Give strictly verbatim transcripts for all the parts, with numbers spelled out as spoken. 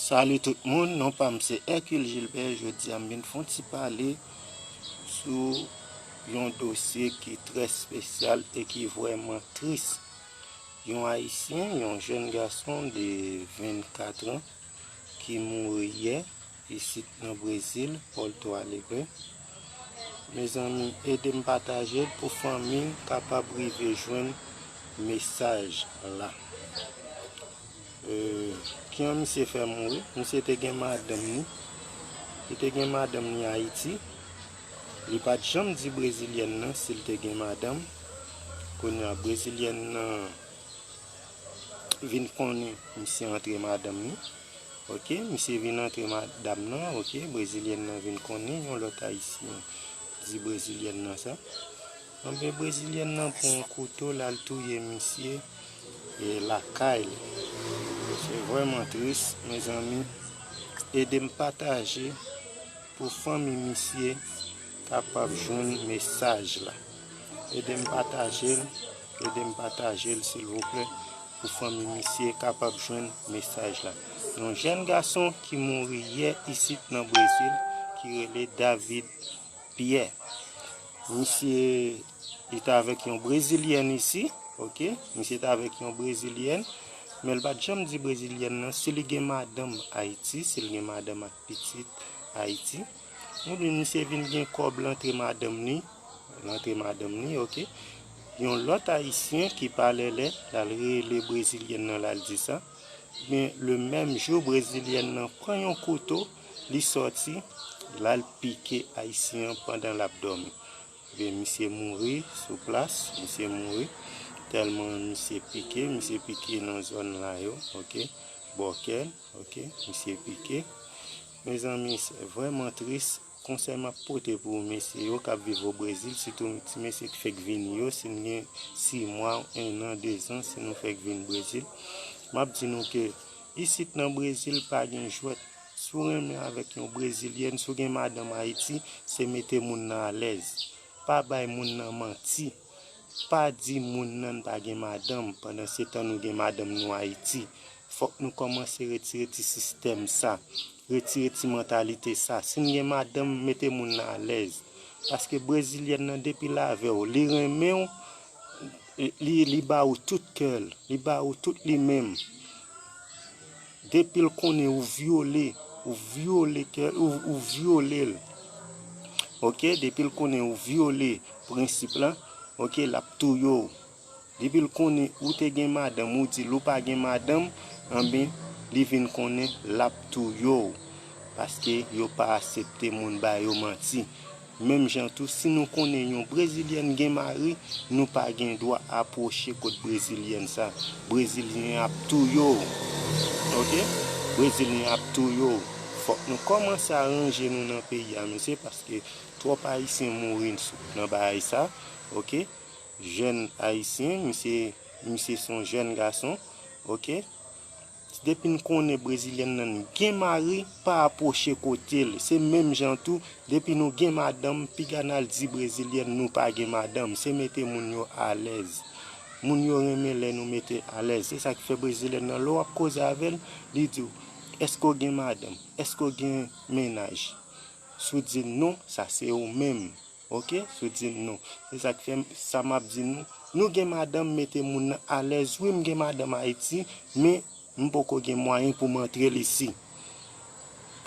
Salut tout moun, non pa m se Hercule Gilbert. Jodi a m vin fè yon ti pale sou yon dosye ki trè espesyal e ki vrèman tris. Yon Ayisyen, yon jèn gason de vennkat an, ki mouri yè isit nan Brezil, Porto Alegre. Mezanmi, ede m pataje l pou fanmi l kapab rive jwenn mesaj la. E, kijan misye fè mouri? Misye te gen madanm ni. Li te gen madanm ni Ayiti. Li pa t janm di brezilyèn nan si l te gen madanm. Kounye a, brezilyèn nan vin konnen misye antre madanm ni. Oke, misye vin antre madanm nan, oke, brezilyèn nan vin konnen yon lòt ayisyen di brezilyèn nan sa. Anben, brezilyèn nan pran yon kouto, l al touye misye e lakay li. Se vrèman tris, mezanmi. Ede m pataje pou fanmi misye kapab jwenn mesaj la. Ede m pataje l, ede m pataje l, silvouplè, pou fanmi misye kapab jwenn mesaj la. Yon jèn gason ki mouri yè isit nan Brezil, ki rele David Pierre. Misye, li t avèk yon brezilyèn isi, oke? Misye t avèk yon brezilyèn, men l pa t janm di brezilyèn nan si li gen madanm Ayiti, si l gen madanm ak pitit Ayiti. Oubyen misye vin gen kòb l antre madanm ni, l antre madanm ni, oke? Yon lòt ayisyen ki pa lèlè, l al rele brezilyèn nan, l al di sa. Men, le menm jou, brezilyèn nan pran yon kouto, li sòti, l al pike ayisyen an pandan l ap dòmi. Ebyen, misye mouri sou plas, misye mouri. Tèlman misye pike, misye pike nan zòn la yo, oke, bò kè l, oke, misye pike. Mezanmi, se vrèman tris. Konsèy m ap pote pou mesye yo k ap viv o Brezil, sitou ti mesye ki fèk vini yo, si n gen sis mwa, en an, de zan, si nou fèk vin Brezil, m ap di nou ke isit nan Brezil pa gen jwèt. Si w renmen avèk yon brezilyèn, si w gen madanm Ayiti, se mete moun nan alèz. Pa bay moun nan manti. Pa di moun nan n pa gen madanm, pandan se tan nou gen madanm nou Ayiti. Fòk nou kòmanse retire ti sistèm sa, retire ti mantalite sa. Si n gen madanm, mete moun nan alèz. Paske brezilyèn nan, depi l avè w, li renmen w, li, li ba ou tout kè l, li ba ou tout li menm. Depi l konnen ou vyole, ou vyole kè, ou, ou vyole l. Oke, depi l konnen ou vyole prensip la, oke, l ap touye w. Depi l konnen ou te gen madanm, ou di l ou pa gen madanm, anben, li vin konnen l ap touye w. Paske yo pa aksepte moun ba yo manti. Menm jan tou, si nou konnen yon brezilyèn gen mari, nou pa gen dwa apwoche kot brezilyèn sa. Brezilyen ap touye w. Oke? Brezilyen ap touye w. Fòk nou kòmanse aranje nou nan peyi a, mesye, paske twòp ayisyen mouri nan bagay sa. Oke? Jèn ayisyen, misye, misye se yon jèn gason. Oke? Depi n konnen brezilyèn nan gen mari, pa apwoche kote l. Se menm jan tou, depi nou gen madanm, piga n al di brezilyèn nou pa gen madanm. Se mete moun yo alèz. Moun yo renmen lè nou mete alèz. Se sa k fè brezilyèn nan, lè w ap koze avè l, li di w, èske w gen madanm? Èske w gen mennaj? Si w di l non, sa se ou menm. Oke? Si w di m non. Se sa k fè m, sa m ap di nou. Nou gen madanm, mete moun nan alèz. Wi, m gen madanm Ayiti, men m poko gen mwayen pou m antre l isi.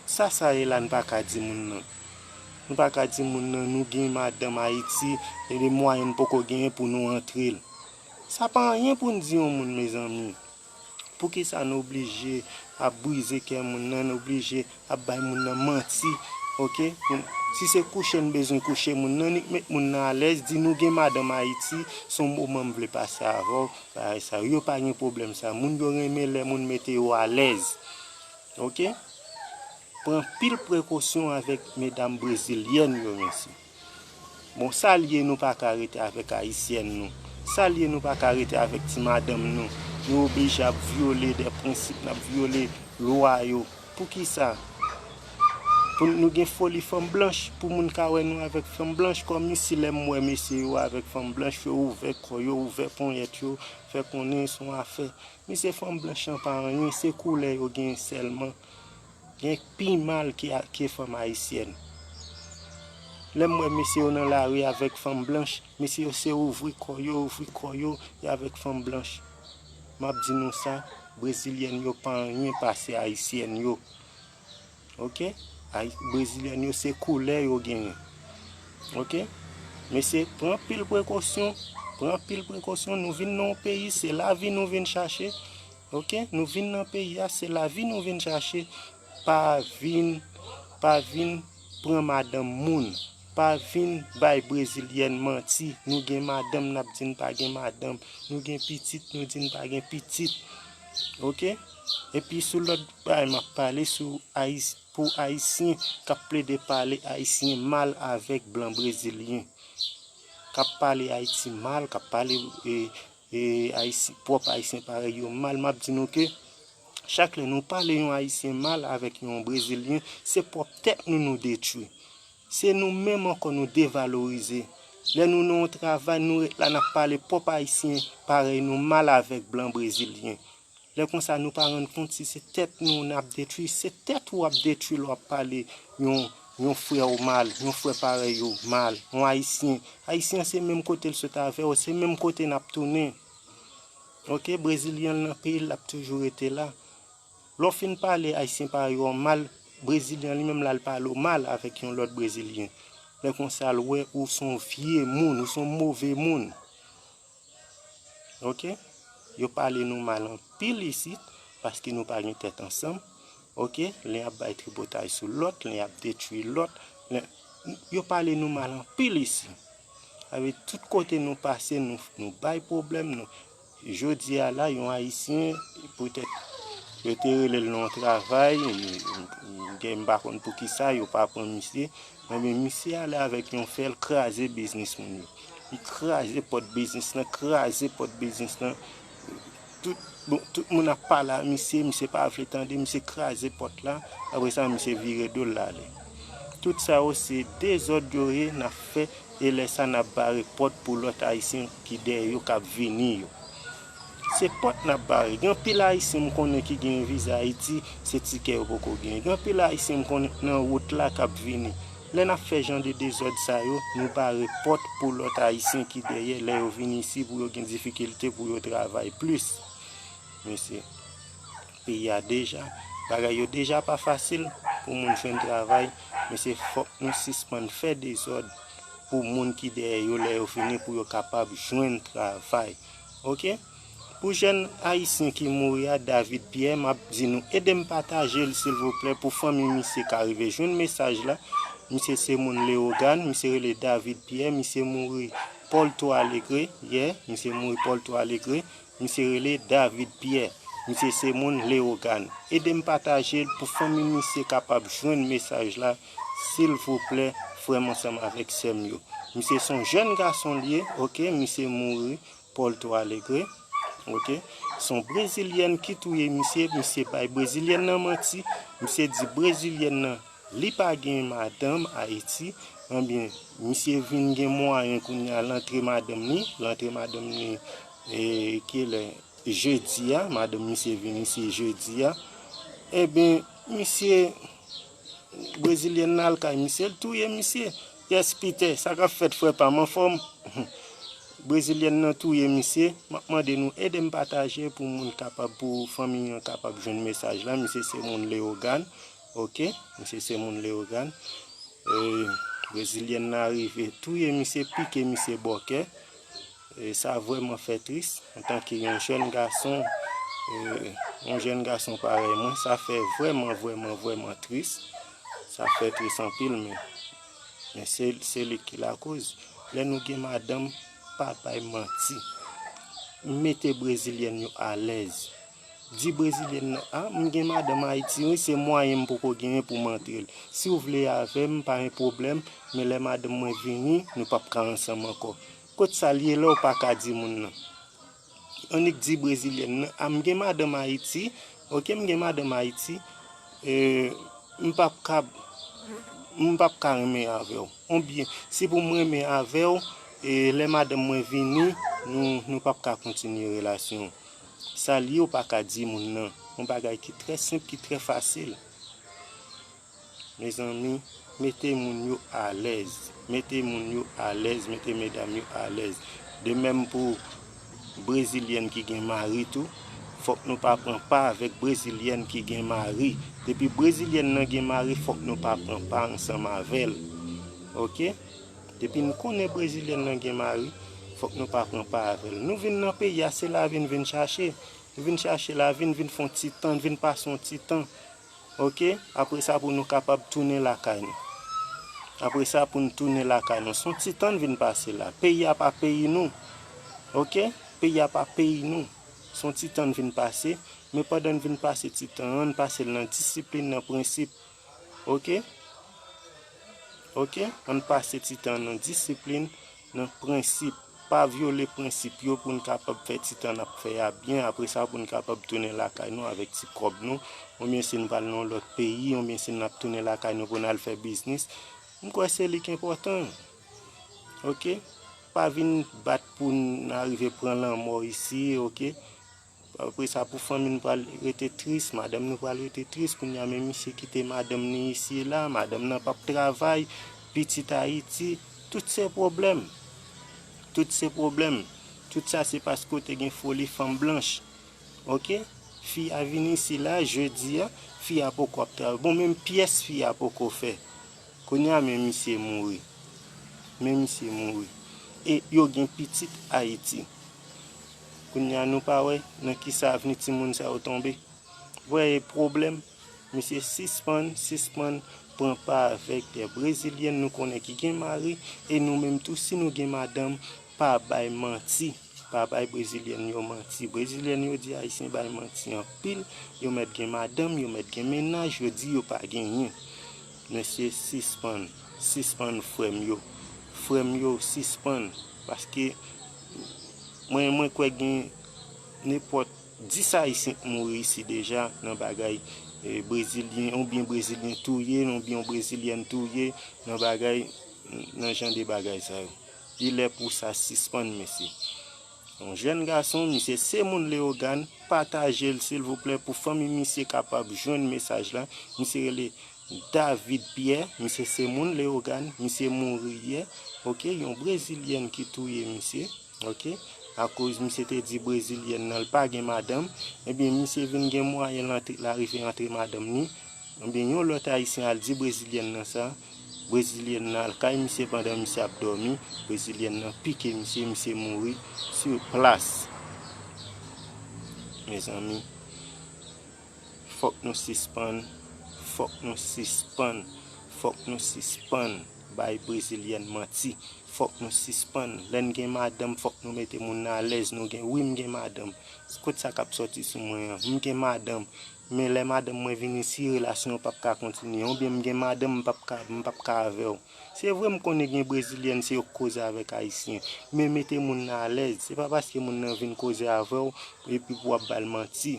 Sa sa ye la, n pa ka di moun nan. Nou pa ka di moun nan, nou gen madanm Ayiti, e de mwayen n poko genyen pou nou antre l. Sa pa anyen pou n di yon moun, mezanmi. Poukisa n oblije ap brize kè moun nan, n oblije ap bay moun nan manti, oke? Pou n, si se kouche n bezwen kouche moun nan, n k met moun nan alèz, di nou gen madanm Ayiti, se yon moman m vle pase avè w, bagay sa yo, yo pa gen pwoblèm sa. Moun yo renmen lè moun mete yo alèz, oke? Pran pil prekosyon avèk medam brezilyèn yo, mesye. Bon, sa l ye nou pa ka rete avèk ayisyèn nou? Sa l ye nou pa ka rete avèk ti madanm nou? Nou oblije ap vyole de prensip, n ap vyole lwa yo. Poukisa? Pou nou gen foli fanm blanch, pou moun ka wè nou avèk fanm blanch, kòmsi lè m wè mesye yo avèk fanm blanch, yo ouvè kò yo, ouvè ponyèt yo, fè konnen se yon afè. Mesye, fanm blanch lan pa anyen, se koulè yo gen sèlman. gen pi mal ke, ke fanm ayisyèn. Lè m wè mesye yo nan lari avèk fanm blanch, mesye yo se ouvri kò yo, ouvri kò yo, e avèk fanm blanch. M ap di nou sa, brezilyèn yo pa anyen pase ayisyèn yo. Oke? Ay, brezilyèn yo se koulè yo genyen. Oke? Mesye, pran anpil prekosyon, pran anpil prekosyon, nou vin nan yon peyi, se lavi nou vin chache. Oke? Nou vin nan peyi a, se lavi nou vin chache. Pa vin, pa vin pran madanm moun. Pa vin bay brezilyèn manti. Nou gen madanm, n ap di n pa gen madanm. Nou gen pitit, nou di n pa gen pitit. Oke? Epi sou lòt bagay, m ap pale sou Ayis-, pou Ayisyen k ap plede pale Ayisyen mal avèk blan brezilyen. K ap pale Ayiti mal, k ap pale, e, e, Ayisi-, pwòp Ayisyen parèy yo mal. M ap di nou ke chak lè nou pale yon Ayisyen mal avèk yon brezilyen, se pwòp tèt nou nou detwi. Se nou menm ankò nou devalorize. Lè nou nan yon travay, nou ret la, n ap pale pwòp Ayisyen parèy nou mal avèk blan brezilyen. Lè konsa, nou pa rann kont si se tèt nou n ap detwi, se tèt ou ap detwi lè w ap pale yon, yon frè w mal, yon frè parèy ou mal, yon Ayisyen. Ayisyen se menm kote l sot avè w, se menm kote n ap tounen. Oke, brezilyen l nan peyi l, l ap toujou rete la. Lè w fin pale Ayisyen parèy ou mal, brezilyen li menm l al pale w mal avèk yon lòt brezilyen. Lè konsa, l wè ou se yon vye moun, ou se yon move moun. Oke? Yo pale nou mal anpil isit, paske nou pa gen tèt ansanm. Oke? Len ap bay tripotay sou lòt, len ap detwi lòt. Len, yo pale nou mal anpil isit. Sa vle di tout kote nou pase, nou, nou bay pwoblèm, nou. Jodi a la, yon Ayisyen, poutèt yo te rele l nan yon travay, gen, m pa konn poukisa yo pa pran misye, men, men misye ale avèk yon fè, l kraze biznis moun yo. Li kraze pòt biznis lan, kraze pòt biznis lan. Tout, bon, tout moun ap pale a misye, misye pa vle tande, misye kraze pòt la. Apre sa, misye vire do l, l ale. Tout sa yo se dezòd yo ye, n ap fè, e lè sa, n ap bare pòt pou lòt Ayisyen ki dèyè yo, k ap vini yo. Se pòt n ap bare. Gen anpil Ayisyen m konnen ki gen viza Ayiti, se tikè yo poko genyen. Gen anpil Ayisyen m konnen nan wout la k ap vini. Lè n ap fè jan de dezòd sa yo, nou bare pòt pou lòt Ayisyen ki dèyè, lè yo vini isi, pou yo gen difikilte pou yo travay plis. Mesye, peyi a deja, bagay yo deja pa fasil pou moun jwenn travay. Mesye, fòk nou sispann fè dezòd pou moun ki dèyè yo lè yo vini, pou yo kapab jwenn travay. Oke? Pou jèn Ayisyen ki mouri a, David Pierre, m ap di nou, ede m pataje l, silvouplè, pou fanmi misye ka rive jwenn mesaj la. Misye se moun Leyogàn, misye rele David Pierre, misye mouri Porto Alegre, yè, misye mouri Porto Alegre, misye rele David Pierre, misye se moun Leyogàn. Ede m pataje l pou fanmi misye kapab jwenn mesaj la, silvouplè, frè m ansanm avèk sè m yo. Misye se yon jèn gason l ye, oke, misye mouri Porto Alegre. Oke. Se yon brezilyèn ki touye misye. Misye bay brezilyèn nan manti. Misye di brezilyèn nan, li pa gen madanm Ayiti. Ebyen, misye vin gen mwayen kounye a, l antre madanm li. L antre madanm li, e, kilè? Jedi a. Madanm misye vin isi jedi a. Ebyen, misye, brezilyèn nan al kay misye, l touye misye. Yes, Peter, sa k ap fèt, frè pa m, anfòm? Brezilyèn nan touye misye. M ap mande nou ede m pataje pou moun kapab, pou fanmi an kapab jwenn mesaj la. Misye se moun Leyogàn. Oke? Misye se moun Leyogàn. E, brezilyèn nan rive touye misye, pike misye bòkè. E sa vrèman fè tris, antanke yon jèn gason, e, yon jèn gason parèy mwen, sa fè vrèman, vrèman, vrèman tris. Sa fè tris anpil, men, men se, se li ki lakoz. Lè nou gen madanm, pa bay manti. Mete brezilyèn yo alèz. Di brezilyèn nan, a, m gen madanm Ayiti, wi, se mwayen m poko genyen pou m antre l. Si w vle avè m, pa gen pwoblèm, men lè madanm mwen vini, nou p ap ka ansanm ankò. Kot sa l ye la, w pa ka di moun nan? Annik di brezilyèn nan, a, m gen madanm Ayiti, oke, m gen madanm Ayiti, e, m p ap ka, m p ap ka renmen avè w. Oubyen, si pou m renmen avè w, e, lè madanm mwen vini, nou, nou p ap ka kontinye relasyon. Sa l ye, w pa ka di moun nan. Yon bagay ki trè senp, ki trè fasil. Mezanmi, mete moun yo alèz. Mete moun yo alèz, mete medam yo alèz. De menm pou brezilyèn ki gen mari tou, fòk nou pa pran pa avèk brezilyèn ki gen mari. Depi brezilyèn nan gen mari, fòk nou pa pran pa ansanm avè l. Oke? Depi n konnen brezilyèn nan gen mari, fòk nou pa pran pa avè l. Nou vin nan peyi a, se lavi n vin chache. Nou vin chache lavi n, vin fè yon ti tan, vin pase yon ti tan. Oke? Apre sa, pou nou kapab tounen lakay nou. Apre sa, pou n tounen lakay nou. Se yon ti tan n vin pase la. Peyi a pa peyi nou. Oke? Peyi a pa peyi nou. Se yon ti tan n vin pase. Men pandan n vin pase ti tan an, n pase l nan disiplin, nan prensip. Oke? Oke? Ann pase ti tan nan disiplin, nan prensip. Pa vyole prensip yo pou n kapab fè ti tan n ap fè a byen. Apre sa, pou n kapab tounen lakay nou avèk ti kòb nou. Oubyen si n pral nan yon lòt peyi, oubyen si n ap tounen lakay nou pou n al fè biznis. M kwè se li k enpòtan. Oke? Pa vin bat pou n arive pran lanmò isi, oke? Apre sa, pou fanmi n pral rete tris, madanm nou pral rete tris. Kounye a, men misye kite madanm ni isi e la, madanm nan p ap travay, pitit Ayiti, tout se pwoblèm. Tout se pwoblèm. Tout sa se paske w te gen foli fanm blanch. Oke? Fi a vin isi la, jodi a, fi a poko ap travay. Bon, menm pyès fi a poko fè. Kounye a, men misye mouri. Men misye mouri. E yo gen pitit Ayiti. Kounye a, nou pa wè nan ki sa avni timoun sa yo tonbe. Vwè e pwoblèm. Misye sispann, sispann pran pa avèk de brezilyèn nou konnen ki gen mari, e nou menm tou, si nou gen madanm, pa bay manti. Pa bay brezilyèn yo manti. Brezilyèn yo di ayisyen bay manti anpil. Yo mèt gen madanm, yo mèt gen mennaj, yo di yo pa genyen. Mesye, sispann, sispann, frè m yo. Frè m yo, sispann. Paske mwen, mwen kwè gen nenpòt dis ayisyen k mouri isi deja nan bagay, eh, brezilyen, oubyen brezilyen touye, oubyen yon brezilyèn touye nan bagay, nan jan de bagay sa yo. Li lè pou sa sispann, mesye. Yon jèn gason, misye se moun Leyogàn, pataje l silvouplè pou fanmi misye kapab jwenn mesaj la. Misye rele David Pierre, misye se moun Leyogàn, misye mouri yè. Oke, yon brezilyèn ki touye misye. Oke, akoz misye te di brezilyèn nan l pa gen madanm, ebyen misye vin gen mwayen l antre, l arive antre madanm ni. Ebyen yon lòt ayisyen al di brezilyèn nan sa, brezilyèn nan al kay misye pandan misye ap dòmi, brezilyèn nan pike misye, misye mouri sou plas. Mezanmi, fòk nou sispann, fòk nou sispann, fòk nou sispann bay brezilyèn manti. Fòk nou sispann. Lè n gen madanm, fòk nou mete moun nan alèz. Nou gen, wi, m gen madanm. Kot sa k ap sòti sou mwen an? M gen madanm. Men lè madanm mwen vin isi, relasyon an p ap ka kontinye. Oubyen m gen madanm, m p ap ka, m p ap ka avè w. Se vre, m konnen gen brezilyèn, se yo k koze avèk ayisyen. Men mete moun nan alèz. Se pa paske moun nan vin koze avè w, epi pou w ap ba l manti.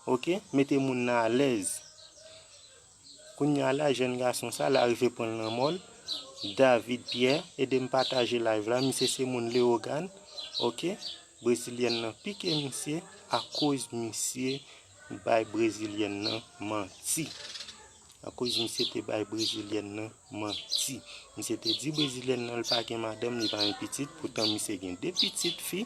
Oke? Mete moun nan alèz. Kounye a la, jèn gason sa, l arive pran l nan mò l. David Pierre, ede m pataje live la. Misye se moun Leyogàn, oke? Brezilyèn nan pike misye akoz misye bay brezilyèn nan manti. Akoz misye te bay brezilyèn nan manti. Misye te di brezilyèn nan l pa gen madanm, li pa gen pitit, poutan misye gen de pitit fi,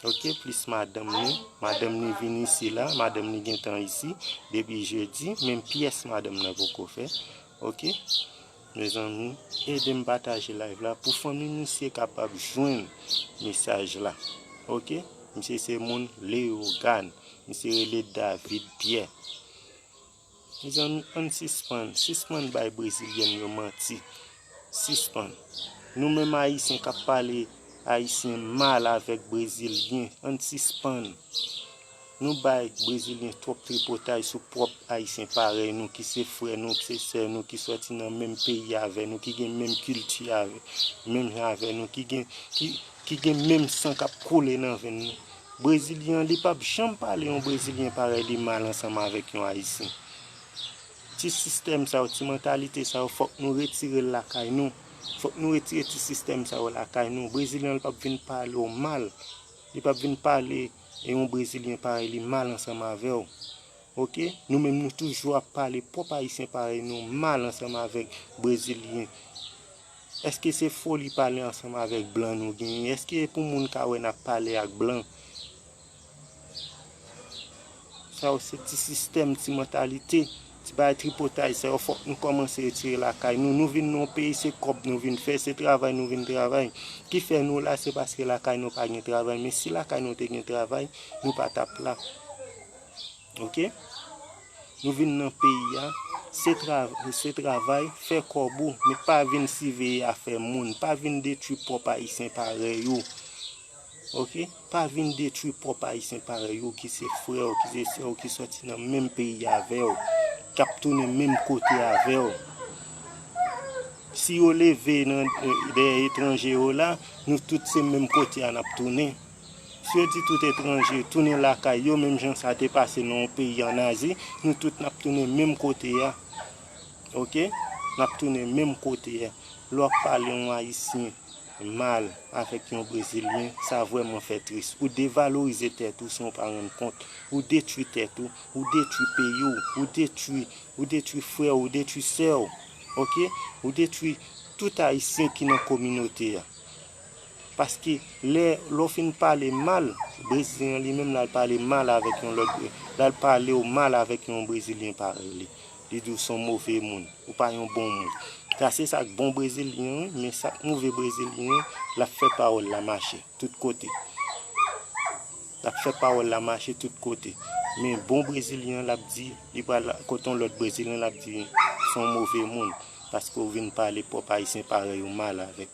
oke, plis madanm ni. Madanm ni vin isi la, madanm ni gentan isi depi jedi, menm pyès madanm nan poko fè, oke. Mezanmi, ede m pataje live la pou fanmi misye kapab jwenn mesaj la, oke. Misye se moun Leyogàn, misye rele David Pierre. Mezanmi, ann sispann, sispann bay brezilyèn yo manti. Sispann. Nou menm ayisyen k ap pale ayisyen mal avèk brezilyen, ann sispann. Nou bay brezilyen twòp tripotay sou pwòp ayisyen parèy nou, ki se frè nou, ki se sè nou, ki sòti nan menm peyi avè nou, ki gen menm kilti avè, menm jan avè nou, ki gen, ki, ki gen menm san k ap koule nan venn nou. Brezilyen an, li p ap janm pale yon brezilyen parèy li mal ansanm avèk yon ayisyen. Ti sistèm sa yo, ti mantalite sa yo, fòk nou retire l lakay nou. Fòk nou retire ti sistèm sa yo lakay nou. Brezilyen an, li p ap vin pale w mal. Li p ap vin pale yon brezilyen parèy li mal ansanm avè w. Oke? Nou menm nou toujou ap pale pwòp Ayisyen parèy nou mal ansanm avèk Brezilyen. Èske se foli pale ansanm avèk blan nou genyen? Èske pou moun ka wè n ap pale ak blan? Sa yo se ti sistèm, ti mantalite, ti bagay tripotay sa yo fòk nou kòmanse retire lakay nou. Nou vin nan yon peyi se kòb nou vin fè, se travay nou vin travay. Ki fè nou la se paske lakay nou pa gen travay. Men si lakay nou te gen travay, nou pa t ap la. Oke? Nou vin nan peyi a, se tra, se travay, fè kòb ou, men pa vin siveye afè moun, pa vin detwi pwòp Ayisyen parèy ou. Oke? Pa vin detwi pwòp Ayisyen parèy ou ki se frè w, ki se sè w, ki sòti nan menm peyi avè w, k ap tounen menm kote avè w. Si yo leve nan, dèyè etranje yo la, nou tout se menm kote a n ap tounen. Si yo di tout etranje tounen lakay yo, menm jan sa te pase nan yon peyi ann Azi, nou tout n ap tounen menm kote a. Oke? N ap tounen menm kote a. Lè w ap pale yon Ayisyen mal avèk yon Brezilyen, sa vrèman fè tris. Ou devalorize tèt ou san w pa rann kont. Ou detwi tèt ou, ou detwi peyi w, ou detwi, ou detwi frè w, ou detwi sè w. Oke? Ou detwi tout Ayisyen ki nan kominote a. Paske lè, lè w fin pale mal, Brezilyen an li menm l al pale mal avèk yon lòt, l al pale w mal avèk yon Brezilyen parèy li. Li di w se yon move moun, ou pa yon bon moun. Sa se sa k bon Brezilyen an, men sa k move Brezilyen an, l ap fè pawòl la mache tout kote. L ap fè pawòl la mache tout kote. Men bon Brezilyen an, l ap di, li pral kote yon lòt Brezilyen, l ap di se yon move moun, paske w vin pale pwòp Ayisyen parèy ou mal avèk.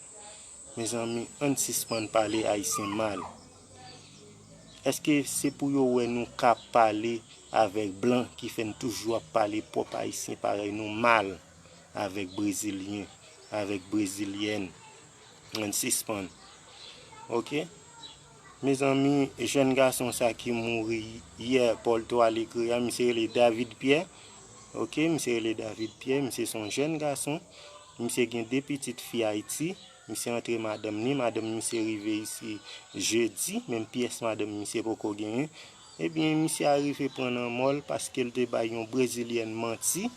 Mezanmi, ann sispann pale Ayisyen mal. Èske se pou yo wè nou ka pale avèk blan ki fè n toujou ap pale pwòp Ayisyen parèy nou mal avèk Brezilyen, avèk Brezilyèn? Ann sispann. Oke? Mezanmi, jèn gason sa ki mouri yè, Porto Alegre a, misye rele David Pierre. Oke, misye rele David Pierre, misye se yon jèn gason. Misye gen de pitit fi Ayiti. Misye antre madanm ni, madanm misye rive isi jedi, menm pyès madanm misye poko genyen. Ebyen, misye arive pran lanmò l paske l te bay yon brezilyèn manti.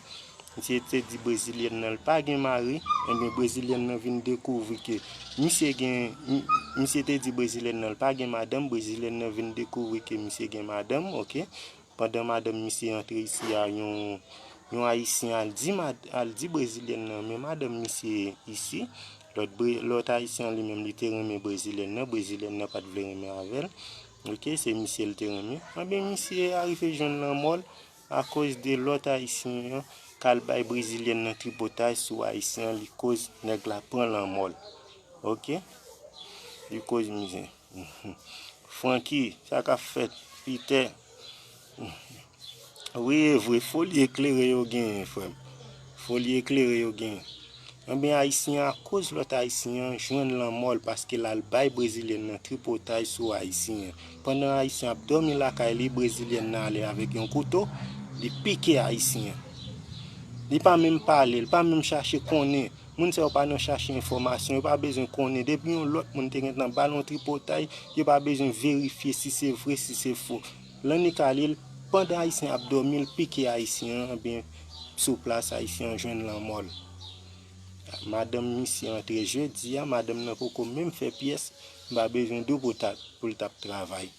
Misye te di brezilyèn nan l pa gen mari, ebyen, brezilyèn nan vin dekouvri ke misye gen, mi-, misye te di brezilyèn nan l pa gen madanm, brezilyèn nan vin dekouvri ke misye gen madanm, oke. Pandan madanm misye antre isi a, yon, yon ayisyen al di mad-, al di brezilyèn nan, men madanm misye isi, lòt bre-, lòt ayisyen an li menm li te renmen brezilyèn nan, brezilyèn nan pa t vle renmen avè l. Oke, se misye l te renmen. Anben, misye arive jwenn lanmò l akoz de lòt ayisyen an k al bay brezilyèn nan tripotay sou ayisyen an, li koz nèg la pran lanmò l. Oke? Li koz mizè. Francky, sa k ap fèt? Peter. Wi, e vre, foli eklere yo genyen, frè m. Foli eklere yo genyen. Anben, ayisyen an, akoz lòt ayisyen an jwenn lanmò l paske l al bay brezilyèn nan tripotay sou ayisyen an. Pandan ayisyen ap dòmi lakay li, brezilyèn nan ale avèk yon kouto, li pike ayisyen an. Li pa menm pale, li pa menm chache konnen. Moun sa yo pa nan chache enfòmasyon, yo pa bezwen konnen. Depi yon lòt moun te gentan ba l yon tripotay, yo pa bezwen verifye si se vre, si se fo. Lannik ale l, pandan ayisyen ap dòmi, l pike ayisyen an, ebyen, sou plas, ayisyen an jwenn lanmò l. Madanm misye antre jedi a, madanm nan poko menm fè pyès, m pa bezwen di w pou ta-, pou l t ap travay.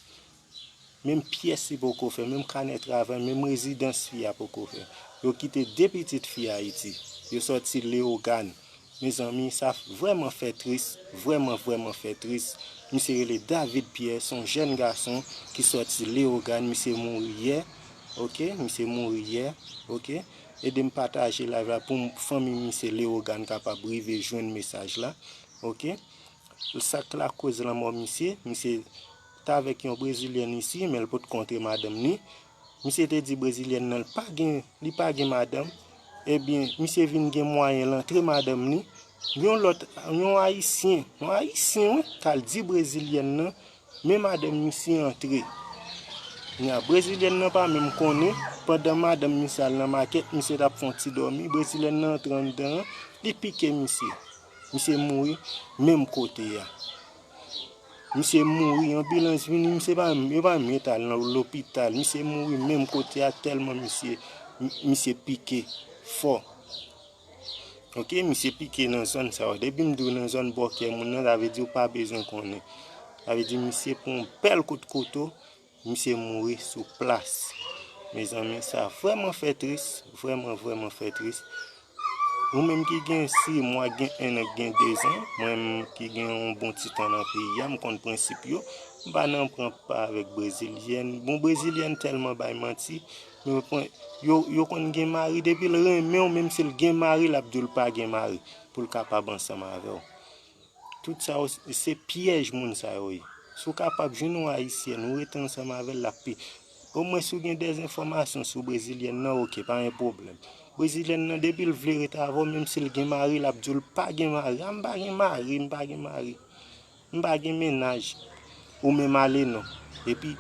Menm pyès li poko fè, menm kanè travay, menm rezidans fi a poko fè. Yo kite de pitit fi Ayiti. Yo sòti Leyogàn. Mezanmi, sa vrèman fè tris, vrèman, vrèman fè tris. Misye rele David Pierre, se yon jèn gason ki sòti Leyogàn, misye mouri yè. Oke, misye mouri yè. Oke, ede m pataje live la pou m, fanmi misye Leyogàn kapab rive jwenn mesaj la. Oke, sa k lakoz lanmò misye, misye t avèk yon brezilyèn isi, men l potko antre madanm ni. Misye te di brezilyèn nan l pa gen, li pa gen madanm. Ebyen, misye vin gen mwayen l antre madanm ni. Yon lòt, yon ayisyen, yon ayisyen, wi, k al di brezilyèn nan, men madanm misye antre. Nya, brezilyèn nan pa menm konnen, pandan madanm misye al nan makèt, misye t ap fè yon ti dòmi, brezilyèn nan antre anndan an, li pike misye. Misye mouri menm kote a. Misye mouri, anbilans vini, misye pa, yo pa menm ret al nan lopital. Misye mouri menm kote a tèlman misye, misye pike fò. Ok, misye pike nan zòn sa yo. Depi m di w nan zòn bòkè moun nan, sa vle di w pa bezwen konnen. Sa vle di misye pran yon bèl kout kouto, misye mouri sou plas. Mezanmi, sa vrèman fè tris, vrèman, vrèman fè tris. Ou menm ki gen sis mwa, gen en an, gen de zan, mwen menm ki gen yon bon ti tan nan peyi a, m konn prensip yo. M pa nan pran pa avèk brezilyèn. Bon, brezilyèn tèlman bay manti, men yo, yo konn gen mari, depi l renmen w, menm si l gen mari, l ap di w l pa gen mari, pou l kapab ansanm avè w. Tout sa yo, se pyèj moun sa yo ye. Si w kapab jwenn yon ayisyèn, ou rete ansanm avè l, l ap pi. Omwen si w gen dèzenfòmasyon sou brezilyèn nan, ok, pa gen pwoblèm. Brezilyèn nan, depi l vle rete avè w, menm si l gen mari, l ap di w l pa gen mari. A, m pa gen mari, m pa gen mari. M pa gen mennaj. Ou menm ale non. Epi,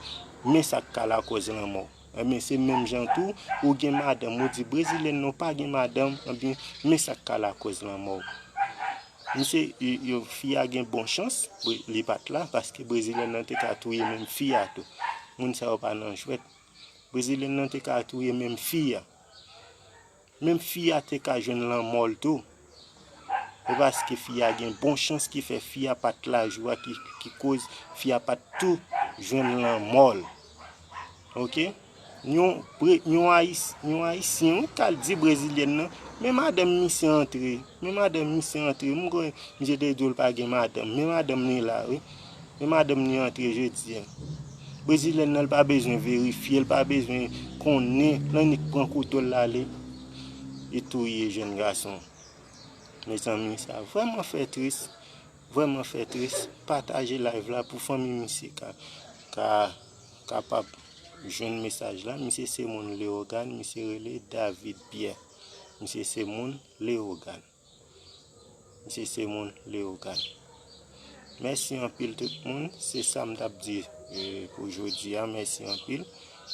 men sa k ka lakòz lanmò w. Ebyen, se menm jan tou, ou gen madanm, ou di brezilyèn nan w pa gen madanm, ebyen, men sa k ka lakòz lanmò w. Misye, yo, fi a gen bon chans, bre- li pa t la, paske brezilyèn nan te ka touye menm fi a tou. Moun sa yo pa nan jwèt. Brezilyèn nan te ka touye menm fi a. Menm fi a te ka jwenn lanmò l tou. E paske fi a gen bon chans ki fè fi a pa t la jou a ki, ki koz fi a pa t tou jwenn lanmò l. Ok? Yon, pre- yon, ayis, yon ayisyen, wi, k al di brezilyèn nan, men madanm misye antre, men madanm misye antre. M kwè misye te di w l pa gen madanm, men madanm li la, wi. Men madanm li antre jodi a. Brezilyèn nan, l pa bezwen verifye, l pa bezwen konnen, l annik pran kouto l ale, li touye jèn gason. Mezanmi, sa vrèman fè tris, vrèman fè tris. Pataje live la pou fanmi misye ka, ka kapab jwenn mesaj la. Misye se moun Leyogàn, misye rele David Pierre. Misye se moun Leyogàn. Misye se moun Leyogàn. Mèsi anpil tout moun. Se sa m t ap di, eh, pou jodi a. Mèsi anpil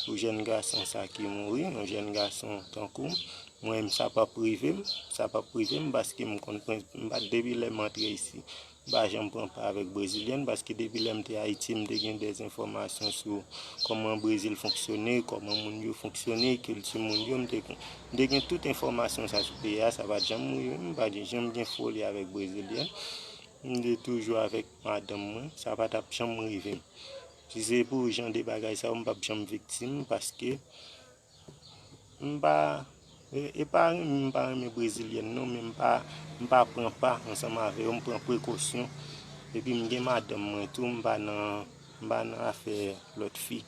pou jèn gason sa ki mouri. Yon jèn gason tankou m. Mwen, sa p ap rive m. Sa p ap rive m paske m konn pran, m pa, depi lè m antre isi, m pa janm pran pa avèk brezilyèn paske depi lè m te Ayiti, m te gen dèzenfòmasyon sou kòman Brezil fonksyone, kòman moun yo fonksyone, kilti moun yo, m te, m te gen tout enfòmasyon sa sou peyi a, sa pa t janm rive m, m pa t janm gen foli avèk brezilyèn. M te toujou avèk madanm mwen, sa pa t ap janm rive m. Si se pou jan de bagay sa yo, m p ap janm viktim paske m pa, e, e pa renmen, m pa renmen brezilyèn non, men m pa, m pa pran pa ansanm avè yo, m pran prekosyon. Epi m gen madanm mwen tou, m pa nan, m pa nan afè lòt fi.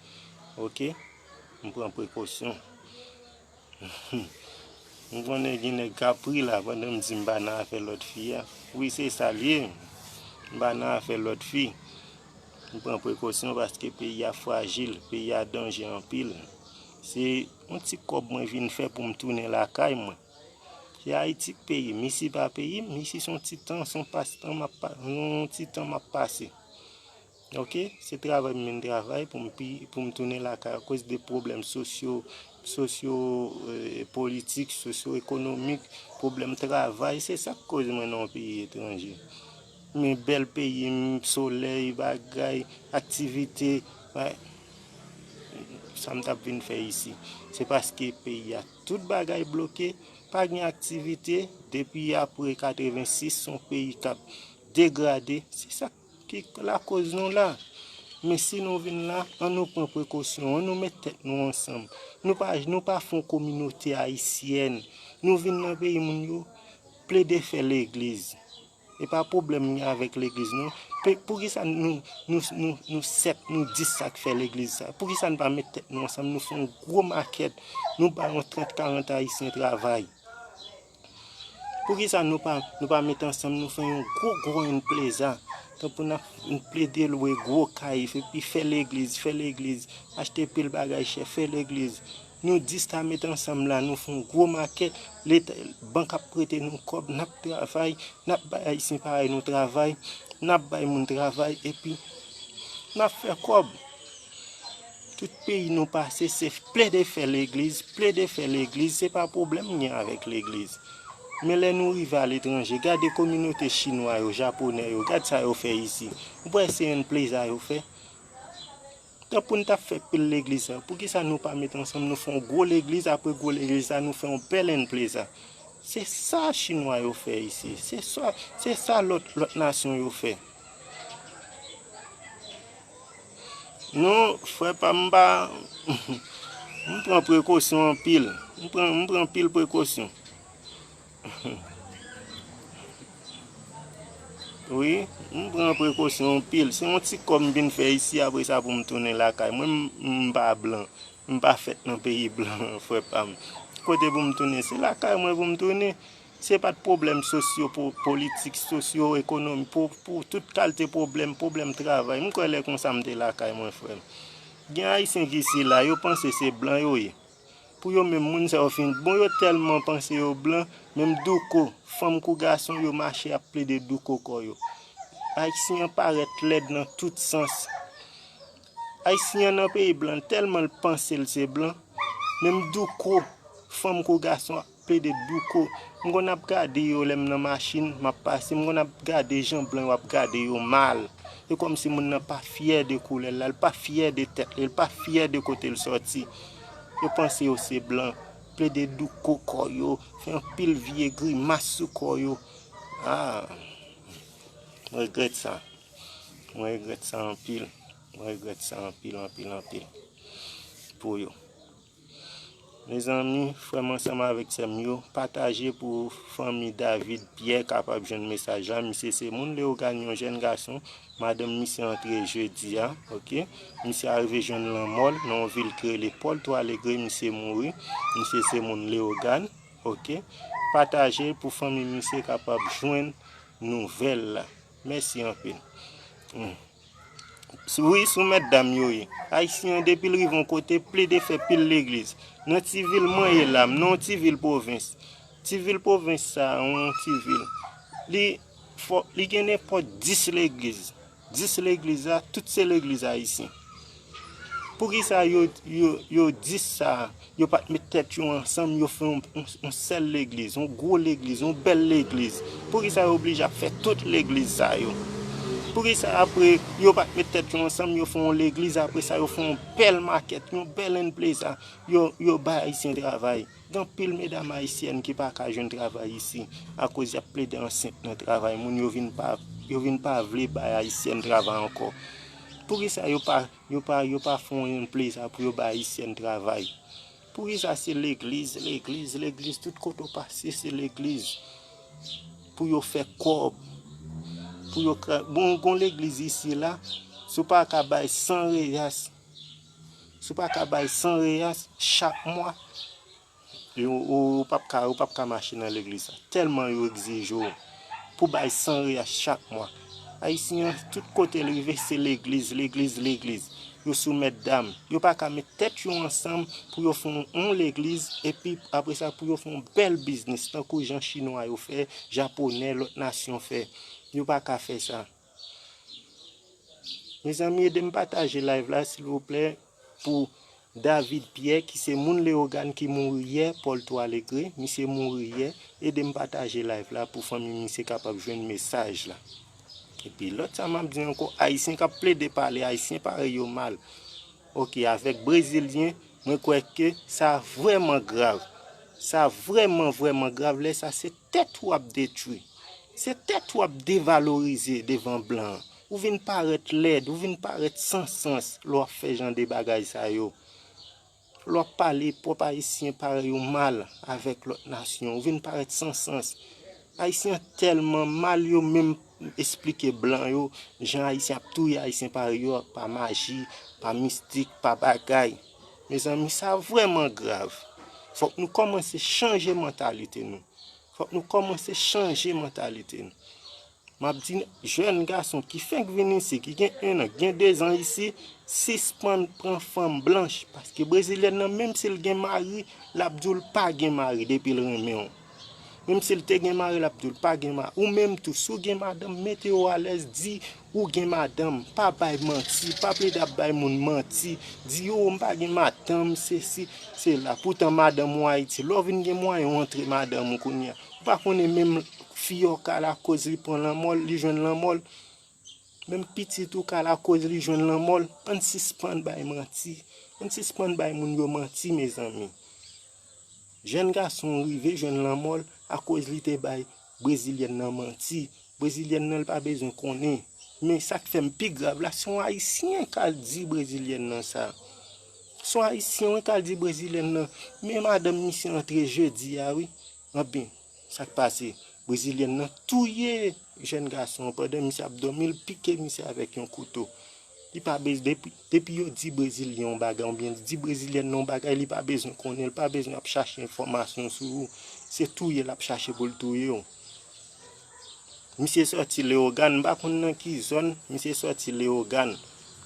Ok? M pran prekosyon. M konnen gen nèg k ap ri la pandan m di m pa nan afè lòt fi a. Wi, se sa l ye. M pa nan afè lòt fi. M pran prekosyon paske peyi a frajil, peyi a danje anpil. Se yon ti kòb mwen vin fè pou m tounen lakay mwen. Se Ayiti k peyi m, isi pa peyi m, isi se yon ti tan, se yon pastan m ap pa, yon ti tan m ap pase. Ok, se travay m vin travay pou m pi, pou m tounen lakay akoz de pwoblèm sosyo, sosyo, eh, politik, sosyo ekonomik, pwoblèm travay, se sa k koz mwen nan yon peyi etranje. Men bèl peyi m, solèy, bagay, aktivite, sa m t ap vin fè isi. Se paske peyi a tout bagay bloke, pa gen aktivite, depi apre katrevensis, se yon peyi k ap degrade. Se sa k ki lakoz nou la. Men si nou vin la, ann nou pran prekosyon, ann nou met tèt nou ansanm. Nou pa, nou pa fè yon kominote ayisyèn. Nou vin nan peyi moun yo, plede fè legliz. E pa pwoblèm m gen avèk legliz non. Pe- Poukisa nou, nou, nou, nou sèt, nou dis sa k fè legliz sa? Poukisa n pa met tèt nou ansanm, nou fè yon gwo makèt, nou bay yon trant, karant ayisyen travay? Poukisa nou pa, nou pa met ansanm, nou fè yon gwo, gwo empreza? Tankou n ap plede lwe gwo kay, epi fè legliz, fè legliz, achte pil bagay chè, fè legliz. Nou dis ta met ansanm la, nou fè yon gwo makèt, leta, bank ap prete nou kòb, n ap travay, n ap bay ayisyen parèy nou travay, n ap bay moun travay, epi n ap fè kòb. Tout peyi nou pase, se plede fè legliz, plede fè legliz, se pa pwoblèm m gen avèk legliz. Men lè nou rive aletranje, gade kominote chinwa yo, japonè yo, gad sa yo fè isi. Ou pa wè se yon pleza yo fè? Tan pou n t ap fè pil legliz sa, poukisa nou pa met ansanm, nou fè yon gwo legliz, apre gwo legliz sa, nou fè yon bèl yon pleza? Se sa chinwa yo fè isi. Se sa, se sa lòt, lòt nasyon yo fè. Non, frè pa m, m pa, m pran prekosyon anpil. M pran, m pran anpil prekosyon. Wi, m pran prekosyon anpil. Se yon ti kòb m vin fè isi, apre sa pou m tounen lakay mwen. M, m pa blan. M pa fèt nan peyi blan, frè pa m. Kote pou m tounen? Se lakay mwen pou m tounen. Se pa t pwoblèm sosyo-politik, sosyo-ekonomik, pou, pou tout kalte pwoblèm, pwoblèm travay. M kwè lè konsa m te lakay mwen, frè m. Gen Ayisyen ki sila, yo panse se blan yo ye. Pou yo menm, moun sa yo fin bon, yo tèlman panse yo blan, menm douko, fanm kou gason, yo mache ap plede douko kò yo. Ayisyen an parèt lèd nan tout sans. Ayisyen an nan peyi blan, tèlman l panse l se blan, menm douko, fanm kou gason ap plede douko. M konn ap gade yo lè m nan machin, m ap pase, m konn ap gade jan blan yo ap gade yo mal. E kòmsi moun nan pa fyè de koulè l la, l pa fyè de tèt li, l pa fyè de kote l sòti. Yo panse yo se blan, plede douko kò yo, fè anpil vye grimas sou kò yo. Ah, m regrèt sa. Mwen regrèt sa anpil. Mwen regrèt sa anpil, anpil, anpil. Pou yo. Mezanmi, frè m ansanm avèk sè m yo, pataje pou fanmi David Pierre kapab jwenn mesaj la. Misye se moun Leyogàn, yon jèn gason. Madanm misye antre jedi a, oke. Misye arive jwenn lanmò l nan yon vil ki rele Porto Alegre, misye mouri. Misye se moun Leyogàn, oke. Pataje pou fanmi misye kapab jwenn nouvèl la. Mèsi anpil. Hmm. Wi, sou mètdam yo ye. Ayisyen an, depi l rive yon kote, plede fè pil legliz. Nan ti vil mwen ye la, m nan yon ti vil pwovens. Ti vil pwovens sa, yon ti vil. Li fò, li gen nenpòt dis legliz. Dis legliz la, tout se legliz ayisyen. Poukisa yo, yo, yo dis sa? Yo pa t met tèt yo ansanm, yo fè yon, yon, yon sèl legliz, yon gwo legliz, yon bèl legliz. Poukisa yo oblije ap fè tout legliz sa yo? Poukisa apre yo pa t met tèt yo ansanm, yo fè yon legliz, apre sa yo fè yon bèl makèt, yon bèl enpleza, yo, yo bay Ayisyen travay. Gen anpil medam ayisyèn ki pa ka jwenn travay isi, akoz y ap plede ansent nan travay moun, yo vin pa, yo vin pa vle bay Ayisyèn travay ankò. Poukisa yo pa, yo pa, yo pa fè yon enpleza pou yo bay Ayisyèn travay? Poukisa se legliz, legliz, legliz, tout kote w pase se legliz? Pou yo fè kòb, pou yo kra-, bon, gon legliz isi la, si w pa ka bay san reyas, si w pa ka bay san reyas chak mwa, yo, ou, ou p ap ka, ou p ap ka mache nan legliz la. Tèlman yo egzije w pou bay san reyas chak mwa. Ayisyen an, tout kote l rive, se legliz, legliz, legliz. Yo sou mètdam. Yo pa ka met tèt yo ansanm pou yo fè yon, yon legliz, epi apre sa, pou yo fè yon bèl biznis, tankou jan chinwa yo fè, japonè, lòt nasyon fè. Yo pa ka fè sa. Mezanmi, ede m pataje live la, silvouplè, pou David Pierre, ki se moun Leyogàn ki mouri yè, Porto Alegre, misye mouri yè. Ede m pataje live la pou fanmi misye kapab jwenn mesaj la. Epi lòt sa m ap di ankò, Ayisyen k ap plede pale Ayisyen parèy yo mal. Oke, avèk Brezilyen, mwen kwè ke sa vrèman grav. Sa vrèman, vrèman grav. Lè sa, se tèt ou ap detwi. Se tèt ou ap devalorize devan blan an. Ou vin parèt lèd, ou vin parèt san sans lè w ap fè jan de bagay sa yo. Lè w ap pale pwòp Ayisyen parèy ou mal avèk lòt nasyon, ou vin parèt san sans. Ayisyen an tèlman mal, yo menm esplike blan yo jan Ayisyen ap touye Ayisyen parèy yo, pa maji, pa mistik, pa bagay. Mezanmi, sa vrèman grav. Fòk nou kòmanse chanje mantalite nou. Fòk nou kòmanse chanje mantalite nou. M ap di jèn gason ki fenk vin isi, ki gen en an, ki gen de zan isi, sispann pran fanm blanch. Paske brezilyèn nan, menm si l gen mari, l ap di w l pa gen mari depi l renmen w. Menm si l te gen mari, l ap di w l pa gen mari. Ou menm tou, si w gen madanm, mete yo alèz, di ou gen madanm. Pa bay manti, pa plede ap bay moun manti. Di yo, m pa gen madanm, sesi, sela. Poutan madanm ou Ayiti. Lè w vin gen mwayen, w antre madanm ou kounye a. Pa konnen menm fi a ka lakoz li pran lanmò l, li jwenn lanmò l. Menm pitit ou ka lakoz li jwenn lanmò l. Ann sispann bay manti. Ann sispann bay moun yo manti, mezanmi. Jèn gason rive jwenn lanmò l akoz li te bay brezilyèn nan manti. Brezilyèn nan, li pa bezwen konnen. Men sa k fè m pi grav la, se yon ayisyen k al di brezilyèn nan sa. Se yon ayisyen, wi, k al di brezilyèn nan. Men madanm misye antre jedi a, wi. Anben, sa k pase? Brezilyèn nan touye jèn gason an pandan misye ap dòmi, li pike misye avèk yon kouto. Li pa bezwen, depi, depi yo di brezilyen yon bagay, oubyen di brezilyèn nan yon bagay, li pa bezwen konnen, li pa bezwen ap chache enfòmasyon sou ou. Se touye l ap chache pou l touye w. Misye sòti Leyogàn, m pa konn nan ki zòn, misye sòti Leyogàn.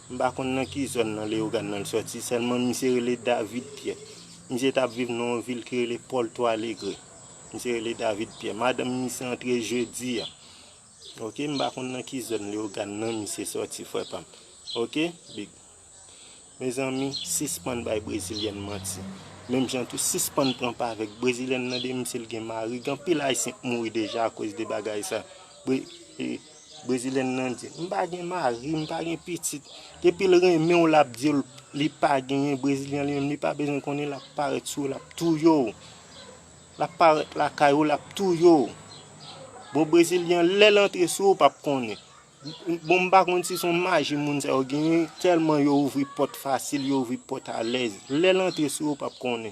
M pa konn nan ki zòn nan Leyogàn nan l sòti, sèlman misye rele David Pierre. Misye t ap viv nan yon vil ki rele Porto Alegre. Misye rele David Pierre. Madanm misye antre jedi a. Oke, m pa konn nan ki zòn Leyogàn nan misye sòti, frè pa m. Oke, big. Mezanmi, sispann bay brezilyèn manti. Menm jan tou, sispann pran pa avèk brezilyèn nan, depi misye l gen mari. Gen anpil ayisyen k mouri deja akoz de bagay sa. Bre, e, brezilyèn nan di, "M pa gen mari, m pa gen pitit." Depi l renmen w, l ap di w li pa genyen. Brezilyen li menm, li pa bezwen konnen, l ap parèt sou ou, l ap touye w. L ap parèt lakay ou, l ap touye w. Bon, brezilyen, lè l antre sou ou, w p ap konnen. Bon, m pa konn si se yon maji moun sa yo genyen, tèlman yo ouvri pòt fasil, yo ouvri pòt alèz. Lè l antre sou ou, w p ap konnen.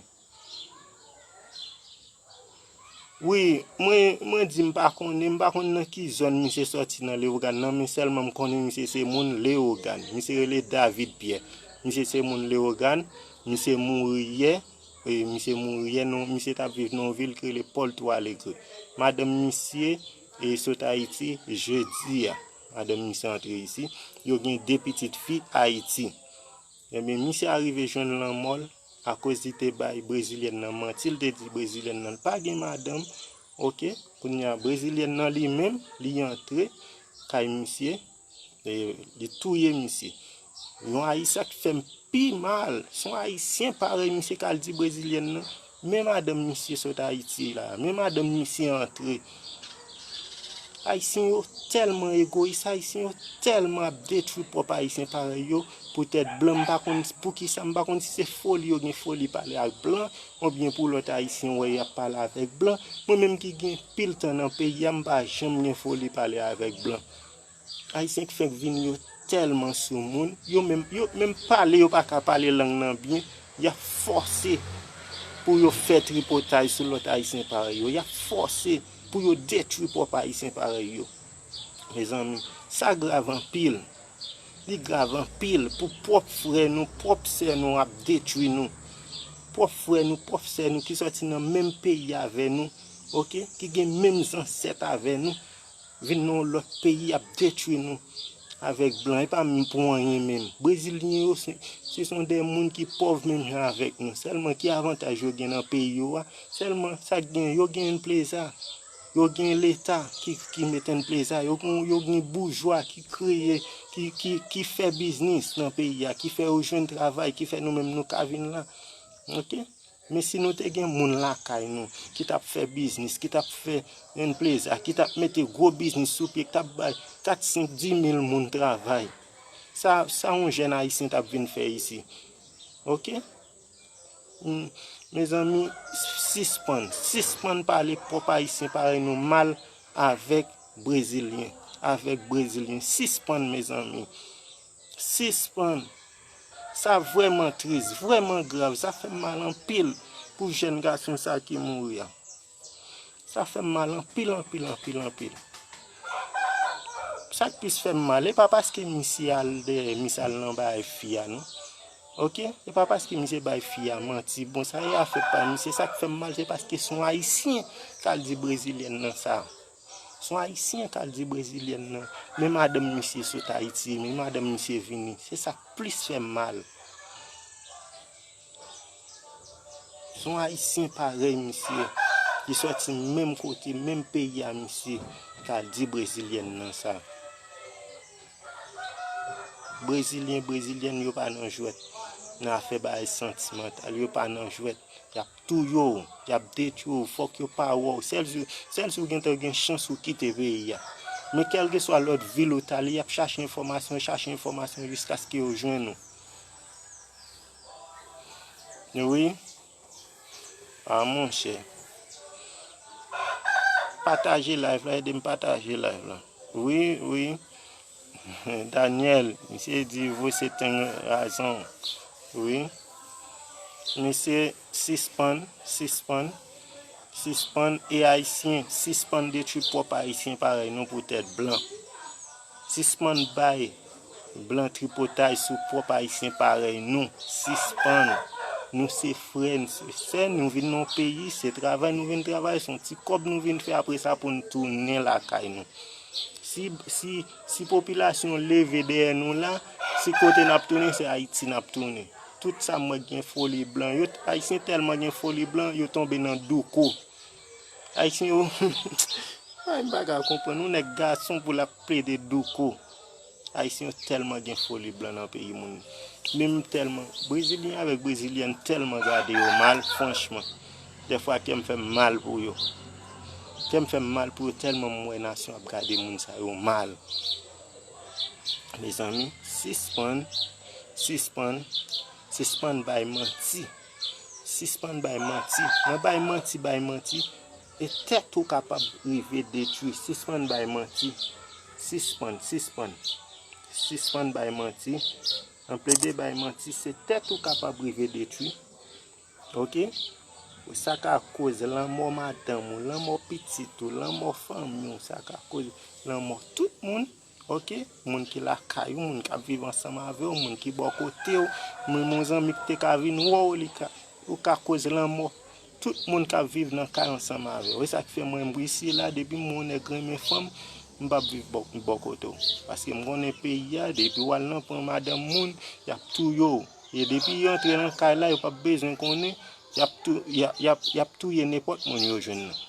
Wi, mwen, mwen di m pa konnen, m pa konn nan ki zòn misye sòti nan Leyogàn nan, men sèlman m konnen misye se moun Leyogàn. Misye rele David Pierre. Misye se moun Leyogàn, misye mouri yè, e, misye mouri yè, non, misye t ap viv nan yon vil ki rele Porto Alegre. Madanm misye, e, sot Ayiti jedi a. Madanm misye antre isi. Yo gen de pitit fi Ayiti. Ebyen, misye arive jwenn lanmò l akoz li te bay brezilyèn nan manti, li te di brezilyèn nan li pa gen madanm. Oke, kounye a, brezilyèn nan li menm, li antre kay misye, e, li touye misye. Yon ayisyen k fè m pi mal, se yon ayisyen parèy misye k al di brezilyèn nan. Men madanm misye sot Ayiti la, men madanm misye antre. Ayisyen yo tèlman egoyis, ayisyen yo tèlman ap detwi pwòp ayisyen parèy yo, poutèt blan, m pa konn poukisa, m pa konn si se foli yo gen foli pale ak blan, oubyen pou lòt ayisyen wè y ap pale avèk blan. Mwen menm ki gen pil tan nan peyi a, m pa janm gen foli pale avèk blan. Ayisyen k fenk vini yo tèlman soumoun, yo menm, yo menm pale, yo pa ka pale lang nan byen, y ap fòse pou yo fè tripotay sou lòt ayisyen parèy yo, y ap fòse pou yo detwi pwòp ayisyen parèy yo. Mezanmi, sa grav anpil. Li grav anpil pou pwòp frè nou, pwòp sè nou ap detwi nou. Pwòp frè nou, pwòp sè nou ki sòti nan menm peyi avè nou, oke, ki gen menm zansèt avè nou, vin nan yon lòt peyi ap detwi nou avèk blan. E pa menm pou anyen menm. Brezilyen yo, se, se son de moun ki pòv menm jan avèk nou. Sèlman ki avantaj yo gen nan peyi yo a? Sèlman sa k gen, yo gen enpleza. Yo gen leta ki, ki mete enpleza. Yo gen, yo gen boujwa ki kreye, ki, ki, ki fè biznis nan peyi a, ki fè yo jwenn travay, ki fè nou menm nou ka vin la. Oke? Men si nou te gen moun lakay nou ki t ap fè biznis, ki t ap fè enpleza, ki t ap mete gwo biznis sou pye, ki t ap bay kat, senk, di mil moun travay, sa, sa yon jèn ayisyen t ap vin fè isi? Oke? Hmm, mezanmi, sispann, sispann pale pwòp ayisyen parèy nou mal avèk brezilyen, avèk brezilyen. Sispann, mezanmi. Sispann. Sa vrèman tris, vrèman grav. Sa fè m mal anpil pou jèn gason sa ki mouri a. Sa fè m mal anpil, anpil, anpil, anpil. Sa k plis fè m mal, e pa paske misye al dèyè, misye al nan bagay fi a, non. Oke? E pa paske misye bay fi a manti. Bon, sa e afè pa misye. Sa k fè m mal, se paske se yon ayisyen k al di brezilyèn nan sa. Se yon ayisyen k al di brezilyèn nan, men madanm misye sot Ayiti, men madanm misye vini. Se sa k plis fè m mal. Se yon ayisyen parèy misye, ki sòti menm kote, menm peyi a misye, k al di brezilyèn nan sa. Brezilyen, brezilyèn, yo pa nan jwèt. nan afè bagay santimantal, yo pa nan jwèt. Y ap touye w, y ap detwi w, fòk yo pa wè w. Sèl si, sèl si w gentan gen chans ou kite peyi a. Men kèlkeswa lòt vil ou t ale, y ap chache enfòmasyon, chache enfòmasyon jiskaske yo jwenn ou. Wi. Ah, monchè. Pataje live la, ede m pataje live la. Wi, wi. Daniel, misye di, vo se ten razon. Wi. Mesye, sispann, sispann, sispann, e Ayisyen, sispann detwi pwòp Ayisyen parèy nou pou tèt blan. Sispann bay blan tripotay sou pwòp Ayisyen parèy nou. Sispann. Nou se frè, n se sè, nou vin nan yon peyi, se travay nou vin travay, se yon ti kòb nou vin fè, apre sa pou n tounen lakay nou. Si, si, si popilasyon leve dèyè nou la, se kote n ap tounen, se Ayiti n ap tounen. Tout sa m wè gen foli blan. Yo, Ayisyen tèlman gen foli blan, yo tonbe nan douko. Ayisyen yo, ay, m pa ka konprann. Yon nèg gason pou l ap plede douko. Ayisyen yo tèlman gen foli blan nan peyi moun. Men m tèlman, Brezilyen avèk Brezilyèn tèlman gade yo mal, franchman. Dèfwa, kè m fè m mal pou yo. Kè m fè m mal pou yo, tèlman m wè nasyon ap gade moun sa yo mal. Mezanmi, sispann, sispann, sispann bay manti. Sispann bay manti. Nan bay manti, bay manti, e tèt ou kapab rive detwi. Sispann bay manti. Sispann, sispann. Sispann bay manti. Nan plede bay manti, se tèt ou kapab rive detwi. Oke? Sa ka koz lanmò madanm ou, lanmò pitit ou, lanmò fanmi w. Sa ka koz lanmò tout moun. Oke? Moun ki lakay ou, moun k ap viv ansanm avè w, moun ki bò kote w, menm yon zanmi ki te ka vin wè w, li ka, ou ka koz lanmò tout moun k ap viv nan kay ansanm avè w. E sa k fè mwen, m isi la, depi m wè yon nèg renmen fanm, m p ap viv bò, bò kote w. Paske m konnen peyi a, depi w al nan pran madanm moun, y ap touye w. E depi yo antre nan kay la, yo p ap bezwen konnen, y ap tou-, y a-, y ap, y ap touye nenpòt moun yo jwenn nan.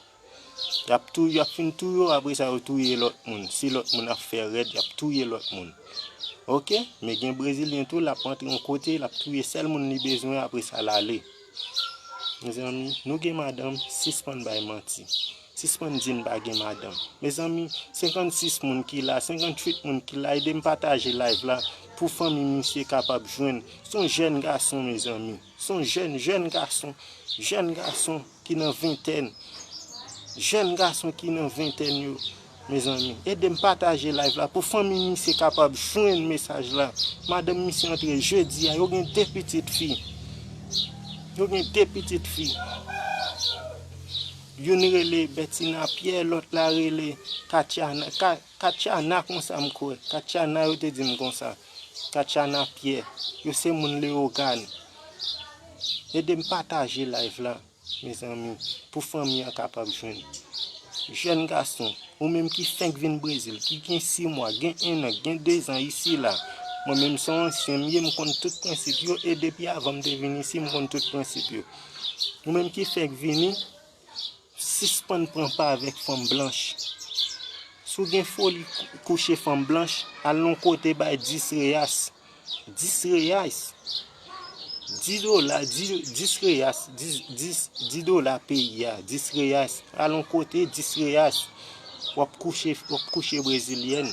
Y ap tou-, y ap fin touye w, apre sa yo touye lòt moun. Si lòt moun ap fè rèd, y ap touye lòt moun. Oke? Men gen Brezilyen tou, l ap antre yon kote, l ap touye sèl moun li bezwen, apre sa l ale. Mezanmi, nou gen madanm, sispann bay manti. Sispann di n pa gen madanm. Mezanmi, senkannsis moun ki la, senkannwit moun ki la, ede m pataje live la pou fanmi misye kapab jwenn. Se yon jèn gason, mezanmi. Se yon jèn, jèn gason, jèn gason ki nan ventèn. Jèn gason ki nan ventèn yo, mezanmi. Ede m pataje live la pou fanmi misye kapab jwenn mesaj la. Madanm misye antre jedi a, yo gen de pitit fi. Yo gen de pitit fi. Youn rele Bètina Pyè, lòt la rele Katyana. Ka-, Katyana konsa m kwè. Katyana yo te di m konsa. Katyana Pyè. Yo se moun Leyogàn. Ede m pataje live la, mezanmi, pou fanmi an kapab jwenn. Jèn gason, ou menm ki fenk vin Brezil, ki gen sis mwa, gen ennan, gen dezan isi la. Mwen menm se yon ansyen m ye, m konn tout prensip yo, e depi avan m te vin isi, m konn tout prensip yo. Ou menm ki fenk vini, sispann pran pa avèk fanm blanch. Si w gen foli kou-, kouche fanm blanch, al nan yon kote bay dis reyas. Dis reyas. Dis dola, dis, dis reyas, dis, dis, dis dola peyi a, dis reyas. Al yon kote, dis reyas. W ap kouche, w ap kouche brezilyèn.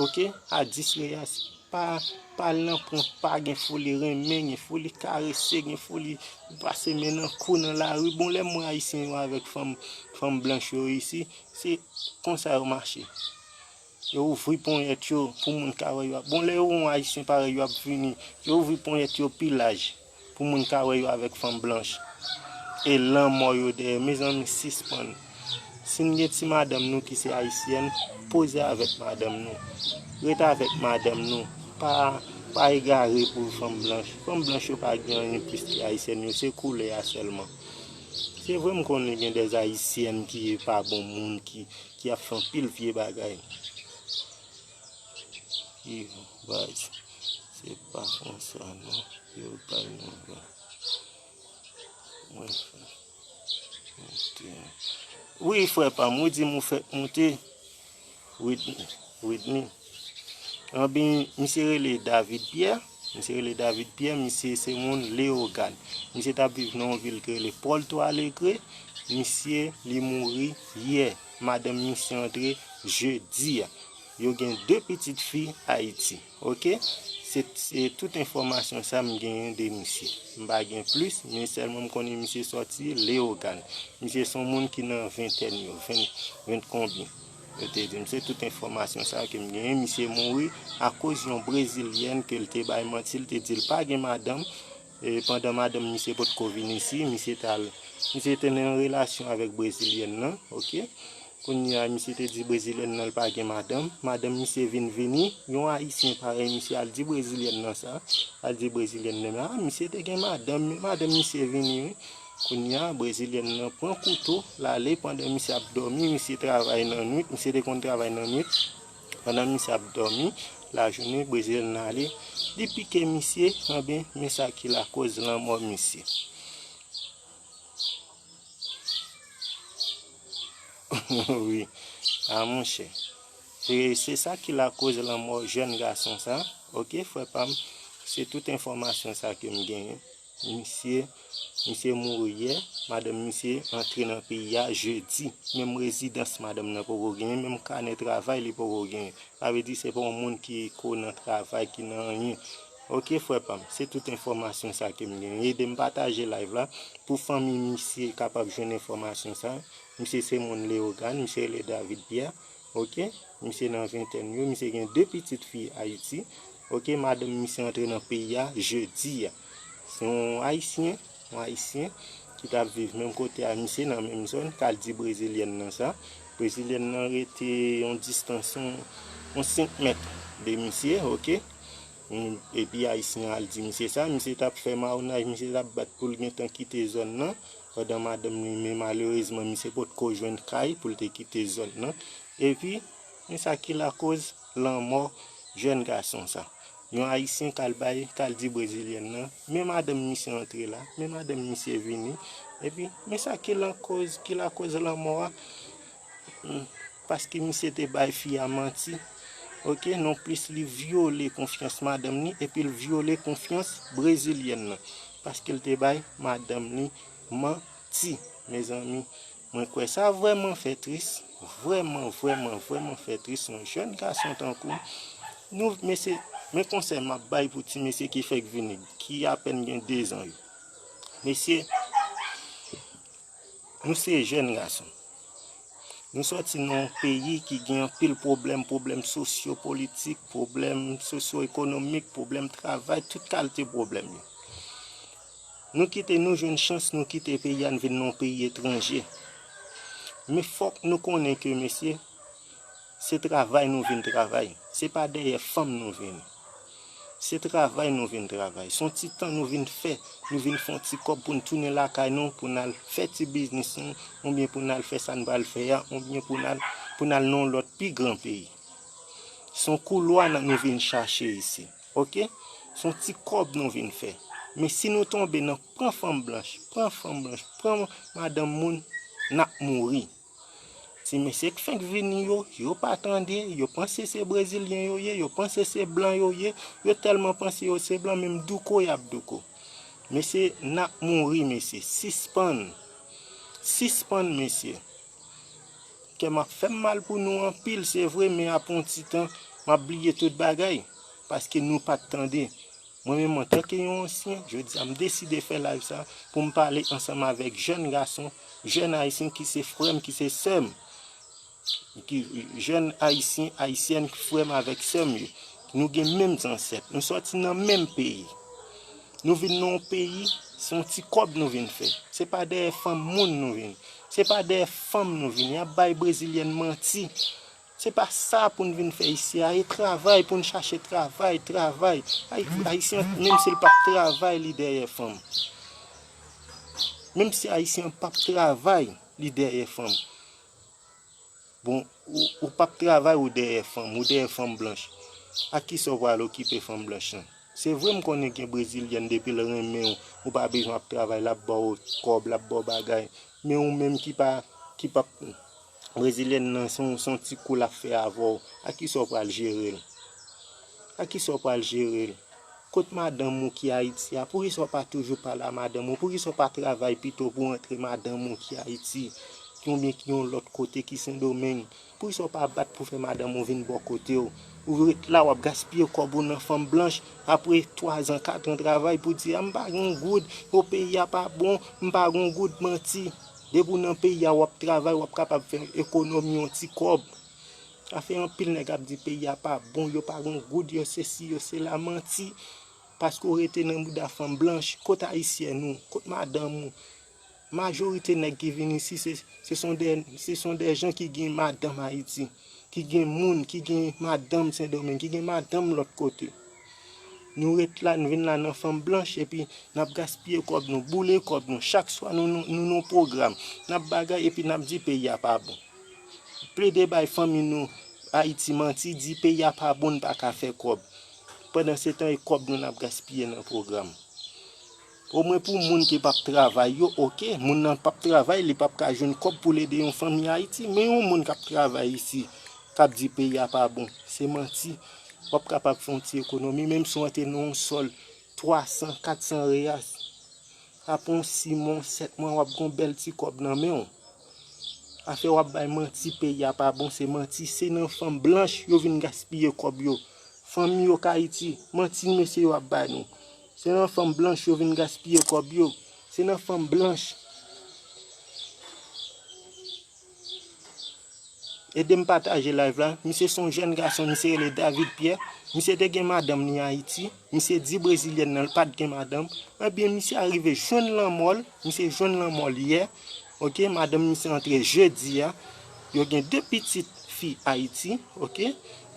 Oke? A dis reyas. Pa, pa al nan pran, pa gen foli renmen, gen foli karese, gen foli pase men nan kou nan lari. Bon, lè m wè ayisyen yo avèk fanm, fanm blanch yo isi, se konsa yo mache. Yo ouvri ponyèt yo pou moun ka wè yo ap. Bon, lè yo wè yon ayisyen parèy yo ap vini, yo ouvri ponyèt yo pi laj pou moun ka wè yo avèk fanm blanch. E lanmò yo dèyè. Mezanmi, sispann. Si n gen ti madanm nou ki se ayisyèn, poze avèk madanm nou. Ret avèk madanm nou. Pa, pa egare pou fanm blanch. Fanm blanch yo pa gen anyen plis ke ayisyèn yo, se koulè a sèlman. Se vre, m konnen gen dèz ayisyèn ki pa bon moun, ki, ki ap fè anpil vye bagay. Yo, baz, se pa konsa non. Yo bay nouvèl. Mwen fè monte. Wi, frè pa m, ou di m ou fèk monte. Widney, Widney. Anben, misye rele David Pierre. Misye rele David Pierre, misye se moun Leyogàn. Misye t ap viv nan yon vil ki rele Porto Alegre. Misye, li mouri yè. Madanm misye antre jedi a. Yo gen de pitit fi Ayiti. Oke? Se, se tout enfòmasyon sa m genyen de misye. M pa gen plis, men sèlman m konnen misye sòti Leyogàn. Misye se yon moun ki nan ventèn yo, ven, ven konbyen. Yo te di m se tout enfòmasyon sa ke m genyen. Misye mouri akoz yon brezilyèn ke l te bay manti, l te di l pa gen madanm. E pandan madanm misye potko vin isi, misye t al, misye te nan yon relasyon avèk brezilyèn nan, oke? Kounye a, misye te di brezilyèn nan l pa gen madanm. Madanm misye vin vini, yon ayisyen parèy misye al di brezilyèn nan sa, al di brezilyèn nan, a, misye te gen madanm, men madanm misye vini, wi. Kounye a, brezilyèn nan pran kouto, l ale pandan misye ap dòmi, misye travay nan nwit, misye te konn travay nan nwit. Pandan misye ap dòmi, lajounen, brezilyèn nan ale, li pike misye, enben, men sa ki lakoz lanmò misye. Wi, a monchè. Se, se sa ki lakoz lanmò jèn gason sa. Oke, frè pa m, se tout enfòmasyon sa ke m genyen. Misye, misye mouri yè, madanm misye antre nan peyi a jedi. Menm rezidans madanm nan poko genyen, menm kanè travay li poko genyen. Sa vle di se pa yon moun ki ko nan travay, ki nan anyen. Oke, frè pa m, se tout enfòmasyon sa ke m genyen. Ede m pataje live la pou fanmi misye kapab jwenn enfòmasyon sa. Misye se moun Leyogàn, misye rele David Pierre. Oke, misye nan ventèn yo, misye gen de pitit fi Ayiti. Oke, madanm misye antre nan peyi a jedi a. Se yon ayisyen, yon ayisyen ki t ap viv menm kote a misye, nan menm zòn, k al di brezilyèn nan sa. Brezilyèn nan rete yon distans, yon, yon senk mèt de misye, oke. Mm, epi ayisyen an al di misye sa, misye t ap fè mawonaj, misye t ap bat pou l gentan kite zòn nan, pandan madanm li, men malerezman, misye potko jwenn kay pou l te kite zòn nan. Epi, men sa ki lakoz lanmò jèn gason sa. Yon ayisyen k al bay, k al di brezilyèn nan, men madanm misye antre la, men madanm misye vini, epi, men sa ki lakoz, ki lakoz lanmò a. Hmm. Paske misye te bay fi a manti. Oke, nonplis li vyole konfyans madanm li, epi l vyole konfyans brezilyèn nan. Paske l te bay madanm li manti. Mezanmi, mwen kwè sa vrèman fè tris. Vrèman, vrèman, vrèman fè tris. Yon jèn gason tankou nou, mesye, men konsèy m ap bay pou ti mesye ki fèk vini, ki apèn gen de zan yo. Mesye, nou se jèn gason. Nou sòti nan yon peyi ki gen anpil pwoblèm, pwoblèm sosyo-politik, pwoblèm sosyo-ekonomik, pwoblèm travay, tout kalite pwoblèm yo. Nou kite, nou jwenn chans, nou kite peyi a, nou vin nan yon peyi etranje. Men fòk nou konnen ke, mesye, se travay nou vin travay. Se pa dèyè fanm nou vin. Se travay nou vin travay. Se yon ti tan nou vin fè. Nou vin fè yon ti kòb pou n tounen lakay nou, pou n al fè ti biznis nou, oubyen pou n al fè sa n pral fè a, oubyen pou n al, pou n al nan yon lòt pi gran peyi. Se yon koulwa nan nou vin chache isi. Oke? Se yon ti kòb nou vin fè. Men si nou tonbe nan pran fanm blanch, pran fanm blanch, pran madanm moun, n ap mouri. Ti mesye k fenk vini yo, yo pa tande, yo panse se brezilyen yo ye, yo panse se blan yo ye, yo tèlman panse yo se blan, menm douko y ap douko. Mesye, n ap mouri, mesye. Sispann. Sispann, mesye. Kè m ap fè m mal pou nou anpil, se vre, men apre yon ti tan, m ap bliye tout bagay. Paske nou pa t tande. Mwen menm, antanke yon ansyen, jodi a m deside fè live sa pou m pale ansanm avèk jèn gason, jèn ayisyen ki se frè m, ki se sè m, ki, jèn ayisyen, ayisyèn, frè m avèk sè m yo. Nou gen menm zansèt, nou sòti nan menm peyi. Nou vin nan yon peyi, se yon ti kòb nou vin fè. Se pa dèyè fanm moun nou vin. Se pa dèyè fanm nou vin. Y ap bay brezilyèn manti. Se pa sa pou n vin fè isi a, e travay pou n chache travay, travay. Ay-, Ayisyen, menm si l p ap travay, li dèyè fanm. Menm si Ayisyen p ap travay, li dèyè fanm. Bon, ou, ou p ap travay, ou dèyè fanm, ou dèyè fanm blanch. Ak kisa w pral okipe fanm blanch lan? Se vre, m konnen gen brezilyèn, depi l renmen w, ou pa bezwen ap travay, l ap ba w kòb, l ap ba w bagay. Men ou menm ki pa, ki p ap, brezilyèn nan, se yon, se yon ti kou l ap fè avè w. Ak kisa w pral jere l? Ak kisa w pral jere l? Kot madanm ou ki Ayiti a? Poukisa w pa toujou pale a madanm ou? Poukisa w pa travay pito pou antre madanm ou ki Ayiti, oubyen ki yon lòt kote, ki Sendomeng? Poukisa w pa bat pou fè madanm ou vin bò kote w? Ou ret la, w ap gaspiye kòb ou nan fanm blanch. Apre twazan, katran travay, pou di, "A, m pa gen goud, o, peyi a pa bon, m pa gen goud," manti. Depi w nan peyi a, w ap travay, w ap kapab fè ekonomi yon ti kòb. Sa fè anpil nèg ap di peyi a pa bon, yo pa gen goud, yo sesi, yo sela, manti. Paske w rete nan bouda fanm blanch, kot ayisyèn ou, kot madanm ou? Majorite nèg ki vin isi, se, se son de, se son de jan ki gen madanm Ayiti, ki gen moun, ki gen madanm Sendomeng, ki gen madanm lòt kote. Nou ret la, nou vin la nan fanm blanch, epi n ap gaspiye kòb nou, boule kòb nou. Chak swa nou, nou, nou nan pwogram, n ap bagay, epi n ap di peyi a pa bon. Plede bay fanmi nou Ayiti manti, di peyi a pa bon, n pa ka fè kòb. Pandan se tan, e kòb nou n ap gaspiye nan pwogram. Omwen pou moun ki p ap travay yo, oke, moun nan p ap travay, li p ap ka jwenn kòb pou l ede yon fanmi Ayiti, men yon moun k ap travay isi, k ap di peyi a pa bon, se manti. W ap kapab fè yon ti ekonomi, menm si w antre nan yon sòl twa san, kat san reyal. Apre yon sis mwa, sèt mwa, w ap gen yon bèl ti kòb nan men w. Afè w ap bay manti, peyi a pa bon, se manti. Se nan fanm blanch yo vin gaspiye kòb yo. Fanmi yo k Ayiti, manti mesye yo ap bay nou. Se nan fanm blanch yo vin gaspiye kòb yo. Se nan fanm blanch. Ede m pataje live la. Misye se yon jèn gason, misye rele David Pierre. Misye te gen madanm li Ayiti. Misye di brezilyèn nan l pa t gen madanm. Ebyen, misye arive jwenn lanmò l. Misye jwenn lanmò l yè. Oke, madanm misye antre jedi a. Yo gen de pitit fi Ayiti. Oke,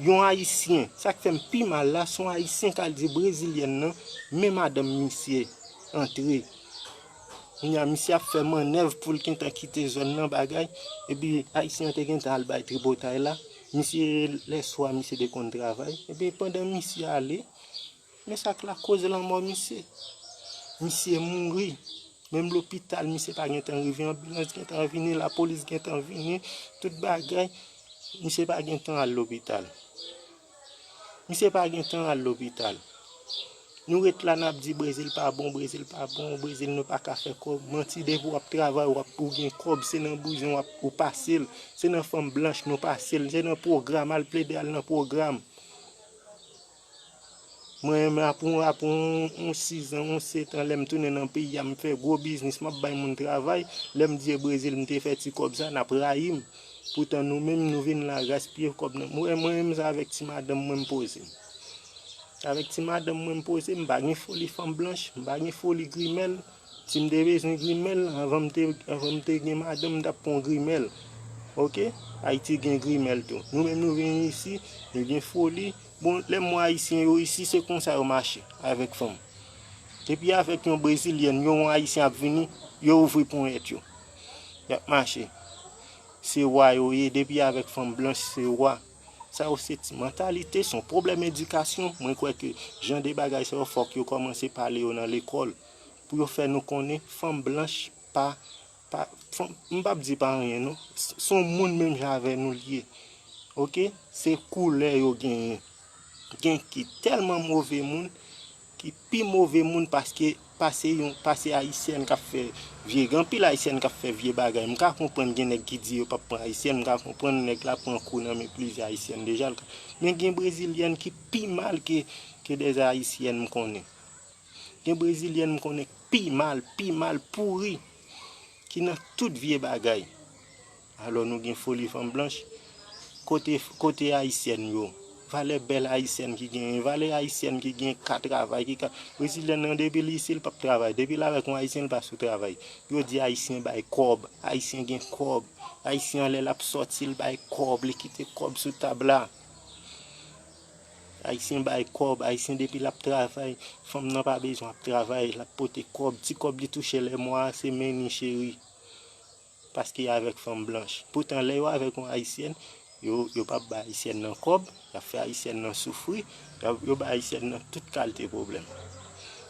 yon ayisyen. Sa k fè m pi mal la, se yon ayisyen k al di brezilyèn nan, men madanm misye antre. Kounye a, misye ap fè mannèv pou l gentan kite zòn nan, bagay. Epi, ayisyen an te gentan al bay tripotay la. Misye, lèswa, misye te konn travay. Epi, pandan misye ale, men sa k lakoz lanmò misye. Misye mouri. Menm lopital, misye pa gentan rive, anbilans gentan vini, lapolis gentan vini, tout bagay. Misye pa gentan al lopital. Misye pa gentan al lopital. Nou ret la, n ap di Brezil pa bon, Brezil pa bon, Brezil nou pa ka fè kòb. Manti, depi w ap travay, w ap, ou gen kòb, se nan bouzen w ap, ou pase l. Se nan fanm blanch nou pase l. Se nan pwogram, al plede al nan pwogram. Mwen menm, apre, apre yon, yon sis an, yon sèt an, lè m tounen nan peyi a, m fè gwo biznis, m ap bay moun travay. Lè m di e Brezil m te fè ti kòb sa, n ap rayi m. Poutan nou menm, nou vin la gaspiye kòb nan. Mwen, mwen menm, se avèk ti madanm mwen m poze m. Avèk ti madanm mwen m poze m, m pa gen foli fanm blanch, m pa gen foli grimèl. Si m te bezwen grimèl, anvan m te, anvan m te gen madanm, m t ap pran yon grimèl. Oke? Ayiti gen grimèl tou. Nou menm nou vin isi, nou gen foli. Bon, lè m wè ayisyen yo isi, se konsa yo mache avèk fanm. Depi avèk yon brezilyèn, yo yon ayisyen ap vini, yo ouvri ponyèt yo. Y ap mache. Se wa yo ye, depi avèk fanm blanch, se wa. Sa yo se ti mantalite, se yon pwoblèm edikasyon. Mwen kwè ke jan de bagay sa yo, fòk yo kòmanse pale yo nan lekòl. Pou yo fè nou konnen fanm blanch pa, pa, fanm, m p ap di pa anyen non. S-, se yon moun menm jan avè nou l ye. Oke? Se koulè yo genyen. Gen ki tèlman move moun, ki pi move moun paske, pase yon, pase ayisyèn k ap fè vye, gen anpil ayisyèn k ap fè vye bagay. M ka konprann gen nèg ki di yo p ap pran ayisyèn, m ka konprann nèg la pran kou nan men plizyè ayisyèn deja. L ka, men gen brezilyèn ki pi mal ke, ke dè ayisyèn m konnen. Gen brezilyèn m konnen pi mal, pi mal, pouri, ki nan tout vye bagay. Alò nou gen foli fanm blanch. Kote, kote ayisyèn yo? Valè bèl ayisyèn ki genyen, valè ayisyèn ki gen ka travay, ki ka, brezilyèn nan depi l isi l p ap travay, depi l avèk yon ayisyen l pa sou travay. Yo di ayisyen bay kòb, ayisyen gen kòb, ayisyen an lè l ap sòti l bay kòb, li kite kòb sou tab la. Ayisyen bay kòb, ayisyen depi l ap travay, fanm nan pa bezwen ap travay, l ap pote kòb, ti kòb li touche lè mwa a, se men ni cheri. Paske y avèk fanm blanch. Poutan lè yo avèk yon ayisyèn, yo, yo p ap bay ayisyèn nan kòb, y ap fè ayisyèn nan soufri, y ap, yo bay ayisyèn nan tout kalte pwoblèm.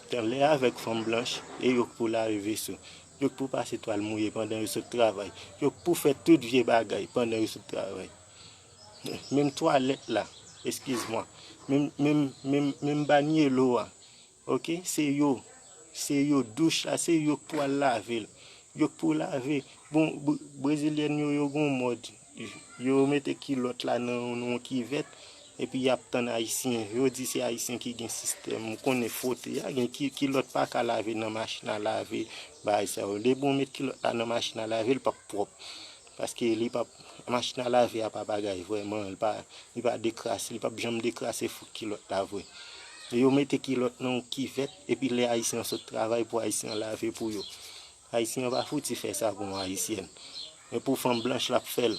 Poutan lè y avèk fanm blanch, e yo k pou lave veso, yo k pou pase twal mouye pandan yo sot travay, yo k pou fè tout vye bagay pandan yo sot travay. Menm twalèt la, eskiz mwa, menm, menm, menm, menm banyelo a, Ok, se yo. Se yo, douch la, se yo k pou al lave l. Yo k pou lave. Bon, Br- Brezilyèn yo, yo gon mòd. Yo mete kilòt la nan, nan yon kivèt, epi y ap tann Ayisyen. Yo di se Ayisyen ki gen sistèm, ou konnen fwote a, gen ki, kilòt pa ka lave nan machin a lave, bagay sa yo. Depi w met kilòt la nan machin a lave, l p ap pwòp. Paske li p ap, machin a lave a pa bagay vrèman, li pa, li pa dekrase, li p ap janm dekrase fout kilòt la vre. E yo mete kilòt nan yon kivèt, epi lè Ayisyen an sot travay pou Ayisyen an lave pou yo. Ayisyen an pa fouti fè sa pou yon Ayisyèn. Men pou fanm blanch l ap fè l.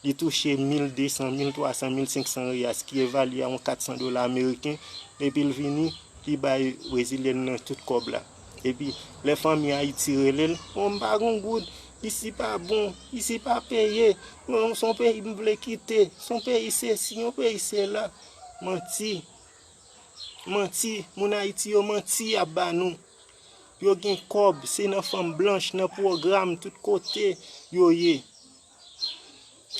Li touche mil de san, mil twa san, mil senk san reyas, ki evalye a yon kat san dola ameriken, epi l vini, li bay Brezilyèn nan tout kòb la. Epi, lè fanmi Ayiti rele l, o, m pa gon goud, isi pa bon, isi pa peye, non, se yon peyi m vle kite, se yon peyi sesi, yon peyi sela. Manti. Manti, moun Ayiti yo manti y ap ba nou. Yo gen kòb, se nan fanm blanch, nan pwogram, tout kote yo ye.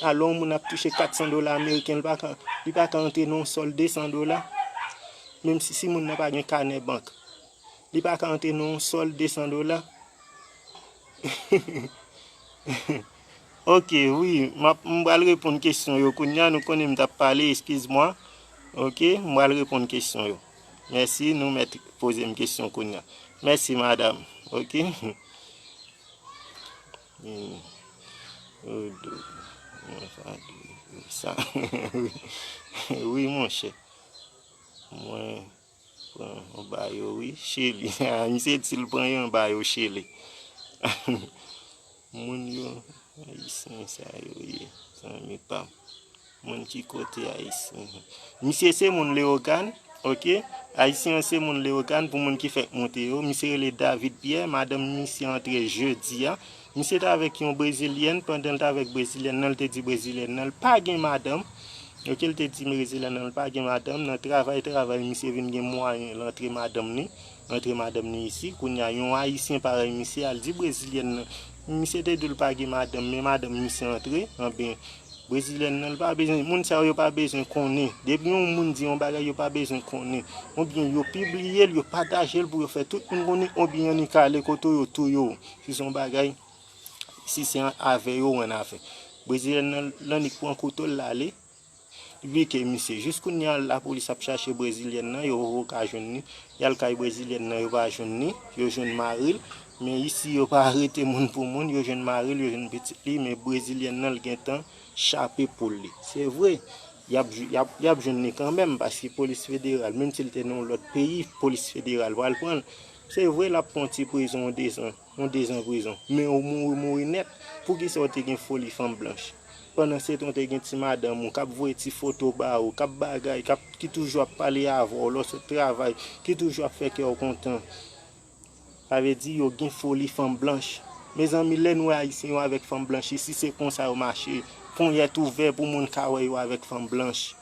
Alò, yon moun ap touche kat san dola ameriken, li pa ka, li pa ka antre nan yon sòl de san dola. Menm si, si moun nan pa gen kanè bank, li pa ka antre nan yon sòl de san dola. Ok, wi, m ap, m pral reponn kesyon yo kounye a, nou konnen m t ap pale, eskiz mwa. Ok, m pral reponn kesyon yo. Mèsi, nou mèt poze m kesyon kounye a. Mèsi, madanm. Ok. Hmm. Odo. Mwen sa di sa. Wi, monchè. Mwen pran anba yo, wi. Chili. Misye di l pran yo anba yo, Chili. Moun yo, Ayisyen sa yo ye, zanmi pa m. Moun ki kote Ayisyen? Misye se moun Leyogàn, ok? Ayisyen an se moun Leyogàn, pou moun ki fèk monte yo. Misye rele David Pierre, madanm misye antre jedi a. Misye t avèk yon Brezilyèn, pandan l t avèk Brezilyèn nan, l te di Brezilyèn nan, l pa gen madanm. Ok, l te di Brezilyèn nan, l pa gen madanm. Nan travay, travay, misye vin gen mwayen, l antre madanm ni, antre madanm ni isi. Kounye a, yon Ayisyen parèy misye al di Brezilyèn nan, misye te di l pa gen madanm, men madanm misye antre, anben, Brezilyèn nan, l pa bezwen, moun sa yo, yo pa bezwen konnen. Depi yon moun di yon bagay, yo pa bezwen konnen. Oubyen yo pibliye l, yo pataje l pou yo fè tout moun konnen, oubyen annik ale kote yo touye w. Si se yon bagay, si se an- avè yo, w annafè. Brezilyèn nan, l annik pran kouto l, l ale. Pike misye. Jis kounye a, lapolis ap chache Brezilyèn nan, yo poko ka jwenn li. Y al kay Brezilyèn nan, yo pa jwenn li. Yo jwenn mari l. Men isi, yo pa arete moun pou moun. Yo jwenn mari l, yo jwenn pitit li. Men Brezilyèn nan, l gentan chape poul li. Se vre, y ap, y ap, y ap jwenn li kanmenm, paske polis federal, menm si l te nan yon lòt peyi, polis federal pral pran l. Se vre, l ap pran ti prizon, yon dezan, yon dezan prizon. Men ou mouri, mouri nèt. Poukisa w te gen foli fanm blanch? Pandan se tan, w te gen ti madanm ou k ap voye ti foto ba ou, k ap bagay, k ap, ki toujou ap pale avè w lè w sot travay, ki toujou ap fè kè w kontan. Sa vle di yo gen foli fanm blanch. Mezanmi, lè n wè Ayisyen yo avèk fanm blanch isi, se konsa yo mache. Ponyèt ouvè pou moun ka wè yo avèk fanm blanch.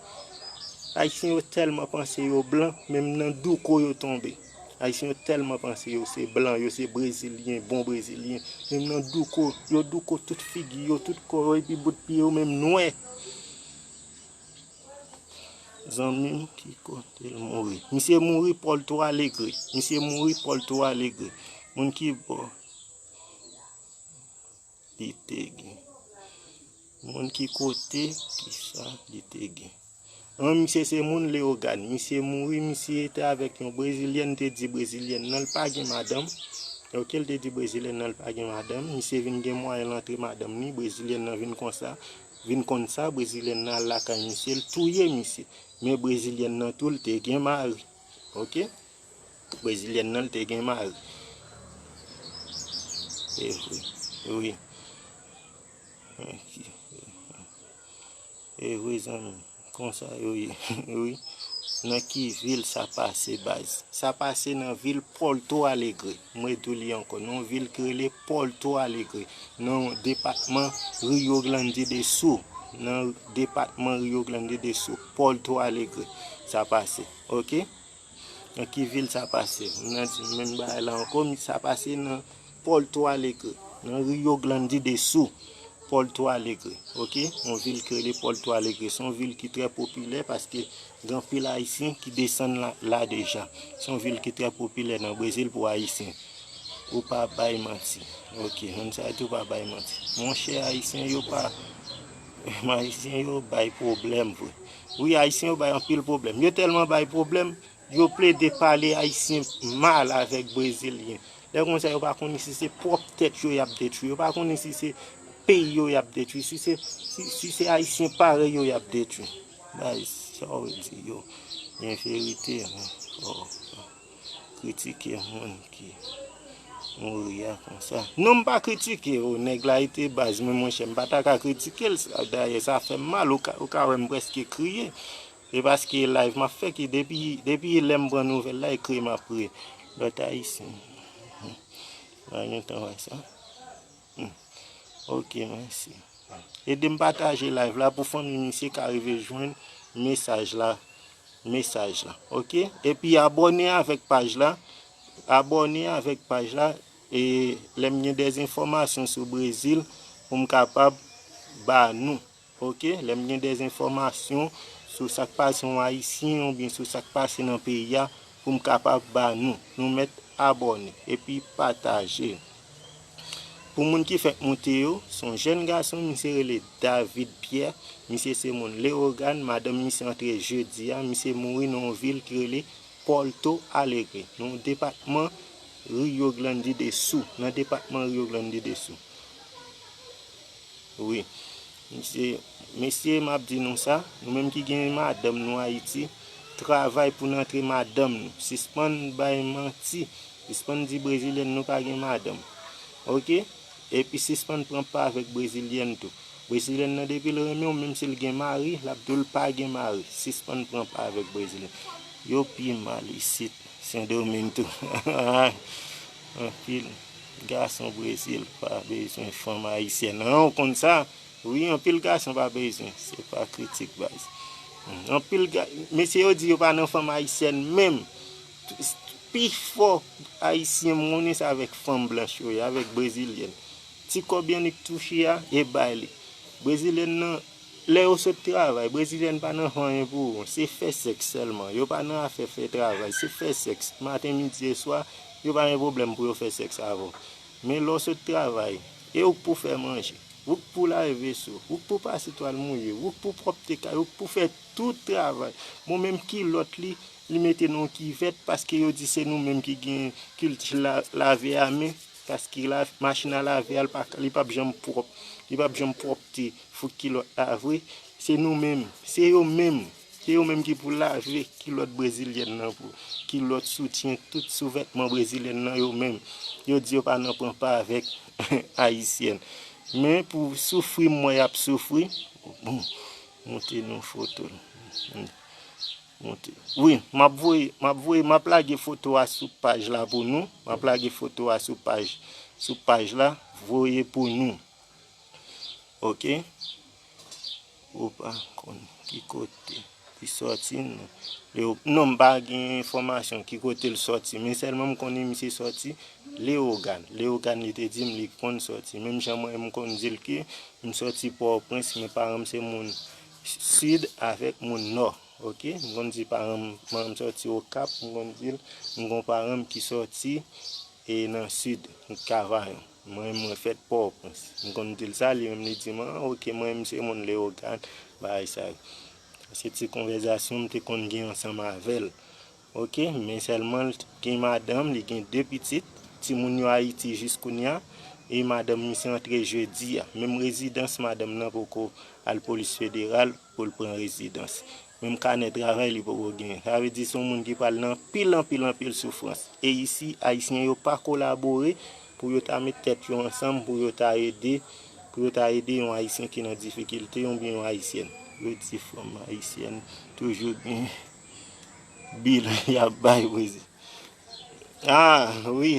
Ayisyen yo tèlman panse yo blan, menm nan douko yo tonbe. Ayisyen yo tèlman panse yo se blan, yo se brezilyen, bon brezilyen. Menm nan douko, yo douko tout figi yo, tout kò yo, epi bout pye yo menm nwè. Zanmi m, ki kote l mouri? Misye mouri Porto Alegre. Misye mouri Porto Alegre. Moun ki bò li te gen? Moun ki kote, kisa li te gen? An, misye se moun Leyogàn. Misye mouri, misye te avèk yon brezilyèn, te di brezilyèn nan l pa gen madanm. Ok, l te di brezilyèn nan l pa gen madanm. Misye vin gen mwayen l antre madanm ni, brezilyèn nan vin konsa, vin konn sa, brezilyèn nan al lakay misye, l touye misye. Men brezilyèn nan tou, l te gen mari. Ok? Brezilyèn nan, l te gen mari. E vre. Wi. E vre, zanmi. Konsa yo ye. Wi. Nan ki vil sa pase, baz? Sa pase nan vil Porto Alegre. Mwen di w li ankò. Nan yon vil ki rele Porto Alegre. Nan depatman Rio Grande do Sul. Nan depatman Rio Grande do Sul. Porto Alegre. Sa pase. Ok? Nan ki vil sa pase? M nan di menm bagay la ankò, men sa pase nan Porto Alegre, nan Rio Grande do Sul. Porto Alegre, oke? Yon vil ki rele Porto Alegre. Se yon vil ki trè popilè paske gen anpil Ayisyen ki desann la, la deja. Se yon vil ki trè popilè nan Brezil pou Ayisyen. Ou pa bay manti. Oke, moun sa yo tou pa bay manti. Monchè, Ayisyen yo pa, Ayisyen yo bay pwoblèm vre. Wi, Ayisyen yo bay anpil pwoblèm. Yo tèlman bay pwoblèm, yo plede pale Ayisyen mal avèk Brezilyen. Lè konsa, yo pa konnen si se pwòp tèt yo y ap detwi. Yo pa konnen si se peyi yo y ap detwi. Si se, si, si se Ayisyen parèy yo y ap detwi. Bay, sa w di yo. Gen verite, men fò kritike moun ki mouri a konsa. Non, m pa kritike, o, nèg la ete baz, men monchè, m pa ta ka kritike l, sa, dayè, sa fè m mal, ou ka, ou ka wè m prèske kriye. E paske live m ap fè ki depi, depi lè m pran nouvèl la, e kriye m ap kriye. Lòt Ayisyen. Hmm. Pa gen tan wè sa. Hmm. Oke, mèsi. Ede m pataje live la pou fanmi misye ka rive jwenn mesaj la. Mesaj la. Oke? Epi abòne avèk paj la. Abòne avèk paj la. E lè m gen dèz enfòmasyon sou Brezil pou m kapab ba nou. Oke? Lè m gen dèz enfòmasyon sou sa k pase yon Ayisyen oubyen sou sa k pase nan peyi a pou m kapab ba nou. Nou mèt abòne epi pataje. Pou moun ki fèk moute yo, se yon jèn gason, misye rele David Pierre, misye se moun Leyogàn, madanm misye antre jedi a, misye mouri nan yon vil ki rele Porto Alegre, nan depatman Rio Grande do Sul, nan depatman Rio Grande do Sul. Wi. Mesye, mesye, m ap di nou sa, nou menm ki gen madanm nou Ayiti, travay pou n antre madanm nou. Sispann bay manti. Sispann di Brezilyèn nou pa gen madanm. Oke? Epi sispann pran pa avèk Brezilyèn tou. Brezilyèn nan depi l renmen w, menm si l gen mari, l ap di w l pa gen mari. Sispann pran pa avèk Brezilyèn. Yo pi mal isit, Sendomeng tou. Anpil gason Brezil pa bezwen fanm ayisyèn. An, ou konn sa? Wi, anpil gason pa bezwen. Se pa kritik, baz. Anpil ga-, mesye yo di yo pa nan fanm ayisyèn menm. Pifò Ayisyen m konnen se avèk fanm blanch yo ye, avèk Brezilyèn. Ti kòb y annik touche a, e bay li. Brezilyèn nan, lè yo sot travay, Brezilyèn pa nan fè anyen pou ou. Se fè sèks sèlman. Yo pa nan afè fè travay. Se fè sèks. Maten, midi e swa, yo pa gen pwoblèm pou yo fè sèks avè w. Men lè w sot travay, e ou k pou fè manje. Ou k pou lave veso. Ou k pou pase twal mouye. Ou k pou pwòpte kay. Ou k pou fè tout travay. Bon, menm kilòt li, li mete nan yon kivèt paske yo di se nou menm ki gen kilti la, lave a men. Paske la, machin a lave a, li pa, li p ap janm pwòp. Li p ap janm pwòpte fouk kilòt la vre. Se nou menm. Se yo menm. Se yo menm ki pou lave kilòt brezilyèn nan pou kilòt, soutyen, tout souvètman brezilyèn nan yo menm. Yo di yo pa nan pran pa avèk ayisyèn. Men pou soufri m wè y ap soufri, bon, montre nou foto l. Montre. Wi, m ap voye, m ap voye, m ap lage foto a sou paj la pou nou. M ap lage foto a sou paj, sou paj la, voye pou nou. Oke? Ou pa konn ki kote li sòti, non. Yo, non, m pa gen enfòmasyon ki kote l sòti, men sèlman m konnen misye sòti Leyogàn. Leyogàn, li te di m li konn sòti. Menm jan mwen, m konn di l ke m sòti Pòtoprens, men paran m se moun Sid avèk moun Nò. Oke? M konn di paran m, manman m sòti Okap, m konn di l, m gon paran m ki sòti e nan Sid, Kavayon. Mwen, mwen fèt Pòtoprens. M konn di l sa, li menm li di mwen, "Ah, oke, mwen, m se moun Leyogàn, bagay sa yo." Se ti konvèzasyon m te konn gen ansanm avè l. Oke, men sèlman l gen madanm, li gen de pitit, timoun yo Ayiti jis kounye a, e madanm misye antre jedi a. Menm rezidans madanm nan poko al polis federal pou l pran rezidans. Menm kanè travay li poko genyen. Sa vle di se yon moun ki pral nan anpil, anpil, anpil soufrans. E isi, Ayisyen yo pa kolabore pou yo ta met tèt yo ansanm, pou yo ta ede, pou yo ta ede yon Ayisyen ki nan difikilte, oubyen yon Ayisyèn. Yo di fanm ayisyèn toujou gen bil y ap bay, wi. Ah, wi.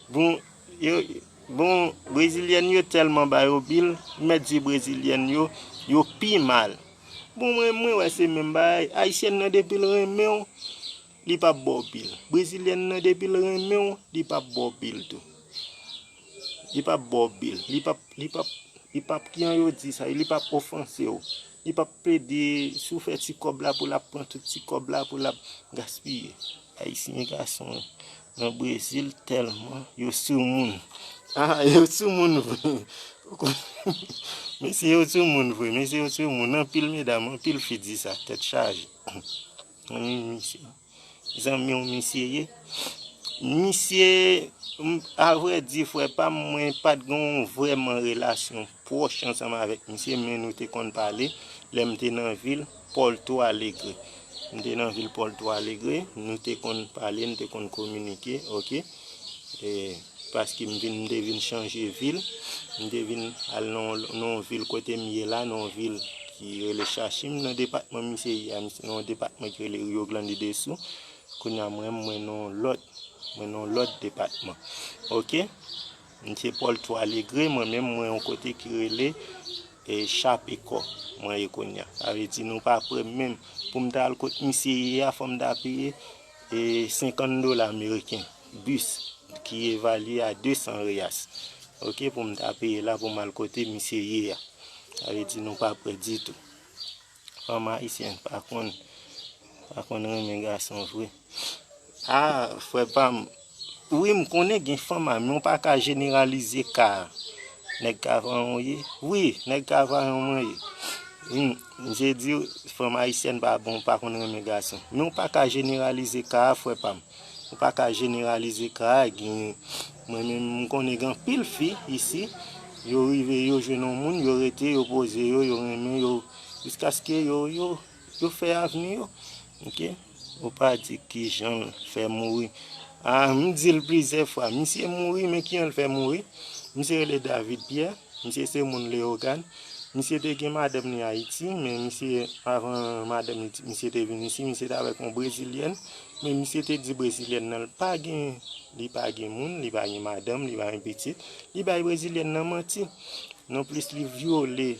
Bon, yo, bon, brezilyèn yo tèlman ba yo bil, m mèt di brezilyèn yo, yo pi mal. Bon, mwen, mwen wè se menm bagay. Ayisyèn nan depi l renmen w, li p ap ba w bil. Brezilyèn nan depi l renmen w, li p ap ba w bil tou. Li p ap ba w bil. Li p ap, li p ap, Li p ap, kijan yo di sa, li p ap ofanse w. Li p ap plede, si w fè ti kòb la pou l ap pran tout ti kòb la pou l ap gaspiye. Ayisyen gason nan Brezil tèlman yo sou moun. Ah, yo sou moun vre. Mesye yo sou moun vre, mesye yo sou moun. Anpil medam, anpil fi di sa, tèt chaje. Ann, mesye. Zanmi w misye ye. Misye, m- avrèdi, frè pa m, mwen pa t gen yon vrèman relasyon pwòch ansanm avèk misye, men nou te konn pale lè m te nan vil Porto Alegre. M te nan vil Porto Alegre, nou te konn pale, nou te konn kominike, oke. E, paske m vin, m te vin chanje vil, m te vin al nan, nan yon vil kote m ye la, nan yon vil ki rele Chachim, nan depatman misye ye a, misye nan yon depatman ki rele Rio Grande do Sul. Kounye a mwen, mwen nan yon lòt, mwen nan yon lòt depatman. Oke? M se Porto Alegre, mwen menm, mwen yon kote ki rele e Chapecó, mwen ye kounye a. Sa vle di nou pa prè menm. Pou m ta al kot misye ye a, fò m ta peye e senkant dola ameriken, bis, ki evalye a de san reyas. Oke, pou m ta peye la, pou m al kote misye ye a. Sa vle di nou pa prè ditou. Fanm ayisyèn pa konn, pa konn renmen gason vre. Ah, frè pa m, wi, m konnen gen fanm a, men w pa ka jeneralize ka a. Nèg ka vanyan w ye? Wi, nèg ka vanyan mwen ye. Wi, m se di w, fanm ayisyèn pa bon, pa konn renmen gason. Men w pa ka jeneralize ka a, frè pa m. Ou pa ka jeneralize ka a, gen, mwen menm, m konnen gen anpil fi isi, yo rive, yo jwenn yon moun, yo rete, yo poze yo, yo renmen yo, jiskaske yo, yo, yo fè avni yo. Oke? Ou pa di kijan l fè mouri. Ah, m di l plizyè fwa, misye mouri, men kijan l fè mouri? Misye rele David Pierre. Misye se moun Leyogàn. Misye te gen madanm li Ayiti, men misye, avan madanm li, misye te vin isi, misye te avèk yon brezilyèn. Men misye te di brezilyèn nan, l pa gen, li pa gen moun, li pa gen madanm, li pa gen pitit. Li bay brezilyèn nan manti. Nonplis li vyole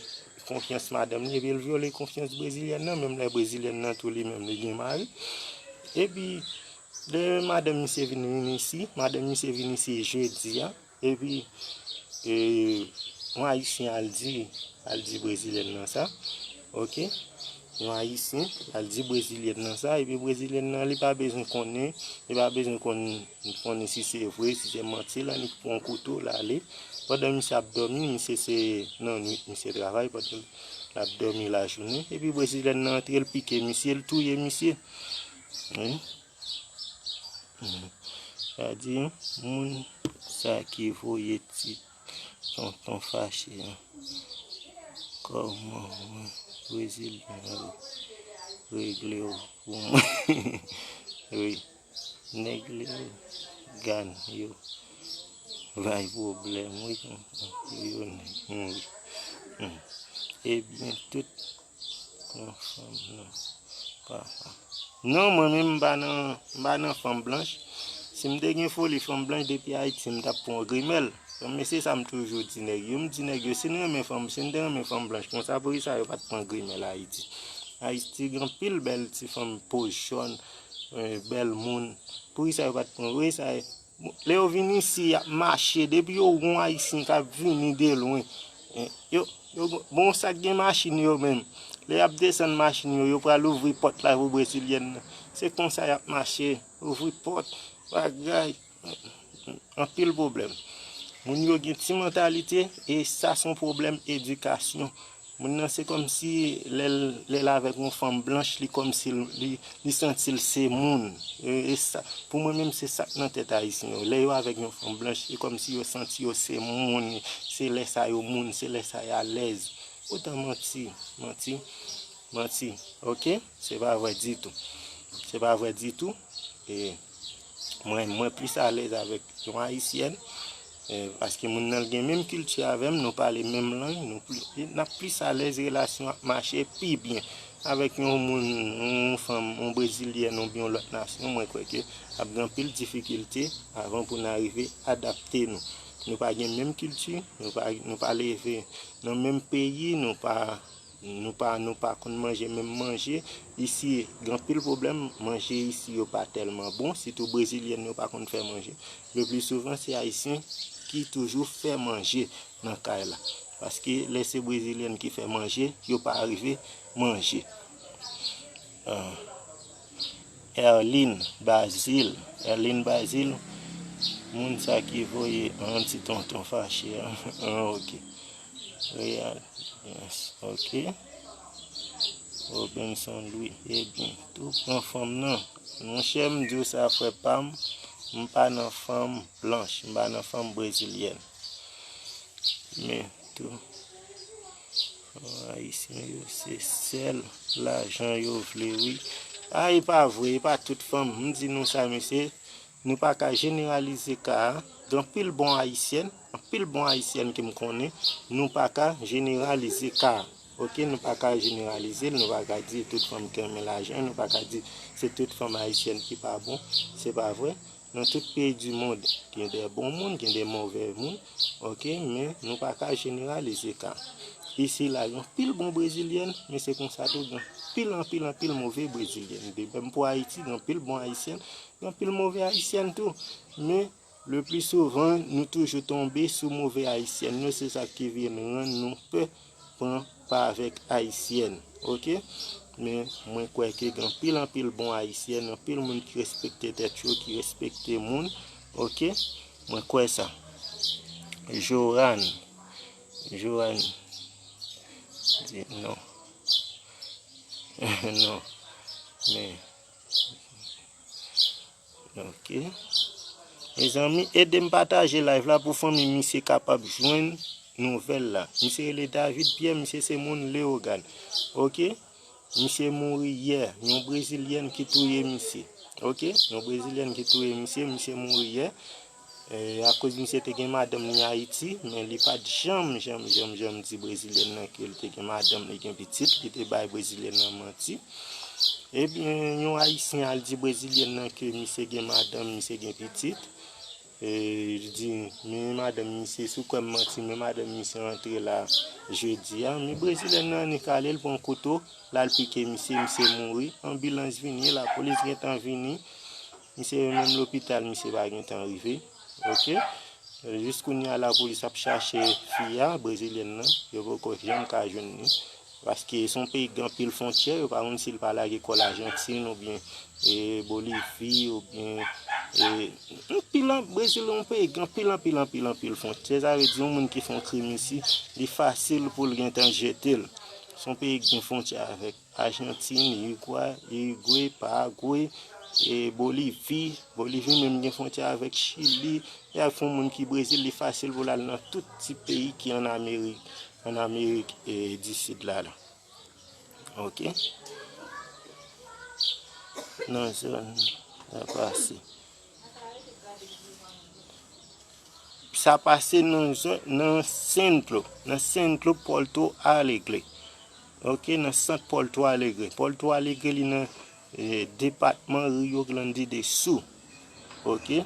konfyans madanm li, epi l vyole konfyans brezilyèn nan, menm lè brezilyèn nan tou li menm li gen mari. Epi, lè madanm misye vin, vin isi, madanm misye vin isi jedi a, epi, e, yon ayisyen al di, al di brezilyèn nan sa, oke? Yon ayisyen al di brezilyèn nan sa, epi brezilyèn nan, li pa bezwen konnen, li pa bezwen konn, konnen si se vre, si se manti, l annik pran kouto, l ale. Pandan misye ap dòmi, misye se nan nwit misye travay, pandan l ap dòmi lajounen, epi brezilyèn nan antre, l pike misye, l touye misye. Wi. Sa di, moun sa ki voye ti tonton fache an, kòman mwen brezilyen yo regle w pou mwen? Wi, nèg Leyogàn yo bay pwoblèm, wi, tonton, pou yo nèg mouri. Hmm. Ebyen, tout pran fanm nan papa. Non, mwen menm m pa nan, m pa nan fanm blanch. Si m te gen foli fanm blanch depi Ayiti, m t ap pran grimèl. Men se sa m toujou di nèg yo. M di nèg yo, si n renmen fanm, si n te renmen fanm blanch konsa, poukisa yo pa t pran grimèl Ayiti? Ayiti gen anpil bèl ti fanm po jòn, eh, bèl moun. Poukisa yo pa t pran? Poukisa Bon, lè yo vin isi, y ap mache. Depi yo wè yon Ayisyen k ap vini de lwen, eh, yo, yo, bon, sa k gen machin yo menm. Lè y ap desann machin yo, yo pral ouvri pòt la pou brezilyèn nan. Se konsa y ap mache, ouvri pòt, bagay, anpil pwoblèm. Moun yo gen ti mantalite, e sa se yon pwoblèm edikasyon. Moun nan se kòmsi lè l, lè l avèk yon fanm blanch, li kòmsi l, li, li santi l se moun. E, e sa, pou mwen menm, se sa k nan tèt ayisyen yo. Lè yo avèk yon fanm blanch, e kòmsi yo santi yo se moun. Se lè sa yo moun, se lè sa y alèz. Poutan manti, manti, manti. Oke? Se pa vre ditou. Se pa vre ditou. E mwen, mwen plis alèz avèk yon ayisyèn, eh, paske moun nan l gen menm kilti avè m, nou pale menm lang, nou pli, n ap plis alèz, relasyon ap mache pi byen. Avèk yon moun, yon fanm, yon brezilyèn oubyen yon lòt nasyon, mwen kwè ke ap gen anpil difikilte avan pou n arive adapte nou. Nou pa gen menm kilti, nou pa, nou pa leve nan menm peyi, nou pa Nou pa, nou pa konn manje menm manje. Isi, gen anpil pwoblèm. Manje isi yo pa tèlman bon. Sitou brezilyèn yo pa konn fè manje. Le pli souvan, se ayisyen ki toujou fè manje nan kay la. Paske lè se brezilyèn ki fè manje, yo pa rive manje. Ah. Erline Bazil, Erline Bazil, moun sa ki voye an ti tonton fache an. Ah, ok. Real, yes, ok. Robinson Louis, ebyen, tou pran fanm nan. Monchè, m di w sa, frè pa m, m pa nan fanm blanch, m pa nan fanm brezilyèn. Men tou, fanm ayisyen yo, se sèl lajan yo vle, wi. A, e pa vre, e pa tout fanm. M di nou sa, mesye, nou pa ka jeneralize ka a. Gen anpil bon ayisyèn, anpil bon ayisyèn ke m konnen, nou pa ka jeneralize ka a. Ok, nou pa ka jeneralize l, nou pa ka di tout fanm ki renmen lajan, nou pa ka di se tout fanm ayisyèn ki pa bon, se pa vre. Nan tout peyi di mond, gen de bon moun, gen de move moun, ok, men nou pa ka jeneralize ka. Isi la, gen anpil bon brezilyèn, men se konsa tou, gen anpil, anpil, anpil move brezilyèn. De menm pou Ayiti, gen anpil bon ayisyèn, gen anpil move ayisyèn tou. Men, le pli souvan, nou toujou tonbe sou move ayisyèn yo, se sa ki vin rann nou pè pran pa avèk ayisyèn, ok? Men mwen kwè ke gen anpil, anpil bon ayisyèn, anpil moun ki respekte tèt yo, ki respekte moun, ok? Mwen kwè sa. Joran, Joran, di non. Non. Men, ok. Mezanmi, ede m pataje live la pou fanmi misye kapab jwenn nouvèl la. Misye rele David Pierre, misye se moun Leyogàn. Ok? Misye mouri yè. Yon brezilyèn ki touye misye. Ok? Yon brezilyèn ki touye misye, misye mouri yè. E, akoz misye te gen madanm li Ayiti, men li pa t janm, janm, janm, janm di brezilyèn nan ke li te gen madanm, li gen pitit, li te bay brezilyèn nan manti. Ebyen, yon ayisyen al di brezilyèn nan ke misye gen madanm, misye gen pitit. E, li di, men madanm misye, si w kwè m manti, men madanm misye antre la jodi a. Men brezilyèn nan annik ale, l pran kouto, l al pike misye, misye mouri. Anbilans vini, lapolis gentan vini. Misye menm lopital, misye pa gentan rive. Ok? Jis kounye a, lapolis ap chache fi a, brezilyèn nan. Yo poko janm ka jwenn li. Paske se yon peyi ki gen anpil fwontyè, yo pa konn si l pa lage kò l Ajantin oubyen, e, Bolivi oubyen, e, anpil an-, Brezil se yon peyi ki gen anpil, anpil, anpil, anpil fwontyè. Sa vle di yon moun ki fè yon krim isi, li fasil pou l gentan jete l. Se yon peyi ki gen fwontyè avèk Ajantin, Irigway, Irigwe, Paragwe, e Bolivi. Bolivi menm gen fwontyè avèk Chili. E al fè yon moun ki Brezil, li fasil pou l al nan tout ti peyi ki ann Amerik, ann Amerik, e, di Sid la, la. Ok? Nan zòn sa pase. Sa pase nan zòn, nan sentro, nan sentro Porto Alegre. Ok, nan sant Porto Alegre. Porto Alegre, li nan, e, depatman Rio Grande do Sul. Ok?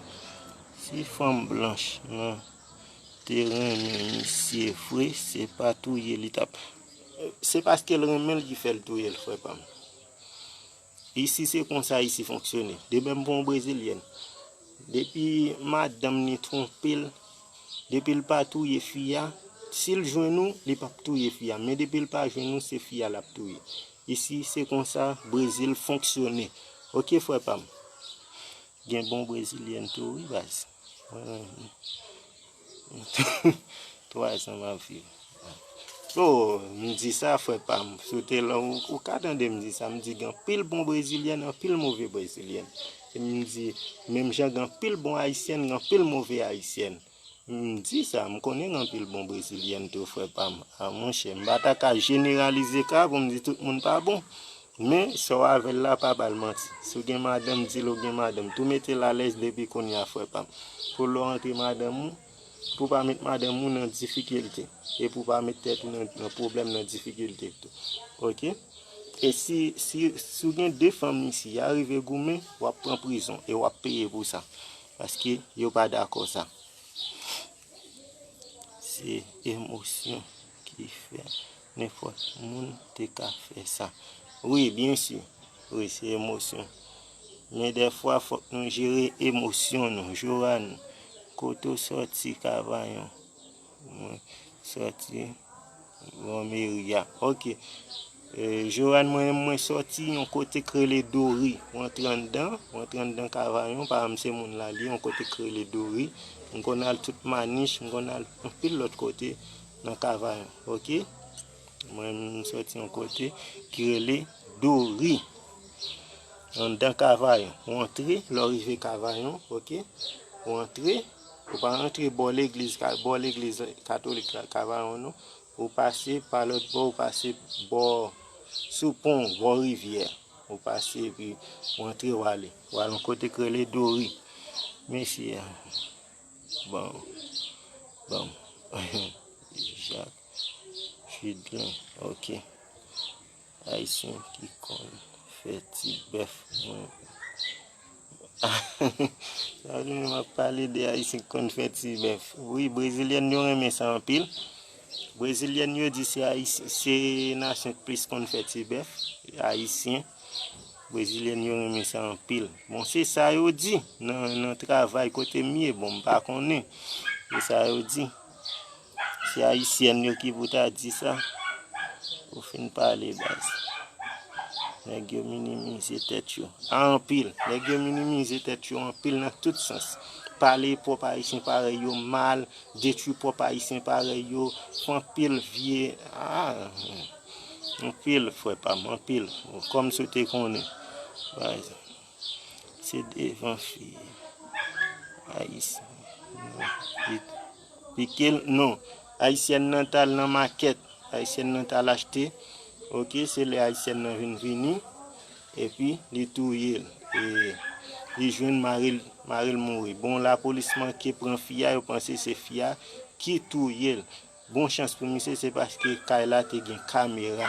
Si fanm blanch nan te renmen misye vre, se pa touye li t ap. Se paske l renmen l ki fè l touye l, frè pa m. Isi se konsa isi fonksyone. De menm pou yon brezilyèn. Depi madanm li twonpe l, depi l pa touye fi a, si l jwenn ou, li p ap touye fi a. Men depi l pa jwenn ou, se fi a l ap touye. Isi se konsa Brezil fonksyone. Ok, frè pa m. Gen bon brezilyèn tou, wi, baz. Mwen, twa zan m ap viv. Oh, m di sa, frè pa m. Si w te la, ou, ou ka tande m di sa. M di gen anpil bon brezilyèn, anpil move brezilyèn. E m di, menm jan gen anpil bon ayisyèn, gen anpil move ayisyèn. M di sa, m konnen gen anpil bon brezilyèn tou, frè pa m. A, monchè, m pa ta ka jeneralize ka pou m di tout moun pa bon. Men, sa w avè l la, pa ba l manti. Si w gen madanm, di l ou gen madanm. Tou mete l alèz depi kounye a, frè pa m. Pou lè w antre madanm ou, pou pa met madanm ou nan difikilte. E pou pa met tèt ou nan, nan pwoblèm, nan difikilte tou. Ok? E si, si, si w gen de fanm isi, y a rive goumen, w ap pran prizon e w ap peye pou sa. Paske yo pa dakò sa. Se emosyon ki fè nenpòt moun te ka fè sa. Wi, byensi. Wi, se emosyon. Men dèfwa, fòk nou jere emosyon nou. Joanne, kote w sòti, Kavayon? Mwen sòti Bon, meri a. Ok. E, Joanne, mwen, mwen sòti yon kote k rele Dori. Ou antre anndan, ou antre anndan Kavayon, pa m se moun la li, yon kote k rele Dori. M konn al tout Manich, m konn al anpil lòt kote nan Kavayon. Ok? Mwen, m sòti yon kote ki rele Dori. Anndan Kavayon. Ou antre, lè w rive Kavayon, ok? Ou antre, ou pa antre bò legliz, ka- bò legliz katolik la, Kavayon, non. Ou pase pa lòt bò, ou pase bò sou pon, bò rivyè. Ou pase epi ou antre, ou ale. Ou al yon kote k rele Dori. Mesye, bon, bon. Jak Jidlen, ok. Ayisyen ki konn fè ti bèf, mwen. Sa vle di m ap pale de Ayisyen ki konn fè ti bèf. Wi, Brezilyèn yo renmen sa anpil. Brezilyèn yo di se Ayisyen, se nasyon k plis konn fè ti bèf, Ayisyen. Brezilyèn yo renmen sa anpil. Bon, se sa yo di nan, nan travay kote m ye, bon, m pa konnen. Se sa yo di. Se Ayisyèn yo ki pou ta di sa. Ou fin pale, baz. Nèg yo minimize tèt yo. A, anpil. Nèg yo minimize tèt yo anpil nan tout sans. Pale pwòp Ayisyen parèy yo mal, detwi pwòp Ayisyen parèy yo, fè anpil vye, a, anpil, frè pa m, anpil. Kòm si w te konnen. Baz. Se devan fi Ayisyen nan li pike l. Non. Ayisyèn nan t al nan makèt. Ayisyèn nan t al achte. Ok, se lè Ayisyèn nan vin vini. Epi, li touye l. E li jwenn mari l, mari l mouri. Bon, lapolis manke pran fi a, yo panse se fi a ki touye l. Bon chans pou misye, se paske kay la te gen kamera.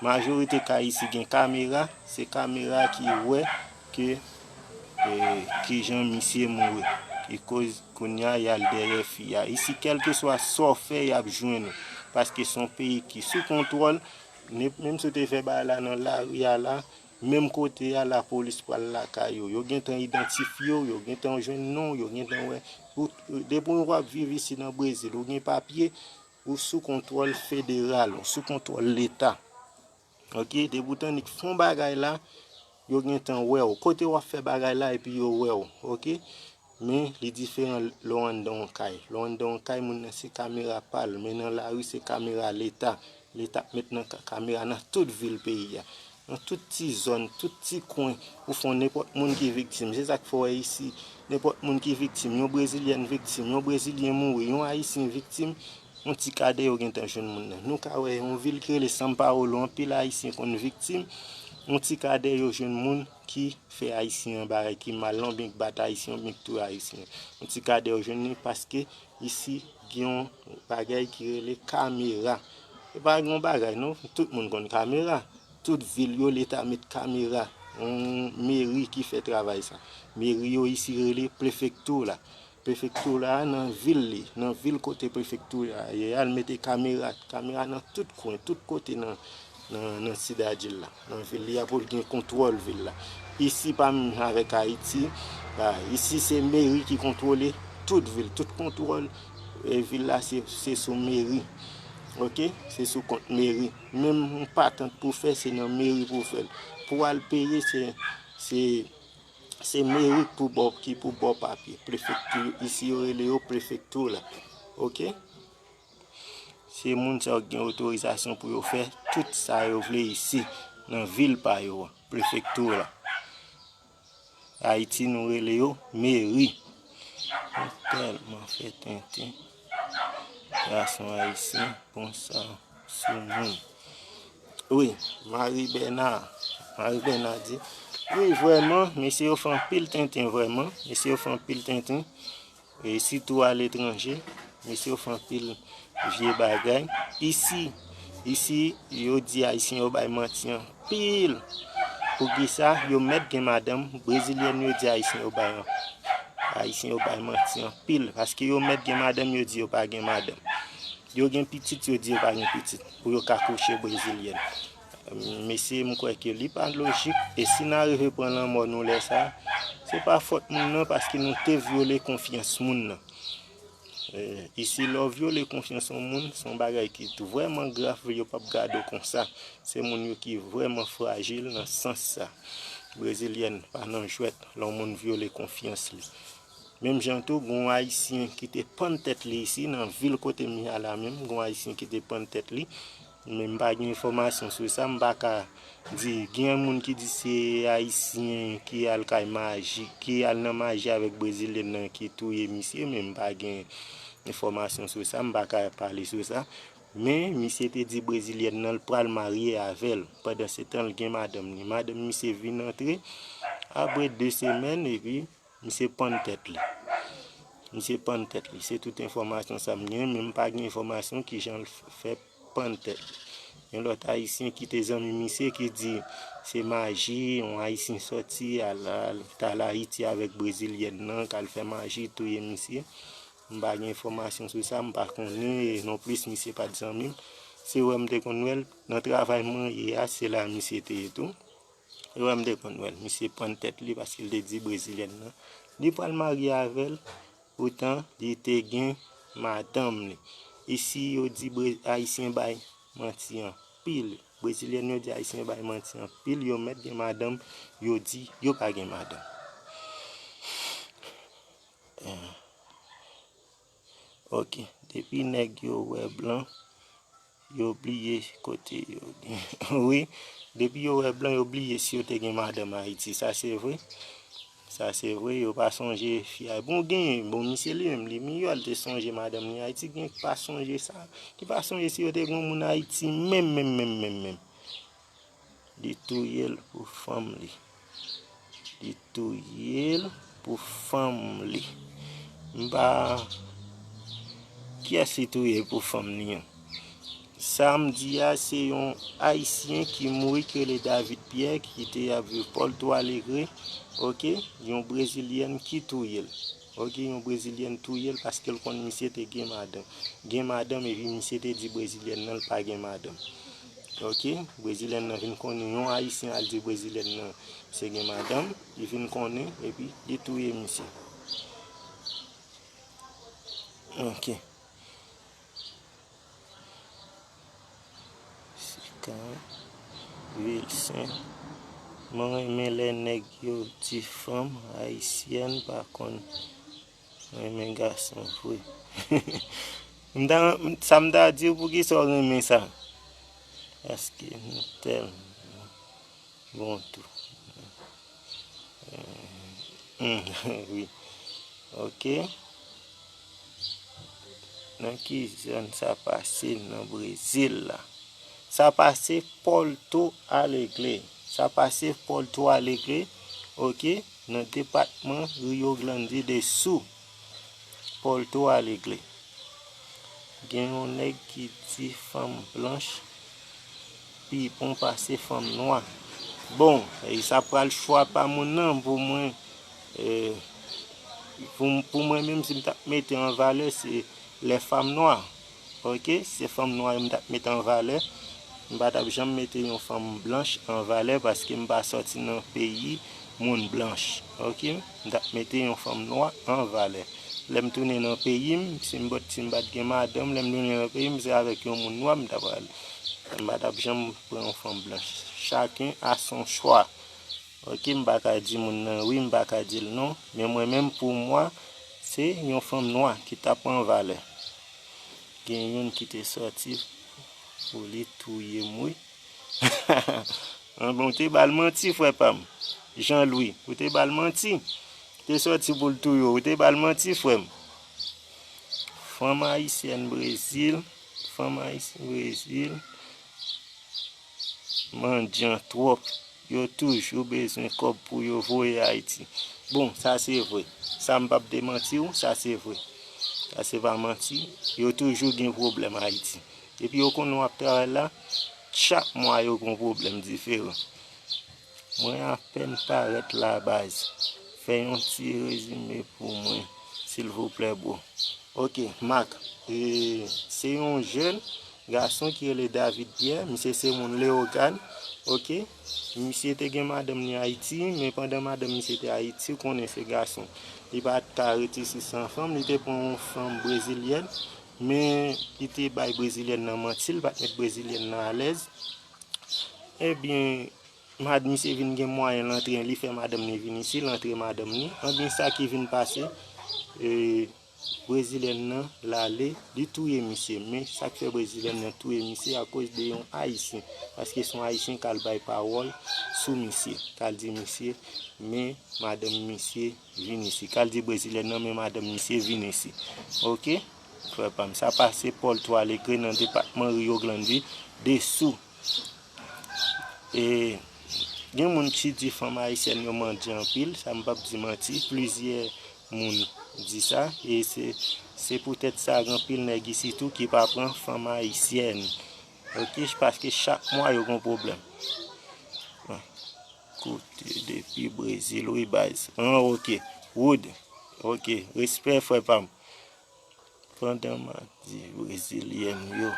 Majorite kay isi gen kamera, se kamera ki wè ke, e, kijan misye mouri. Ki koz kounye a y al dèyè fi a. Isi, kèlkeswa sa w fè, y ap jwenn ou. Paske se yon peyi ki sou kontwòl. Ne- Menm si w te fè bagay la nan lari a la, menm kote a, lapolis pral lakay ou. Yo gentan idantifye w, yo gentan jwenn non w, yo gentan wè. Ou, depi w ap viv isi nan Brezil, ou gen papye, ou sou kontwòl federal, ou sou kontwòl leta. Ok, depi w t annik fè yon bagay la, yo gentan wè w. Kote w ap fè bagay la epi yo wè w, ok? Men li diferan lè w anndan yon kay. Lè w anndan yon kay, moun nan se kamera pa l, men nan lari se kamera leta. Leta ap met nan ka- kamera nan tout vil peyi a. Nan tout ti zòn, tout ti kwen, ou fè nenpòt moun ki viktim. Se sa k fè w wè isi, nenpòt moun ki viktim, yon brezilyèn viktim, yon brezilyen mouri, yon ayisyen viktim, yon ti kadè yo gentan jwenn moun nan. Nou ka wè yon vil ki rele São Paulo, anpil ayisyen konn viktim, yon ti kadè yo jwenn moun ki fè ayisyen an bagay ki mal la, oubyen k bat ayisyen, oubyen k touye ayisyen. Yon ti kadè yo jwenn li paske isi gen yon bagay ki rele kamera. Se pa yon bagay non, tout moun konn kamera. Tout vil yo, leta met kamera. Yon meri ki fè travay sa. Meri yo isi rele prefektura. Prefektura a nan vil li, nan vil kote prefektura a ye a, l mete kamera, kamera nan tout kwen, tout kote nan, nan, nan sidadil la, nan vil li a, pou l gen kontwòl vil la. Isi pa menm avèk Ayiti, a, isi se meri ki kontwole tout vil, tout kontwòl, e, vil la se, se sou meri. Ok? Se sou kont meri. Menm yon patant pou fè, se nan meri pou fè l. Pou al peye, se, se, se meri k pou ba w, ki pou ba w papye. Prefekti, isi yo rele yo prefektura. Ok? Se moun sa yo ki gen otorizasyon pou yo fè tout sa yo vle isi, nan vil pa yo a, prefektura. Ayiti, nou rele yo meri. Mwen tèlman fè tenten. Gason ayisyen, bon sa, sou moun. Wi, Marie Bernard. Marie Bernard di, wi, vrèman, mesye yo fè anpil tenten, vrèman. Mesye yo fè anpil tenten. E sitou aletranje, mesye yo fè anpil vye bagay. Isi, isi, yo di Ayisyen yo bay manti anpil. Poukisa? Yo mèt gen madanm. Brezilyèn yo di Ayisyen yo bay, Ayisyen yo bay manti anpil. Paske yo mèt gen madanm, yo di yo pa gen madanm. Yo gen pitit, yo di yo pa gen pitit. Pou yo ka kouche brezilyèn. Mesye, m kwè ke li pa lojik, e si n a rive pran lanmò nou lè sa a, se pa fòt moun nan, paske nou te vyole konfyans moun nan. Eh, isi lè w vyole konfyans yon moun, se yon bagay ki tou vrèman grav, yo p ap gade w konsa. Se moun yo ki vrèman frajil nan sans sa. Brezilyèn pa nan jwèt lè yon moun vyole konfyans li. Menm jan tou, gen yon Ayisyen ki te pann tèt li isi, nan vil kote m ye a la menm, gen yon Ayisyen ki te pann tèt li. Men m pa gen enfòmasyon sou sa, m pa ka di. Gen moun ki di se Ayisyen ki al kay maji, ki al nan maji avèk Brezilyèn nan ki touye misye, men m pa gen enfòmasyon sou sa, m pa ka pale sou sa. Men misye te di Brezilyèn nan l pral marye avè l. Pandan se tan, l gen madanm li. Madanm misye vin antre apre de semèn, epi misye pann tèt li. Misye pann tèt li. Se tout enfòmasyon sa m gen, men m pa gen enfòmasyon kijan l f- fè pann tèt li. Yon lòt Ayisyen ki te zanmi misye ki di se maji, yon Ayisyen sòti al, al, t al Ayiti avèk Brezilyèn nan, k al fè maji, touye misye. M pa gen enfòmasyon sou sa, m pa konnen, e nonplis misye pa t zanmi m. Se wè m te konn wè l, nan travay mwen ye a, se la misye te ye tou. E wè m te konn wè l, misye pann tèt li paske l te di Brezilyèn nan li pral marye avè l, poutan li te gen madanm li. Isi yo di Bre- Ayisyen bay manti anpil. Brezilyèn yo di Ayisyen bay manti anpil, yo mèt gen madanm, yo di yo pa gen madanm. Eh. Ok, depi nèg yo wè blan, yo bliye kote yo gen. Wi, depi yo wè blan, yo bliye si yo te gen madanm Ayiti. Sa se vre. Sa se vre, yo pa sonje fi a. Bon, gen, bon, misye li menm, li miyò, li te sonje madanm li Ayiti. Gen ki pa sonje sa, ki pa sonje si yo te gen moun Ayiti menm, menm, menm, menm, menm. Li touye l pou fanm li. Li touye l pou fanm li. M pa. Kiyès li touye pou fanm li an? Sa m di a, se yon Ayisyen ki mouri ki rele David Pierre, ki te ap viv Porto Alegre, ok? Yon Brezilyèn ki touye l. Ok, yon Brezilyèn touye l paske l konn misye te gen madanm. Gen madanm, epi misye te di Brezilyèn nan l pa gen madanm. Ok, Brezilyèn nan vin konnen yon Ayisyen al di Brezilyèn nan se gen madanm, li vin konnen, epi li touye misye. Ok. Sika, Vilsen. Mwen renmen lè nèg yo di fanm ayisyèn pa konn renmen gason vre. M ta, sa m ta di w, poukisa w renmen sa? Paske nou tèlman bon tou. Wi. Ok. Nan ki zòn sa pase nan Brezil la? Sa pase Porto Alegre. Sa pase Porto Alegre, ok, nan depatman Rio Grande do Sul. Porto Alegre. Gen yon nèg ki di fanm blanch pi bon pase fanm nwa. Bon, e sa pral chwa pa moun nan pou mwen. E, pou, pou mwen menm, si m t ap mete an valè, se lè fanm nwa. Ok, se fanm nwa yo m t ap mete an valè. M pa t ap janm mete yon fanm blanch an valè paske m pa sòti nan peyi moun blanch. Ok, m t ap mete yon fanm nwa an valè. Lè m tounen nan peyi m, si m bòt, si m pa t gen madanm, lè m tounen nan peyi m, se avèk yon moun nwa m t ap al. M pa t ap janm pran yon fanm blanch. Chacun a son choix. Ok, m pa ka di moun nan wi, m pa ka di l non. Men mwen menm, pou mwen, se yon fanm nwa ki t ap an valè. Gen youn ki te sòti pou li touye m wi. Anben, ou te ba l manti, frè pa m. Jean Louis, ou te ba l manti. Te sòti pou l touye w, ou te ba l manti, frè m. Fanm ayisyèn Brezil, fanm ayisyèn Brezil, mandyan twòp. Yo toujou bezwen kòb pou yo voye Ayiti. Bon, sa se vre. Sa m p ap demanti w, sa se vre. Sa se pa manti. Yo toujou gen pwoblèm Ayiti. Depi yo konnen w ap travay la, chak mwa yo gon pwoblèm diferan. Mwen apèn parèt la baz. Fè yon ti rezime pou mwen, silvouplè, bro. Ok, Mak, e, se yon jèn gason ki rele David Pierre, misye se moun Leyogàn, oke? Misye te gen madanm li Ayiti, men pandan madanm misye te Ayiti, ou konnen se gason. Li pa t ka ret isi san fanm, li te pran yon fanm brezilyèn, men li te bay brezilyèn nan manti, li pa t met brezilyèn nan alèz. Ebyen, mad-, misye vin gen mwayen l antre, li fè madanm li vin isi, l antre madanm li. Ebyen, sa ki vin pase, e, brezilyèn nan, l ale, li touye misye. Men sa k fè brezilyèn nan touye misye akoz de yon ayisyen. Paske se yon ayisyen k al bay pawòl sou misye. K al di misye, men madanm misye vin isi. K al di brezilyèn nan, men madanm misye vin isi. Oke? Frè pa m, sa pase Pòlto Alegre nan depatman Rio Grande do Sul. E gen moun ki di fanm ayisyèn yo mandyan anpil, sa m p ap di manti, plizyè moun di sa, e se, se poutèt sa gen anpil nèg isi tou ki pa pran fanm ayisyèn. Oke, paske chak mwa yo gon pwoblèm. Koute depi Brezil, wi, baz. An, oke. Wood. Oke, respè, frè pa m. Pandan m ap di brezilyèn yo.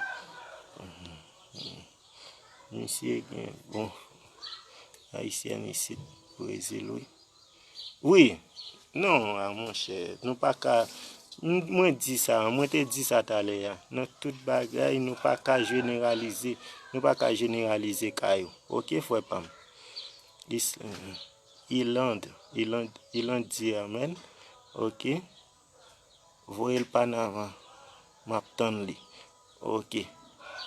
Misye gen, bon, ayisyèn isit, Brezil, wi. Wi. Non, a, monchè, nou pa ka, m-, mwen di sa, mwen te di sa talè a. Nan tout bagay, nou pa ka jeneralize, nou pa ka jeneralize ka yo. Oke, frè pa m. Is-, Iland, Iland, Iland di amèn. Oke. Voye l Panama. M ap tann li. Oke.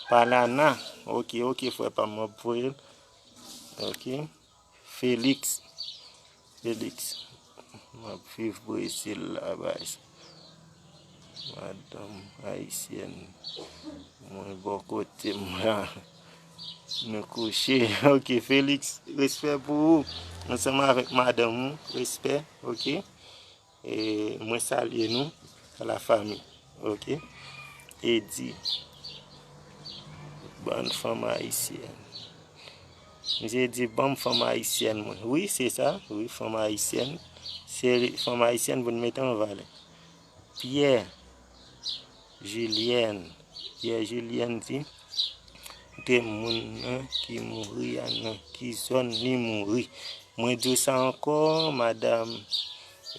Palana. Oke, oke, frè pa m, m ap voye l. Oke. Felix. Felix. M ap viv Brezil la, baz. Madanm ayisyèn. Mwen bò kote m la. Nou kouche. Oke, Felix, respè pou ou. Ansanm avèk madanm ou, respè, oke? E mwen salye nou, la fami, oke? Edi, bann fanm ayisyèn. Misye di, "Ban m fanm ayisyèn mwen." Wi, se sa, wi, fanm ayisyèn. Se fanm ayisyèn pou n mete an valè. Pyè Jilyèn. Pyè Jilyèn di, "Kote moun nan ki mouri a, nan ki zòn li mouri?" Mwen di w sa ankò, madanm,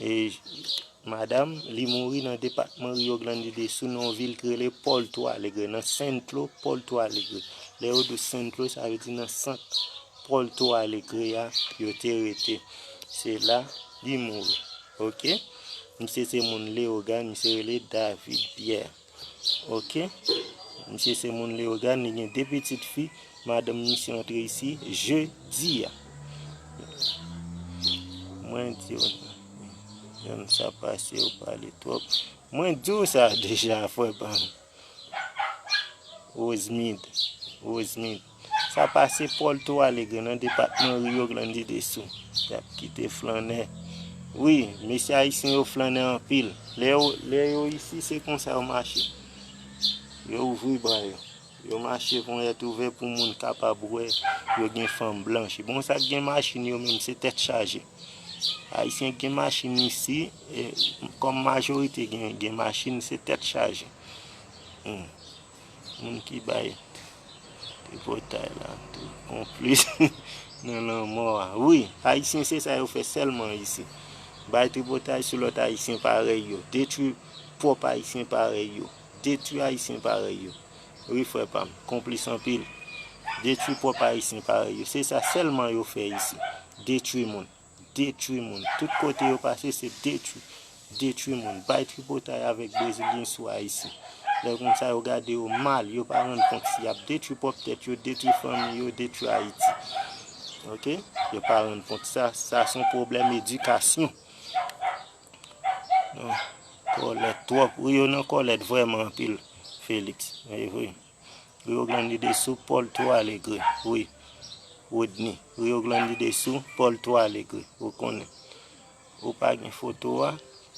e, madanm, li mouri nan depatman Rio Grande do Sul, nan yon vil ki rele Porto Alegre, nan sentro Porto Alegre. Lè yo di w sentro, sa vle di nan sant Porto Alegre a, yo te rete. Se la, li mouri. Oke? Misye se moun Leyogàn, misye rele David Pierre. Oke? Misye se moun Leyogàn, li gen de pitit fi. Madanm misye antre isi jedi a. Mwen di w, janm sa pase, ou pale twòp. Mwen di w sa deja, frè pa m. Rosemid, Rosemid. Sa pase Porto Alegre nan depatman Rio Grande do Sul. Y ap kite flannè. Wi, mesye ayisyen yo flannè anpil. Lè yo, lè yo isi, se konsa yo mache. Yo ouvri bra yo. Yo mache ponyèt ouvè pou moun kapab wè yo gen fanm blanch. Bon, sa k gen machin yo menm, se tèt chaje. Ayisyen k gen machin isi, e, kòm majorite gen, gen machin, se tèt chaje. Hmm. Moun ki bay tripotay la, tou konplis nan lanmò a. Wi, ayisyen se sa yo fè sèlman isi. Bay tripotay sou lòt ayisyen parèy yo. Detwi pwòp ayisyen parèy yo. Detwi ayisyen parèy yo. Wi, frè pa m, konplis anpil. Detwi pwòp ayisyen parèy yo. Se sa sèlman yo fè isi. Detwi moun. Detwi moun. Tout kote yo pase, se detwi. Detwi moun. Bay tripotay avèk brezilyen sou Ayiti. Lè konsa, yo gade yo mal. Yo pa rann kont si y ap detwi pwòp tèt yo, detwi fanmi yo, detwi Ayiti. Oke? Yo pa rann kont sa. Sa se yon pwoblèm edikasyon. Non. Kòlèt twòp. Wi, yo nan kòlèt vrèman anpil, Felix. E vre. Rio Grande do Sul, Porto Alegre. Wi. Rodney. Rio Grande do Sul, Porto Alegre. Ou konnen. Ou pa gen foto a?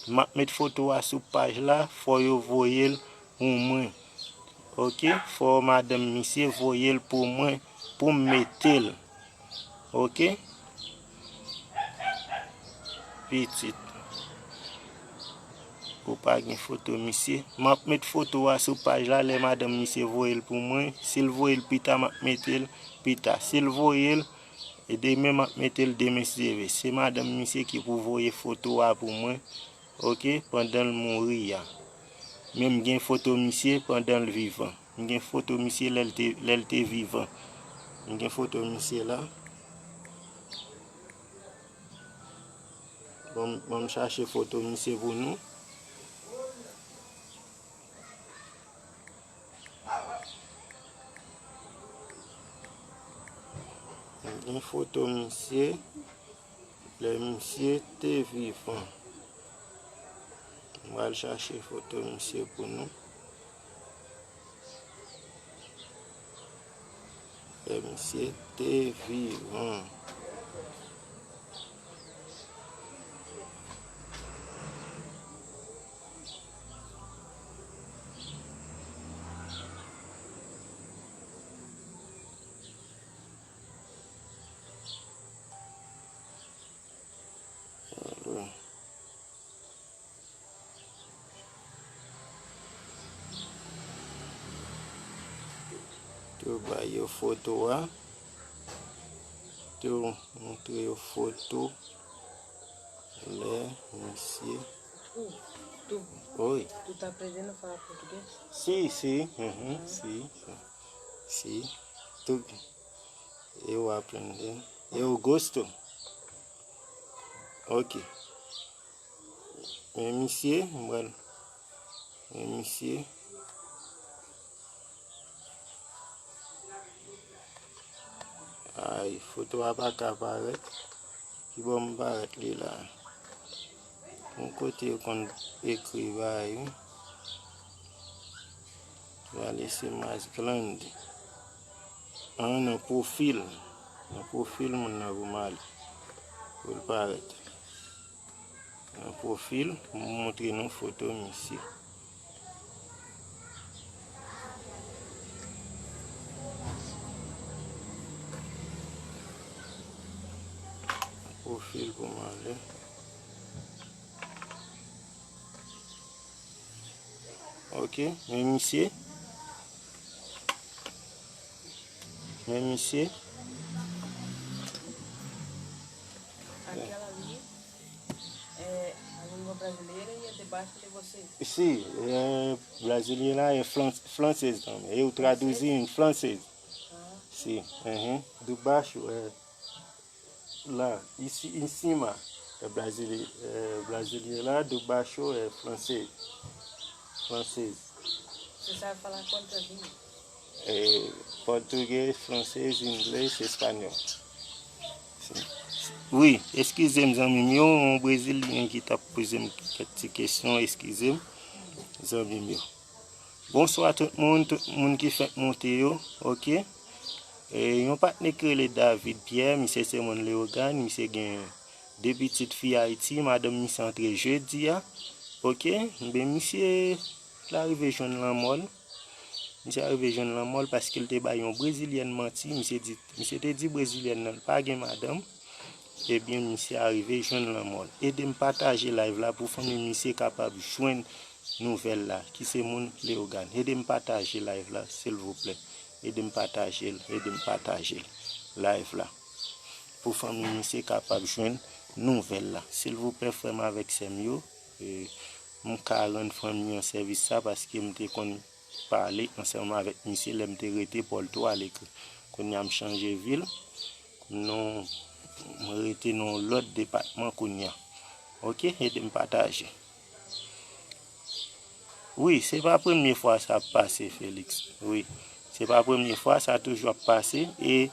M ap met foto a sou paj la, fò yo voye l pou mwen. Oke? Fò madanm misye voye l pou mwen, pou m mete l. Oke? Pitit. Pou pa gen foto misye. M ap met foto a sou paj la lè madanm misye voye l pou mwen. Si l voye l pita, m ap mete l pita. Si l voye l, e demen m ap mete l demen si Dye vle. Se madanm misye ki pou voye foto a pou mwen, oke, pandan l mouri a. Men m gen foto misye pandan l vivan. M gen foto misye lè l te, lè l te vivan. M gen foto misye la. Bon, bon, m chache foto misye pou nou. M gen foto misye lè misye te vivan. M pral chache foto misye pou nou. Lè misye te vivan. Tou ba yo foto a. Tou montre yo foto lè misye. Tou, tou. Wi. Tu te aprende a falar português? Si, si, uhum, si, si. Tu, eu aprendi. Eu gosto. Ok. Men misye, m pral, men misye. Ay, foto a pa ka parèt. Ki bò m parèt li la? Yon kote yo konn ekri bagay, wi. Prale se Mas Grande. An, nan pwofil. Nan pwofil moun nan pou m ale. Pou l parèt. Nan pwofil, pou m montre nou foto misye. Pwofil pou m ale. Ok, men misye. Men misye. Aquela ali é a língua brasileira e é debaixo de você. Si, é, brasileira é fran- francês também. Eu traduzi em francês. Ah. Si, uhum. Do baixo é lá, em ci- em cima é brasile- é brasileira, do baixo é francês. Francês. Você sabe falar quantas línguas? É, português, francês, inglês, espanhol. Sim. Wi, eskize m, zanmi m yo, yon brezilyen ki t ap poze m kèk ti kesyon, eskize m, zanmi m yo. Bonswa tout moun, tout moun ki fèk monte yo, oke. E, yon patnè ki rele David Pierre, misye se moun Leyogàn, misye gen de pitit fi Ayiti, madanm misye antre jedi a, oke. Enben, misye, l arive jwenn lanmò l. Misye arive jwenn lanmò l paske l te bay yon brezilyèn manti. Misye di, misye te di brezilyèn nan l pa gen madanm. Ebyen, misye arive jwenn lanmò l. Ede m pataje live la pou fanmi misye kapab jwenn nouvèl la, ki se moun Leyogàn. Ede m pataje live la, silvouplè. Ede m pataje l, ede m pataje l, live la. Pou fanmi misye kapab jwenn nouvèl la. Silvouplè, frè m avèk sè m yo, e, m ka rann fanmi an sèvis sa paske m te konn pale ansanm avèk misye lè m te rete Pòlto Alegre. Kounye a m chanje vil, non, m rete nan yon lòt depatman kounye a. Oke, ede m pataje. Wi, se pa premye fwa sa ap pase, Felix. Wi, se pa premye fwa, sa toujou ap pase, e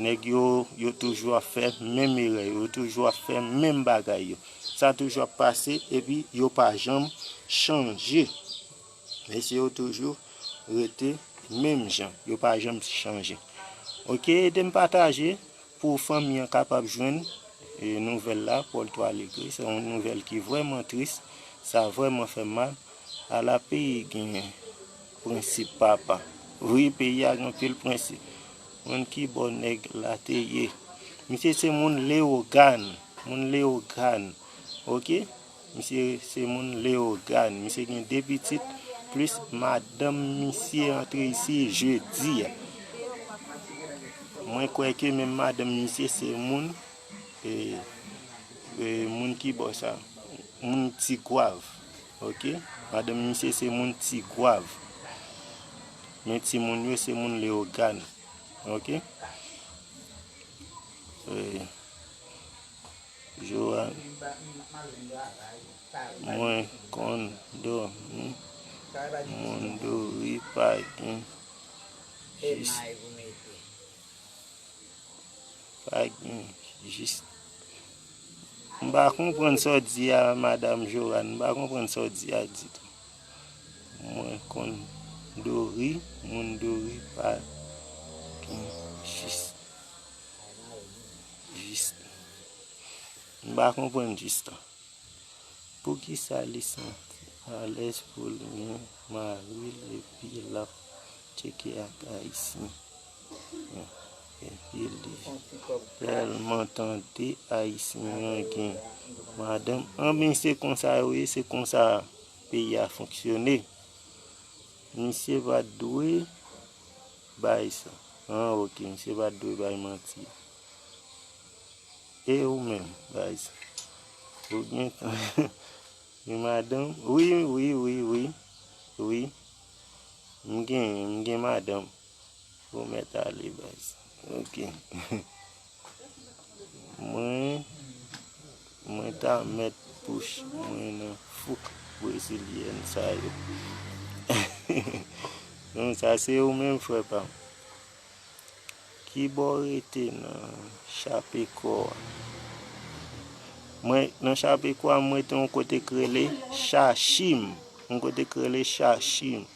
nèg yo, yo toujou ap fè menm erè yo, yo toujou ap fè menm bagay yo. Sa toujou ap pase, epi yo pa janm chanje. Mesye yo toujou rete menm jan. Yo pa janm chanje. Oke, ede m pataje pou fanmi an kapab jwenn, e, nouvèl la, Pòlto Alegre. Se yon nouvèl ki vrèman tris. Sa vrèman fè m mal. Ala peyi gen prensip, papa. Wi, peyi a gen anpil prensip. Moun ki bò nèg la te ye. Misye se moun Leyogàn. Moun Leyogàn. Oke? Misye se moun Leyogàn. Misye gen de pitit, plis madanm misye antre isi jedi a. Mwen kwè ke menm madanm misye se moun, e, e, moun ki bò sa? Moun Tigwav. Oke? Madanm misye se moun Tigwav. Men timoun yo se moun Leyogàn. Oke? E, Joan, mwen konn dòmi Mondori pa gen jis, pa gen jis. M pa konprann sa w di a, madanm Joan, m pa konprann sa w di a ditou. Mwen konn dòmi Mondori pa gen jis. Jis. M pa konprann jis lan. Poukisa li santi alèz pou l gen mari l epi l ap tcheke ak Ayisyen? Epi li tèlman tande Ayisyen an gen madanm. Anben, se konsa yo ye, se konsa peyi a fonksyone. Misye pa t dwe bay sa. Ah, oke, misye pa t dwe bay manti. E ou menm, baz? Ou gentan gen madanm? Wi, wi, wi, wi. Wi. M gen, m gen madanm. Ou mèt ale, baz. Oke. Mwen, mwen ta mèt bouch mwen nan fouk brezilyèn sa yo. Non, sa se ou menm, frè pa m. Ki bò w rete nan Chapekò a? Mwen, nan Chapekò a, mwen rete yon kote k rele Chachim. Yon kote k rele Chachim.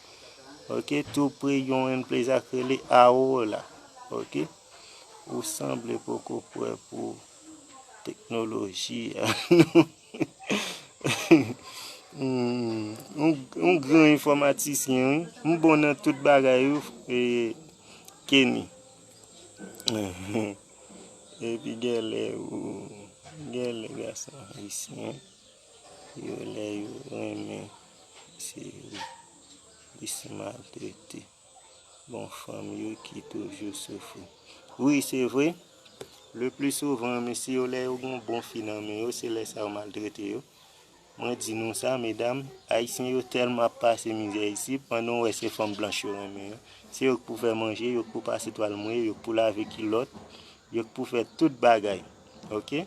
Oke, tou pre yon empreza k rele Awola. Oke? Ou sanble poko prè pou teknoloji a. Hmm, yon, yon gran enfòmatisyen, wi. M bon nan tout bagay, wi, e, Kenny. Epi genlè ou, genlè gason ayisyen, yo lè yo renmen, se yo plis maltrete. Bon, fanm yo ki toujou soufri. Wi, se vre. Le pli souvan, mesye yo, lè yo gen yon bon fi nan men yo, se lè sa yo maltrete yo. Mwen di nou sa, medam, ayisyen yo tèlman ap pase mizè isi, pandan w wè se fanm blanch yo renmen yo. Se yo k pou fè manje, yo k pou pase twal mouye, yo k pou lave kilòt, yo k pou fè tout bagay. Oke?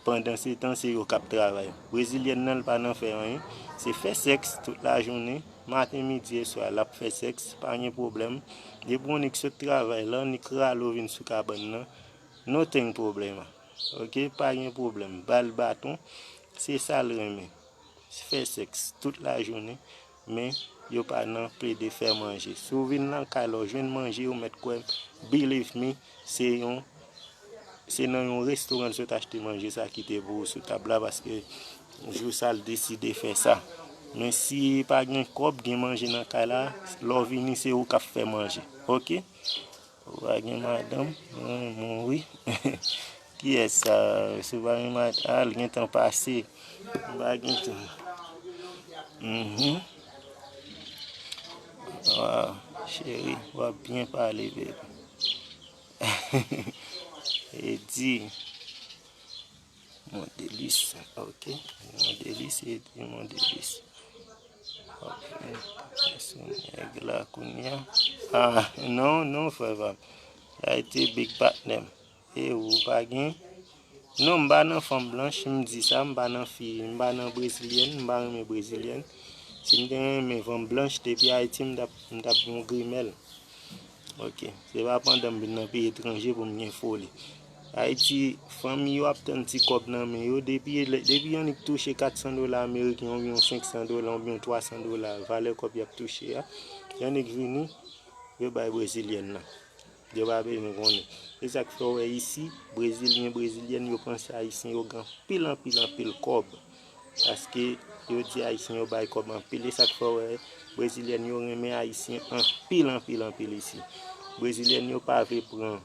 Pandan se tan, se yo k ap travay. Brezilyèn nan, l pa nan fè anyen. Se fè sèks tout lajounen, maten, midi e swa, l ap fè sèks, pa gen pwoblèm. Depi yon nèg sot travay la, nèg rale w vin sou kabann nan, no thing problema. Oke? Pa gen pwoblèm. Ba l baton, se sa l renmen. Fè sèks tout lajounen, men yo pa nan plede fè manje. Si w vin lakay la, w jwenn manje, ou mèt kwè m, believe me, se yon, se nan yon restoran l sot achte manje sa kite pou ou sou tab la, paske jou sa l deside fè sa. Men si pa gen kòb, gen manje nan kay la, lè w vini, se ou k ap fè manje. Oke? Ou pa gen madanm? Mwen, mwen, wi. Kiyès sa? Si w pa gen madanm, ah, l gentan pase. M pa gen tan. Mhm. Waw, cheri, w ap byen pale, baby. Edi. Mondelis, ok. Mondelis, Edi Mondelis. Ok. Sa se nèg la kounye a. Ah, non, non, frè pa m. Sa se big partner m. E ou pa gen? Non, m pa nan fanm blanch, m di sa, m pa nan fi, m pa nan brezilyèn, m pa renmen brezilyèn. Si m te renmen fanm blanch, depi Ayiti, m t ap, m t ap gen yon grimèl. Ok. Se pa pandan m vin nan peyi etranje pou m gen foli. Ayiti, fanmi yo ap tann ti kòb nan men yo. Depi, depi yon nèg touche kat san dola ameriken, oubyen senk san dola, oubyen twa san dola, valè kòb y ap touche a, yon nèg vini, yo bay brezilyèn nan. Yo pa bezwen konnen. Se sa k fè w wè isi, brezilyen, brezilyèn, yo panse ayisyen yo gen anpil, anpil, anpil kòb. Paske yo di ayisyen yo bay kòb anpil. Se sa k fè w wè brezilyèn yo renmen ayisyen anpil, anpil, anpil isi. Brezilyèn yo pa vle pran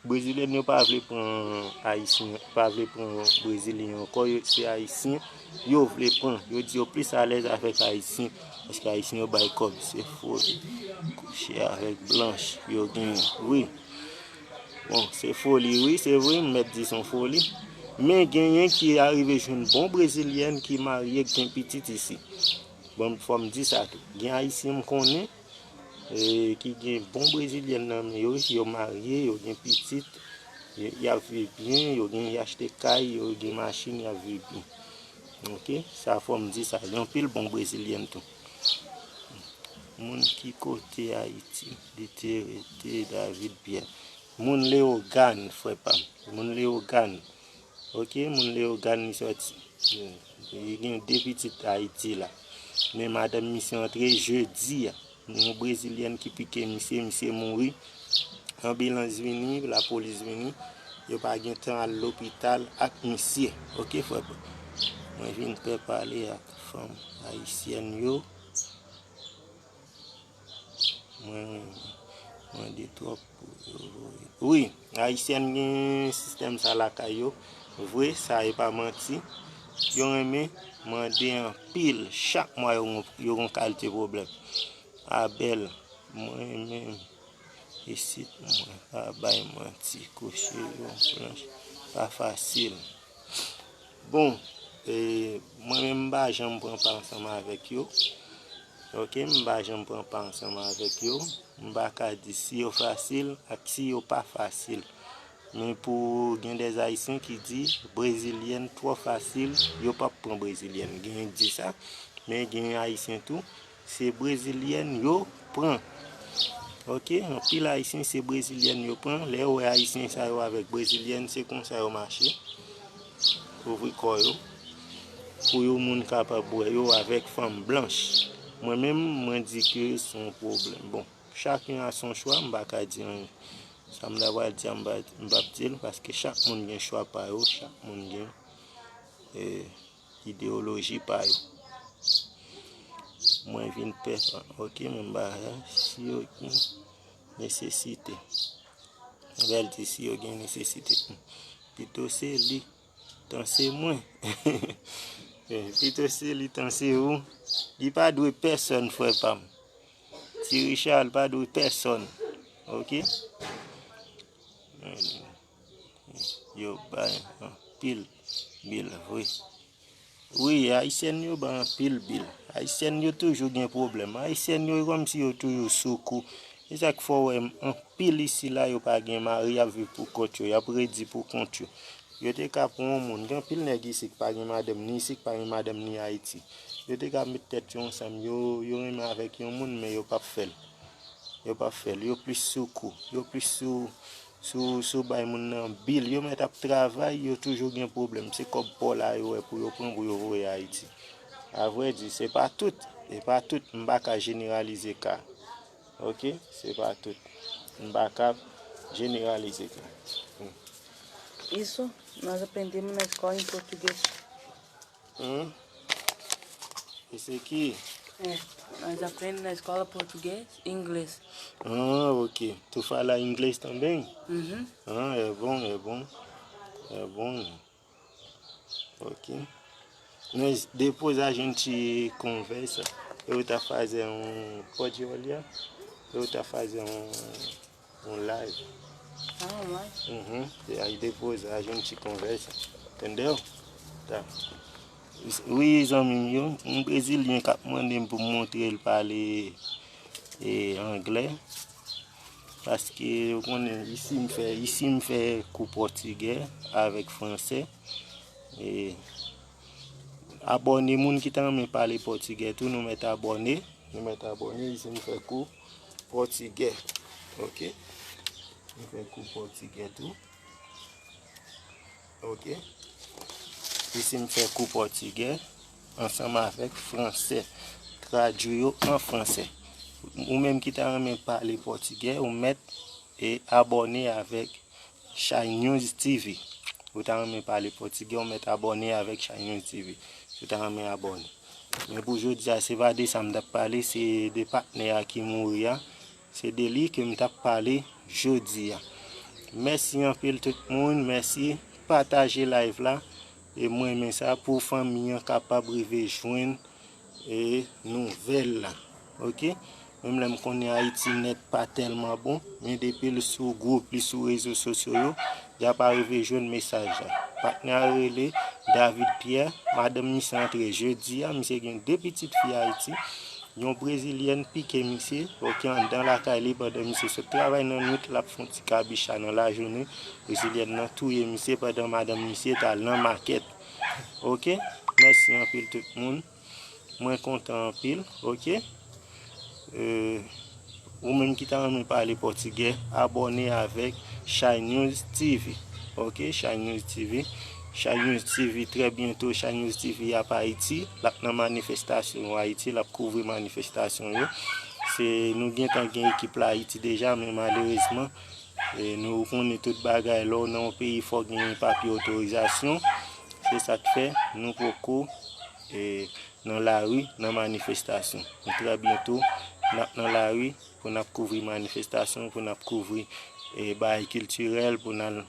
Brezilyèn yo pa vle pran Ayisyen, pa vle pran Brezilyen ankò, yo, se Ayisyen yo vle pran. Yo di yo plis alèz avèk Ayisyen, paske Ayisyen yo bay kòb. Se foli. Kouche avèk blanch, yo genyen. Wi. Bon, se foli, wi, se vre, m mèt di se yon foli. Men genyen ki arive jwenn bon Brezilyèn ki marye, gen pitit isi. Bon, fò m di sa tou. Gen Ayisyen m konnen, e, ki gen bon Brezilyèn nan men yo, yo marye, yo gen pitit, y, y ap viv byen, yo gen, y achte kay, yo gen machin, y ap viv byen. Oke? Sa fò m di sa. Gen anpil bon Brezilyèn tou. Moun ki kote Ayiti, li te rete David Pierre. Moun Leyogàn, frè pa m. Moun Leyogàn. Oke, moun Leyogàn li sòti. Li gen de pitit Ayiti la. Men madanm misye antre jedi a. Yon Brezilyèn ki pike misye, misye mouri. Anbilans vini, lapolis vini. Yo pa gen tan al lopital ak misye. Oke, frè pa m. Mwen vin pè pale ak fanm ayisyèn yo. Mwen renmen mande twòp pou yo voye. Wi, Ayisyèn gen sistèm sa lakay yo. Vre, sa e pa manti. Yo renmen mande anpil. Chak mwa yo gon, yo gon kalite pwoblèm. Abèl, mwen menm, isit mwen pa bay manti. Kouche yon planch pa fasil. Bon, e, mwen menm m pa janm pran pa ansanm avèk yo. Oke, m pa janm pran pa ansanm avèk yo. M pa ka di si yo fasil ak si yo pa fasil. Men pou gen dè Ayisyen ki di Brezilyèn twò fasil, yo p ap pran Brezilyèn. Genyen k di sa, men gen Ayisyen tou, se Brezilyèn yo pran. Oke, anpil Ayisyen se Brezilyèn yo pran. Lè yo wè Ayisyen sa yo avèk Brezilyèn, se konsa yo mache. Kouvri kò yo. Pou yon moun kapab wè yo avèk fanm blanch. Mwen menm, mwen di ke se yon pwoblèm. Bon, chak yon a son chwa, m pa ka di anyen. Sa m ta pral di a, m pa, m p ap di l, paske chak moun gen chwa pa yo, chak moun gen, e, ideyoloji pa yo. Mwen vin pè, oke, men m pa si yo gen nesesite. Bèl di si yo gen nesesite. Pito se li, tan se mwen. Pito se li, tan se ou. Li pa dwe pèsòn, frè pa m. Ti Richard pa dwe pèsòn. Oke? Yo bay anpil bil vre. Wi, Ayisyèn yo bay anpil bil. Ayisyèn yo toujou gen pwoblèm. Ayisyèn yo, e kòmsi yo toujou sou kou. E sa k fè w wè anpil isi la, yo pa gen mari, y ap viv pou kont yo, y ap redi pou kont yo. Yo te ka pran yon moun. Gen anpil nèg isi ki pa gen madanm, ni isi ki pa gen madanm, ni Ayiti. Yo te ka met tèt yo ansanm. Yo, yo renmen avèk yon moun, men yo p ap fè l. Yo p ap fè l. Yo plis sou kou. Yo plis sou, sou, sou bay moun nan bil. Yo mèt ap travay, yo toujou gen pwoblèm. Se kòb pa w la yo wè pou yo pran pou yo voye Ayiti. Avrèdi, se pa tout. Se pa tout. M pa ka jeneralize ka. Oke? Se pa tout. M pa ka jeneralize ka. Hmm. Isso, nós aprendemos na escola em português. Hum? Esse aqui? É, nós aprendemos na escola português e inglês. Ah, ok. Tu fala inglês também? Uhum. Ah, é bom, é bom. É bom. Ok. Mas depois a gente conversa. Eu tá fazer um, pode olhar? Eu tá fazer um, um live. Ah, um live? Uhum. E aí depois a gente conversa. Entendeu? Tá. Wi, zanmi m yo, yon Brezilyen k ap mande m pou m montre l pale, e, anglè. Paske, ou konnen, isi m fè, isi m fè kou pòtigè avèk fransè. E, abòne, moun ki ta renmen pale pòtigè tou, nou mèt abòne. Nou mèt abòne, isi m fè kou pòtigè. Ok? M fè kou pòtigè tou. Ok. Isi m fè kou pòtigè ansanm avèk fransè. Tradui yo an fransè. Ou menm ki ta renmen pale pòtigè, ou mèt e abòne avèk Shy News T V. Ou ta renmen pale pòtigè, ou mèt abòne avèk Shy News T V. Si w ta renmen abòne. Men pou jodi a, se pa de sa m t ap pale, se de patnè a ki mouri a. Se de li ke m t ap pale jodi a. Mèsi anpil tout moun, mèsi. Pataje live la. E mwen renmen sa pou fanmi an kapab rive jwenn e nouvèl la. Oke? Menm lè m konnen Ayiti nèt pa tèlman bon, men depi l sou gwoup, li sou rezo sosyo yo, y ap rive jwenn mesaj la. Patnè a rele David Pierre, madanm misye antre jedi a, misye gen de pitit fi Ayiti. Yon brezilyèn pike misye, oke, anndan lakay li pandan misye sot travay nan nwit, l ap fè yon ti kabicha nan lajounen. Brezilyèn nan touye misye pandan madanm misye t al nan makèt. Oke, mèsi anpil tout moun. Mwen kontan anpil, oke. Euh, ou menm ki ta renmen pale pòtigè, abòne avèk Shy News T V. Oke, Shy News T V. Shy News T V, trè byento, Shy News T V ap Ayiti. L ap nan manifestasyon yo Ayiti, l ap kouvri manifestasyon yo. Se, nou gentan gen ekip la Ayiti deja, men malerezman, e, nou konnen tout bagay, lè w nan yon peyi, fò w gen papye otorizasyon. Se sa k fè nou poko, e, nan lari, nan manifestasyon. Men trè byento, n ap nan lari pou n ap kouvri manifestasyon, pou n ap kouvri, e, bagay kiltirèl, pou n al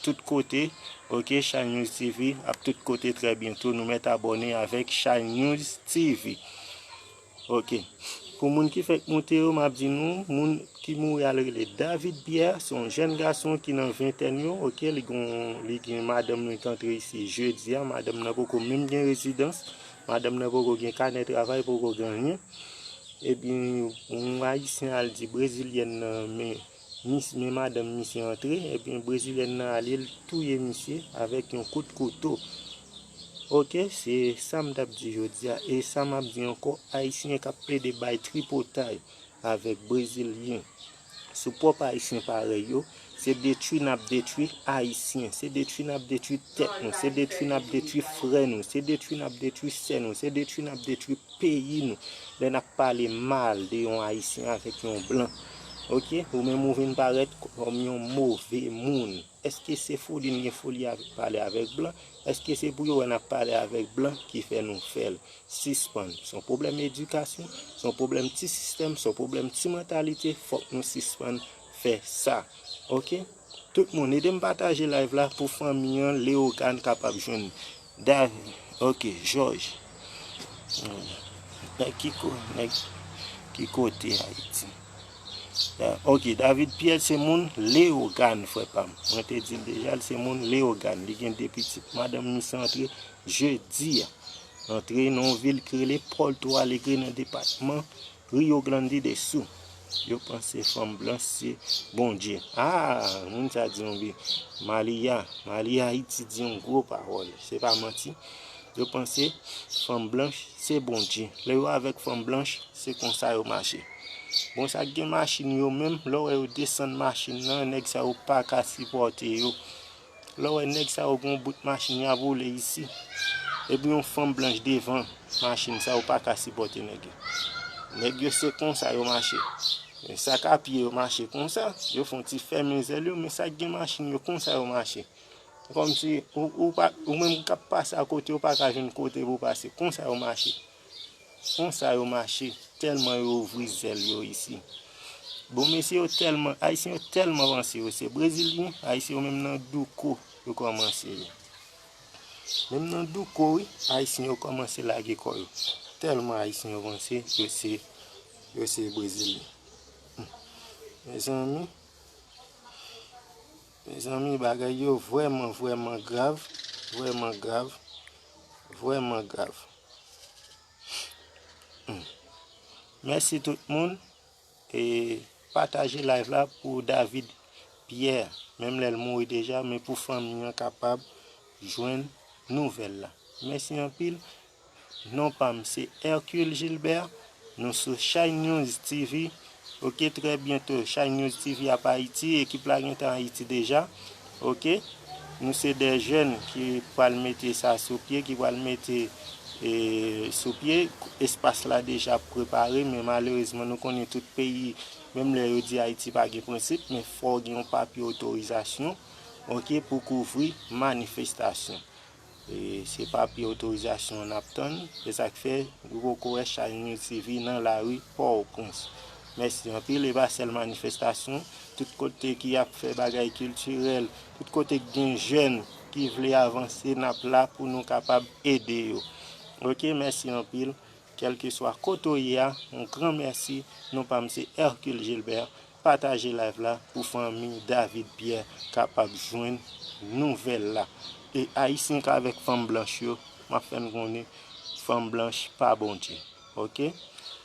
tout kote. Oke, Shy News T V ap tout kote trè byento. Nou mèt abòne avèk Shy News T V. Oke. Pou moun ki fèk moute yo, m ap di nou, moun ki mouri a rele David Pierre, se yon jèn gason ki nan ventèn yo, oke, li gon, li gen madanm li k antre isi jedi a, madanm nan poko menm gen rezidans, madanm nan poko gen kanè travay, poko gen anyen. Ebyen, yon Ayisyen al di Brezilyèn nan, men, mis, men madanm misye antre, ebyen, Brezilyèn nan ale, l touye misye avèk yon kout kouto. Oke, se sa m t ap di jodi a, e sa m ap di ankò, Ayisyen k ap plede bay tripotay avèk Brezilyen sou pwòp Ayisyen parèy yo, se detwi n ap detwi Ayisyen, se detwi n ap detwi tèt nou, se detwi n ap detwi frè nou, se detwi n ap detwi sè nou, se detwi n ap detwi peyi nou. Lè n ap pale mal de yon Ayisyen avèk yon blan, oke, ou menm ou vin parèt kòm yon move moun. Èske se foli n gen foli avèk pale avèk blan? Èske se pou yo wè n ap pale avèk blan ki fè nou fè l? Sispann. Se yon pwoblèm edikasyon, se yon pwoblèm ti sistèm, se yon pwoblèm ti mantalite, fòk nou sispann fè sa. Oke? Tout moun, ede m pataje live la pou fanmi an, Leogane kapab jwenn. Da, oke, Jòj. Hmm. Nèg ki ko-, nèg ki kote Ayiti? Da, oke, David Pierre se moun Leogane, frè pa m. Mwen te di l deja, l se moun Leogane. Li gen de pitit. Madanm misye antre jedi a. Antre nan yon vil ki rele Porto Alegre nan depatman Rio Grande do Sul. Yo panse fanm blanch se Bondye. Ah, moun sa di yon bi. Malia, Malia Haiti di yon gwo pawòl. Se pa manti. Yo panse fanm blanch se Bondye. Lè yo avèk fanm blanch, se konsa yo mache. Bon, sa k gen machin yo menm, lè w wè yo desann machin nan, nèg sa yo pa ka sipòte yo. Lè w wè nèg sa yo gen yon bout machin y ap woule isi, epi yon fanm blanch devan machin sa, yo pa ka sipòte nèg yo. Nèg yo se konsa yo mache. Men sa k a pye yo mache konsa, yo fè yon ti fèmen zèl yo, men sa k gen machin yo konsa yo mache. Kòmsi ou, ou pa, ou menm k ap pase akote, ou pa ka jwenn kote pou w pase. Konsa yo mache. Konsa yo mache. Tèlman yo ouvri zèl yo isi. Bon, mesye yo tèlman, Ayisyen yo tèlman vanse, yo se Brezilyen, Ayisyen yo menm nan douko yo kòmanse yo. Menm nan douko, wi, Ayisyen yo kòmanse lage kò yo. Tèlman Ayisyen yo vanse, yo se, yo se Brezilyen. Hmm. Mezanmi, mezanmi, bagay yo vrèman, vrèman grav, vrèman grav, vrèman grav. Hmm. Mèsi tout moun. E pataje live la pou David Pierre, menm lè l mouri deja, men pou fanmi an kapab jwenn nouvèl la. Mèsi anpil. Non pa m se Hercule Gilbert. Nou sou Shine News T V. Oke, trè byento, Shine News T V ap Ayiti. Ekip la gentan Ayiti deja. Oke. Nou se de jèn ki pral mete sa sou pye, ki pral mete, e, sou pye. Espas la deja prepare, men malerezman, nou konnen tout peyi, menm lè yo di Ayiti pa gen prensip, men fò w gen yon papye otorizasyon, oke, pou kouvri manifestasyon. E se papye otorizasyon n ap tann. Se sa k fè nou poko wè Shine News T V nan lari Pòtoprens. Mèsi anpil. E pa sèl manifestasyon, tout kote ki ap fè bagay kiltirèl, tout kote k gen jèn ki vle avanse, n ap la pou nou kapab ede yo. Oke, mèsi anpil. Kèlkeswa kote w ye a, yon gran mèsi. Non pa m se Hercule Gilbert. Pataje live la pou fanmi David Pierre kapab jwenn nouvèl la. E Ayisyen k avèk fanm blanch yo, m ap fè n konnen fanm blanch pa Bondye. Oke?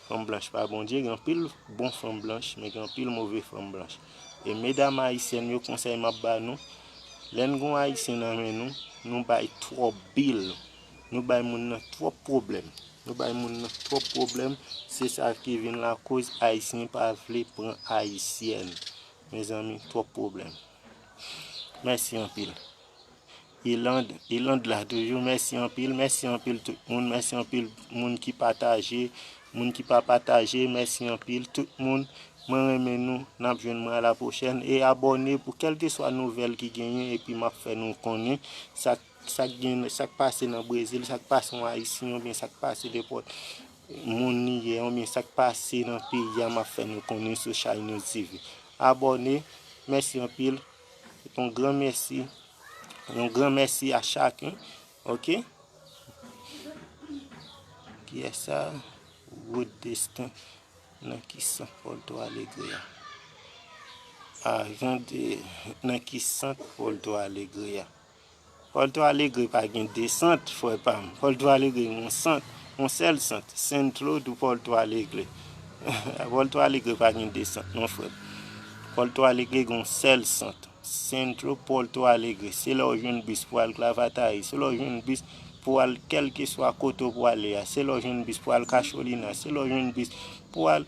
Fanm blanch pa Bondye, gen anpil bon fanm blanch, men gen anpil move fanm blanch. E medam ayisyèn yo, konsèy m ap ba nou, lè n gen yon Ayisyen nan men nou, nou bay twòp bil. Nou bay moun nan twòp pwoblèm. Nou bay moun nan twòp pwoblèm. Se sa ki vin lakoz Ayisyen pa vle pran Ayisyèn. Mezanmi, twòp pwoblèm. Mèsi anpil. Iland, Iland la toujou, mèsi anpil, mèsi anpil tout moun, mèsi anpil moun ki pataje, moun ki pa pataje, mèsi anpil tout moun. Mwen renmen nou, n ap jwenn mwen a la pwochèn e abòne pou kèlkeswa nouvèl ki genyen epi m ap fè nou konnen sa, sa k gen, sa k pase nan Brezil, sa k pase yon Ayisyen oubyen sa k pase nenpòt moun li ye, oubyen sa k pase nan peyi a, m ap fè nou konnen sou Shay News T V. Abòne, mèsi anpil. Se yon gran mèsi. Yon gran mèsi a chaken. Oke? Kiyès sa? Wood Destin. Nan ki sant Porto Alegre a? A, jan de, nan ki sant Porto Alegre a? Porto Alegre pa gen de sant, frè pa m. Porto Alegre gen yon sant, yon sèl sant. Centro do Porto Alegre. Porto Alegre pa gen de sant, non, frè. Porto Alegre gen yon sèl sant. Centro Porto Alegre. Se la w jwenn bis pou al Gravataí. Se la w jwenn bis pou al kèlkeswa kote w prale a. Se la w jwenn bis pou al Kacholina. Se la w jwenn bis pou al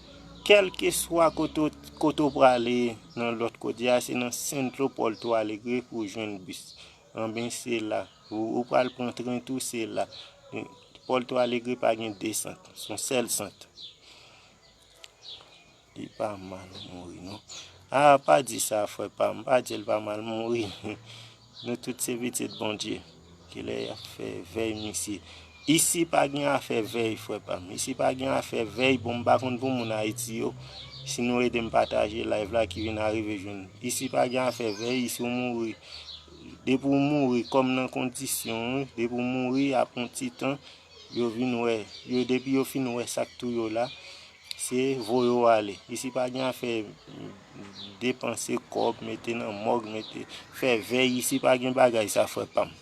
kèlkeswa kote w, kote w prale nan lòt kote a. Se nan Centro Porto Alegre pou w jwenn bis. Anben, se la. Ou, ou pral pran tren tou, se la. Porto Alegre pa gen de sant. Se yon sèl sant. Li pa mal mouri, non. A, pa di sa, frè pa m. Pa di l pa mal mouri. Nou tout se pitit Bondye. Kilè y ap fè vèy misye? Isi pa gen afè vèy, frè pa m. Isi pa gen afè vèy. Bon, m pa konn pou moun Ayiti yo. Si nou ede m pataje live la ki vin arive jwenn. Isi pa gen afè vèy, isi w mouri. Depi w mouri, kòm nan kondisyon, wi. Depi w mouri, apre yon ti tan, yo vin wè, yo, depi yo fin wè sa k touye w la, se voye w ale. Isi pa gen afè depanse kòb, mete nan mòg, mete, fè vèy. Isi pa gen bagay sa, frè pa m.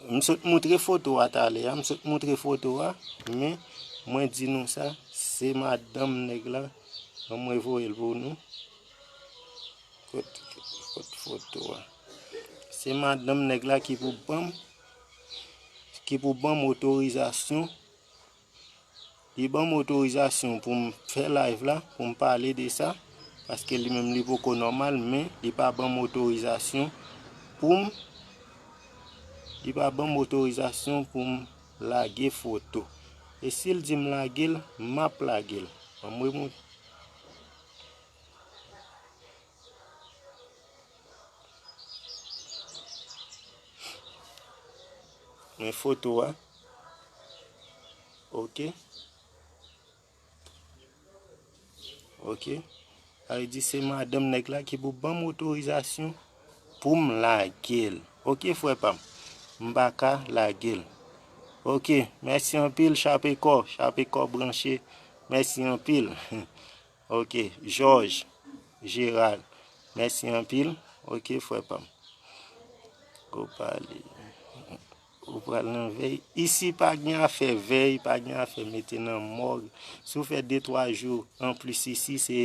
M sot moutre foto a talè a, m sot moutre foto a, men mwen di nou sa, se madanm nèg la, ban mwen voye l pou nou. Kot, kot foto a? Se madanm nèg la ki pou ban m, ki pou ban m otorizasyon. Li ban m otorizasyon pou m fè live la, pou m pale de sa, paske li menm li poko nòmal, men li pa ban m otorizasyon pou m, li pa ban m otorizasyon pou m lage foto. E si l di m lage l, m ap lage l. Ban m remont-, Men foto a. Oke. Oke. Sa vle di se madanm nèg la ki pou ban m otorizasyon pou m lage l. Oke, frè pa m. M pa ka lage l. Oke, mèsi anpil, chape kò, chape kò branche. Mèsi anpil. Oke, Jòj, Jeral, mèsi anpil. Oke, frè pa m. Ou pale. Ou pral nan vèy. Isi pa gen afè vèy, pa gen afè mete nan mòg. Si w fè de twa jou anplis isi, se,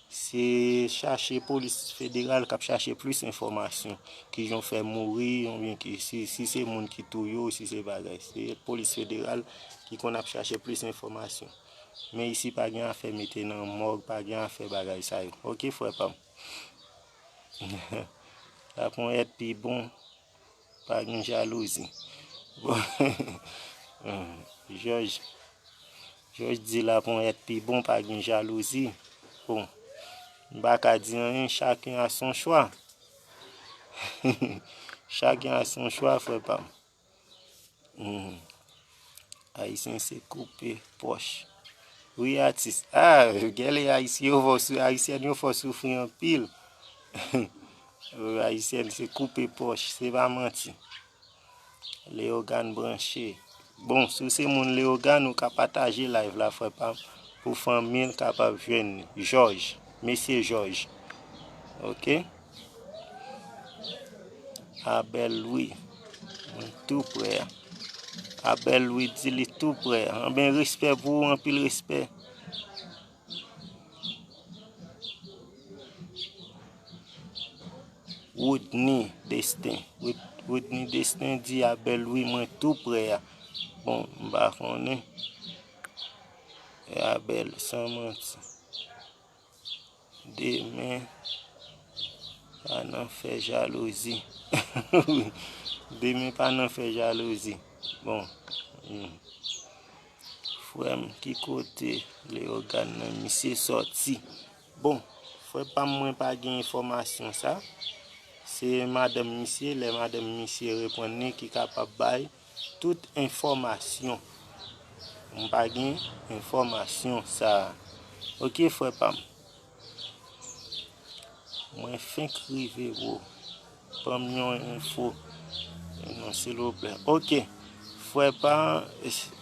se chache polis federal k ap chache plis enfòmasyon. Kijan w fè mouri, oubyen ki, si, si se moun ki touye w, si se bagay. Se polis federal ki konn ap chache plis enfòmasyon. Men isi pa gen afè mete nan mòg, pa gen afè bagay sa yo. Oke, frè pa m. Laponyèt pi bon, pa gen jalouzi. Bon. Jòj, Jòj di laponyèt pi bon, pa gen jalouzi. Bon, m pa ka di anyen, chacun a son choix. Chacun a son choix, frè pa m. Hmm. Ayisyen se koupe pòch. Wi, atis. Ah, gèle ayisyen yo fò sou, ayisyèn yo fò soufri anpil. Ayisyèn se koupe pòch, se pa manti. Leogane branche. Bon, si w se moun Leogane, ou ka pataje live la, frè pa m, pou fanmi l kapab jwenn li. Jòj, mesye Jòj. Ok? Abèl Lwi, mwen tou prè a. Abèl Lwi di li tou prè a. Anben, respè pou ou, anpil respè. Woodney Destin. Wood- Woodney Destin di Abèl Lwi, mwen tou prè a. Bon, m pa konnen. E Abèl, san manti. Demen pa nan fè jalouzi. Wi. Demen pa nan fè jalouzi. Bon. Hmm. Frè m, ki kote Leogane nan misye sòti? Bon, frè pa m, mwen pa gen enfòmasyon sa. Se madanm misye, lè madanm misye reponn li ki kapab bay tout enfòmasyon. M pa gen enfòmasyon sa a. Ok, frè pa m. Mwen fenk rive, bro. Ban m yon enfo. Non, silvouplè. Ok. Frè pa,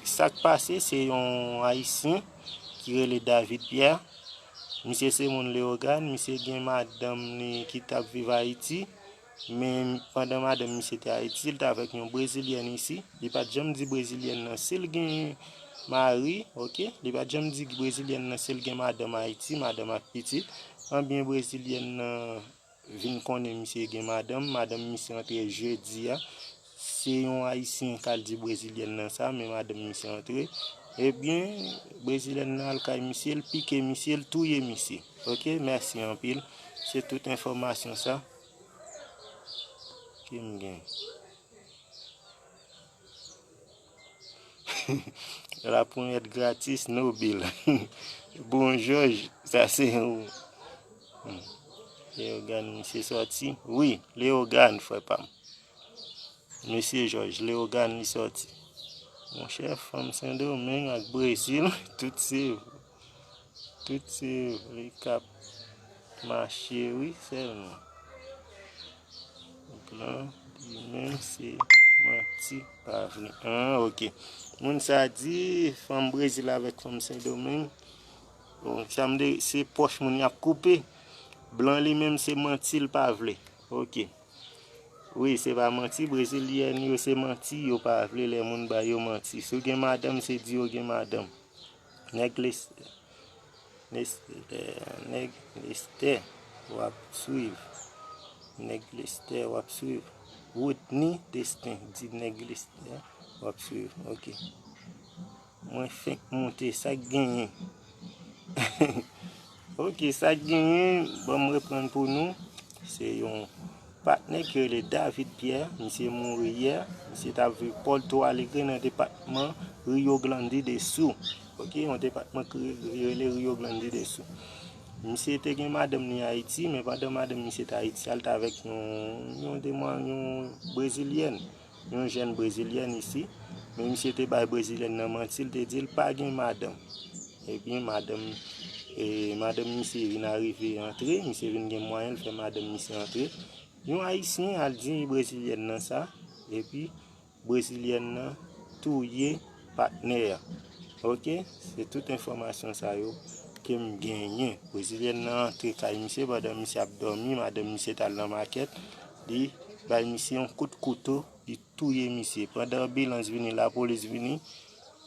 sa k pase, se yon ayisyen ki rele David Pierre. Misye se moun Leogane, misye gen madanm li ki t ap viv Ayiti. Men pandan madanm misye te Ayiti, li t avèk yon brezilyèn isi. Li pa t janm di brezilyèn nan si l gen mari, ok? Li pa t janm di brezilyèn nan si l gen madanm Ayiti, madanm ak pitit. Anbyen brezilyèn nan vin konnen misye gen madanm, madanm misye antre jedi a. Se yon ayisyen k al di brezilyèn nan sa, men madanm misye antre. Ebyen, brezilyèn nan al kay misye, l pike misye, l touye misye. Ok, mèsi anpil. Se tout enfòmasyon sa ke m gen. La ponyèt gratis, no bill. Bon, Jòj, sa se ou. Hmm. Leogane, misye sòti. Wi, Leogane, frè pa m. Mesye Jòj, Leogane, li sòti. Monchè, fanm Sendomeng ak Brezil, tout se, tout se vle k ap mache, wi, sèlman. Plan li menm se manti, pa vle. Ah, ok. Moun sa di, fanm Brezil avèk fanm Sendomeng. Bon, sa m de, se pòch moun y ap koupe. Blan li menm se manti l pa vle. Ok. Wi, se pa manti, brezilyèn yo se manti, yo pa vle lè moun ba yo manti. Si w gen madanm, se di yo gen madanm. Nèg Lestè, Lestè, nèg Lestè, w ap swiv. Nèg Lestè, w ap swiv. Woodney Destin, di nèg Lestè, w ap swiv. Ok. Mwen fenk monte, sa k genyen? Ok, sa k genyen, ban m reprann pou nou. Se yon patnè ki rele David Pierre, misye mouri yè, misye t ap viv Porto Alegre nan depatman Rio Grande do Sul. Ok, yon depatman ki re- ki rele Rio Grande do Sul. Misye te gen madanm li Ayiti, men pandan madanm misye te Ayiti a, l t avèk yon, yon demwa, yon brezilyèn. Yon jèn brezilyèn isi, men misye te bay brezilyèn nan manti, l te di l pa gen madanm. Ebyen, madanm, e, madanm misye vin arive antre, misye vin gen mwayen, l fè madanm misye antre. Yon ayisyen al di brezilyèn nan sa, epi brezilyèn nan touye patnè a. Ok, se tout enfòmasyon sa yo ke m genyen. Brezilyèn nan antre kay misye pandan misye ap dòmi, madanm misye t al nan makèt, li bay misye yon kout kouto, li touye misye. Pandan anbilans vini, lapolis vini,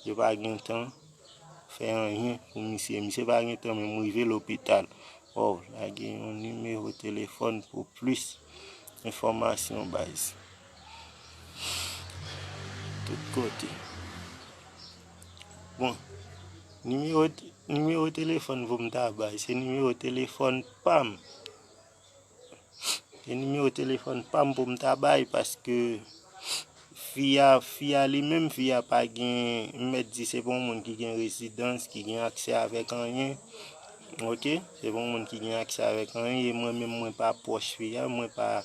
yo pa gen tan fè anyen pou misye. Misye pa gen tan menm rive lopital. Wow, lage yon nimewo telefòn pou plis enfòmasyon, baz. Tout kote. Bon, nimewo, nimewo telefòn pou m ta bay, se nimewo telefòn pa m. E nimewo telefòn pa m pou m ta bay, paske fi a, fi a li menm, fi a pa gen, m mèt di se pa yon moun ki gen rezidans, ki gen aksè avèk anyen. Ok? Se pa yon moun ki gen aksè avèk anyen, e mwen menm mwen pa pwòch fi a, mwen pa,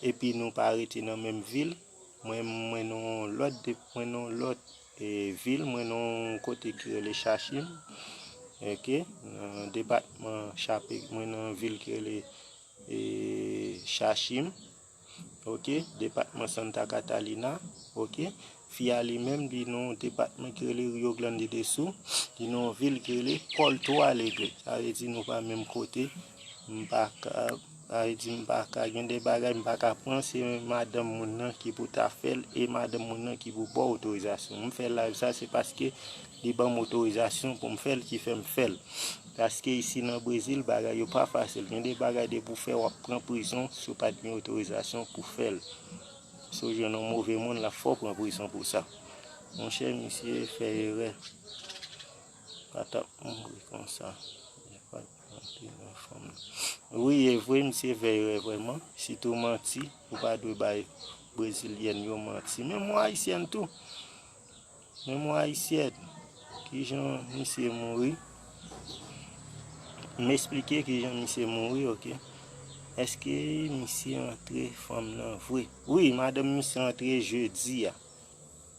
epi nou pa rete nan menm vil. Mwen, mwen nan yon lòt, de- mwen nan yon lòt, e, vil, mwen nan yon kote ki rele Chachim. Ok, nan depatman Chape, mwen nan vil ki rele e, Chachim, ok, depatman Santa Catalina, ok. Fi a li menm, li nan yon depatman ki rele Rio Grande do Sul, li nan yon vil ki rele Porto Alegre. Sa vle di nou pa menm kote. M pa ka, sa vle di m pa ka, gen de bagay m pa ka pran, se madanm moun nan ki pou ta fè l, e madanm moun nan ki pou ba w otorizasyon. M fè live sa, se paske li ban m otorizasyon pou m fè l, ki fè m fè l. Paske isi nan Brezil, bagay yo pa fasil. Gen de bagay depi w fè, w ap pran prizon si w pa t gen otorizasyon pou fè l. Si w jwenn yon move moun, l ap fè w pran prizon pou sa. Monchè, misye fè erè. Pa t ap mouri konsa. Li pa t antre nan fanm nan. Wi, e vre, misye fè erè vrèman. Sitou manti, ou pa dwe bay brezilyèn yo manti. Menm yon ayisyèn tou. Menm yon ayisyèn. Kijan misye mouri? M esplike kijan misye mouri, ok. Èske misye antre fanm nan vre? Wi, madanm misye antre jedi a.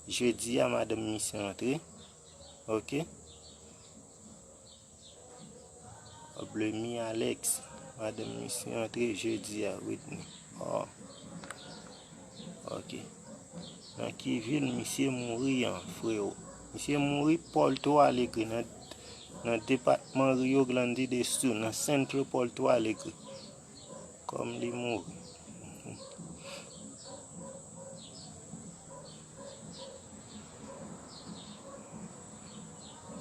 Jedi a, madanm misye antre. Ok. Blemi Alex, madanm misye antre jedi a, Whitney. Oh. Ok. Nan ki vil misye mouri an, freo? Misye mouri Porto Alegre, nan, nan depatman Rio Grande do Sul, nan Centro Porto Alegre. Kòm li mouri.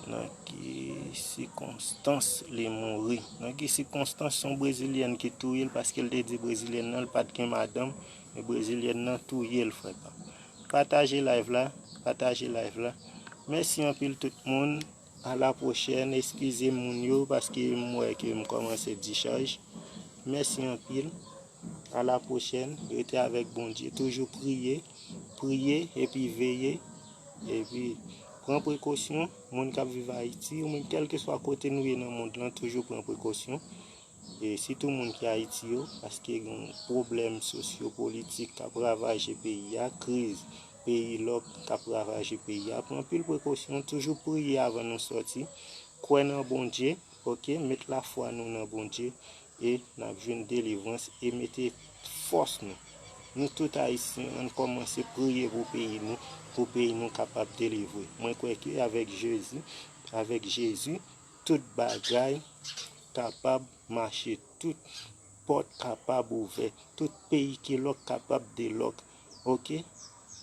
Nan ki sikonstans li mouri? Nan ki sikonstans? Se yon brezilyèn ki touye l, paske l te di brezilyèn nan, l pa t gen madanm, e brezilyèn nan touye l, frè pa m. Pataje live la, pataje live la. Mèsi anpil tout moun. A la pwochèn. Eskize m moun yo, paske m wè ke m kòmanse dichaj. Mèsi anpil. A la pwochèn. Rete avèk Bondye. Toujou priye. Priye epi veye. Epi pran prekosyon. Moun k ap viv Ayiti, ou menm kèlkeswa kote nou ye nan mond lan, toujou pran prekosyon. E sitou moun ki Ayiti yo, paske gen pwoblèm sosyopolitik k ap ravaje peyi a, kriz peyi lòk k ap ravaje peyi a. Pran anpil prekosyon, toujou priye avan nou sòti, kwè nan Bondye, ok, met lafwa nou nan Bondye, e n ap jwenn delivrans e mete fòs nou. Nou tout Ayisyen, ann kòmanse priye pou peyi nou, pou peyi nou kapab delivre. Mwen kwè ke avèk Jezi, avèk Jezi, tout bagay kapab mache, tout pòt kapab ouvè, tout peyi ki lòk kapab delòk. Ok?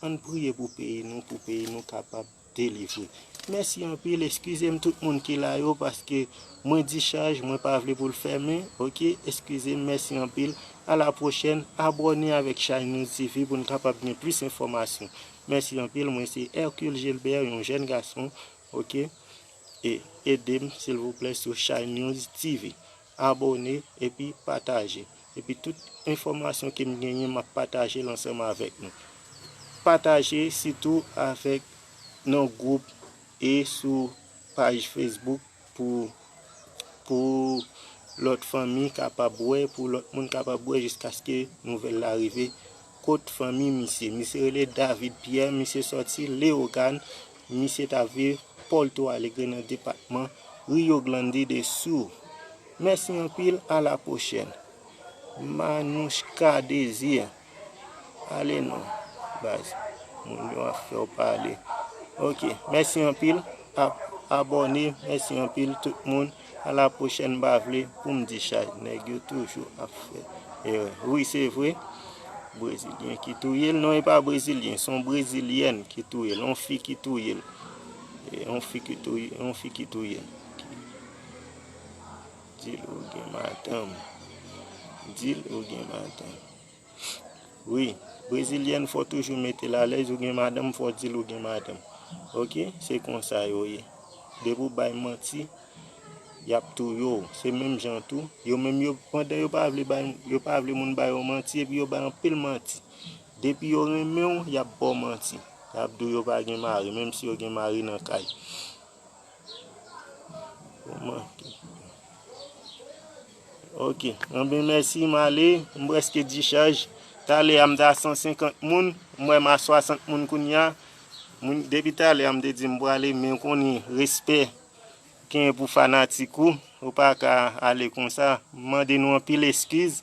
Ann priye pou peyi nou, pou peyi nou kapab delivre. Mèsi anpil, eskize m tout moun ki la yo, paske mwen dichaj, mwen pa vle pou l fèmen, ok? Eskize m, mèsi anpil. A la pwochèn, abòne avèk Shine News T V pou n kapab gen plis enfòmasyon. Mèsi anpil, mwen se Hercule Gilbert, yon jèn gason, ok? E ede m, silvouplè, sou Shine News T V. Abòne epi pataje. Epi tout enfòmasyon ke m genyen, m ap pataje l ansanm avèk nou. Pataje sitou avèk nan gwoup e sou paj Facebook pou, pou lòt fanmi kapab wè, pou lòt moun kapab wè jiskaske nouvèl la rive kot fanmi misye. Misye rele David Pierre, misye sòti Leyogàn, misye ta viv Porto Alegre nan depatman Rio Grande do Sul. Mèsi anpil, a la pwochèn. Manouchka Désir. Ale non, baz. Moun yo ap fè w pale. Ok, mèsi anpil. Ap abòne, mèsi anpil tout moun. A la pwochèn, m pa vle pou m dichaj. Nèg yo toujou ap fè erè. Wi, se vre. Brezilyen ki touye l. Non, e pa brezilyen, se yon brezilyèn ki touye l. Yon fi ki touye l. E, yon fi ki touye, yon fi ki touye l. Di l ou gen madanm. Di l ou gen madanm. Wi, brezilyèn fò toujou mete l alèz, ou gen madanm, fò di l ou gen madanm. Ok, se konsa yo ye. Depi w bay manti, y ap touye w. Se menm jan tou, yo menm yo, pandan yo pa vle bay, yo pa vle moun ba yo manti, epi yo bay anpil manti. Depi yo renmen w, y ap ba w manti. Y ap di w yo pa gen mari, menm si yo gen mari nan kay. Kòman? Ok. Anben, mèsi, m ale. M prèske dichaj. Talè a, m te a san senkant moun. M wè m a swasant moun kounye a. Moun, depi talè a, m te di m prale, men konnen, respè. Kenbe pou fanatik ou, ou pa ka ale konsa. M mande nou anpil eskiz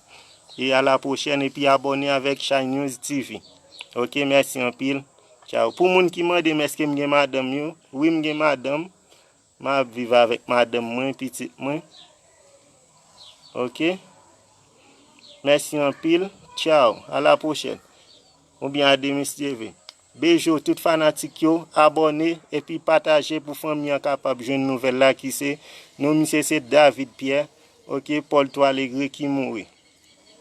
e a la pwochèn epi abòne avèk Shine News T V. Ok, mèsi anpil. Tchao. Pou moun ki mande m èske m gen madanm yo, wi m gen madanm. M ap viv avèk madanm mwen, pitit mwen. Ok. Mèsi anpil. Tchao. A la pwochèn. Oubyen a Demis T V. Beijo tout fanatik yo, abòne epi pataje pou fanmi an kapab jwenn nouvèl la ki se non misye se David Pierre, ok, Paul Toilegre ki mouri.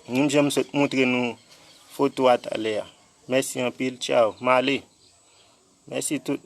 Menm jan m sot moutre nou foto a talè a. Mèsi anpil, tchao, m ale. Mèsi tout.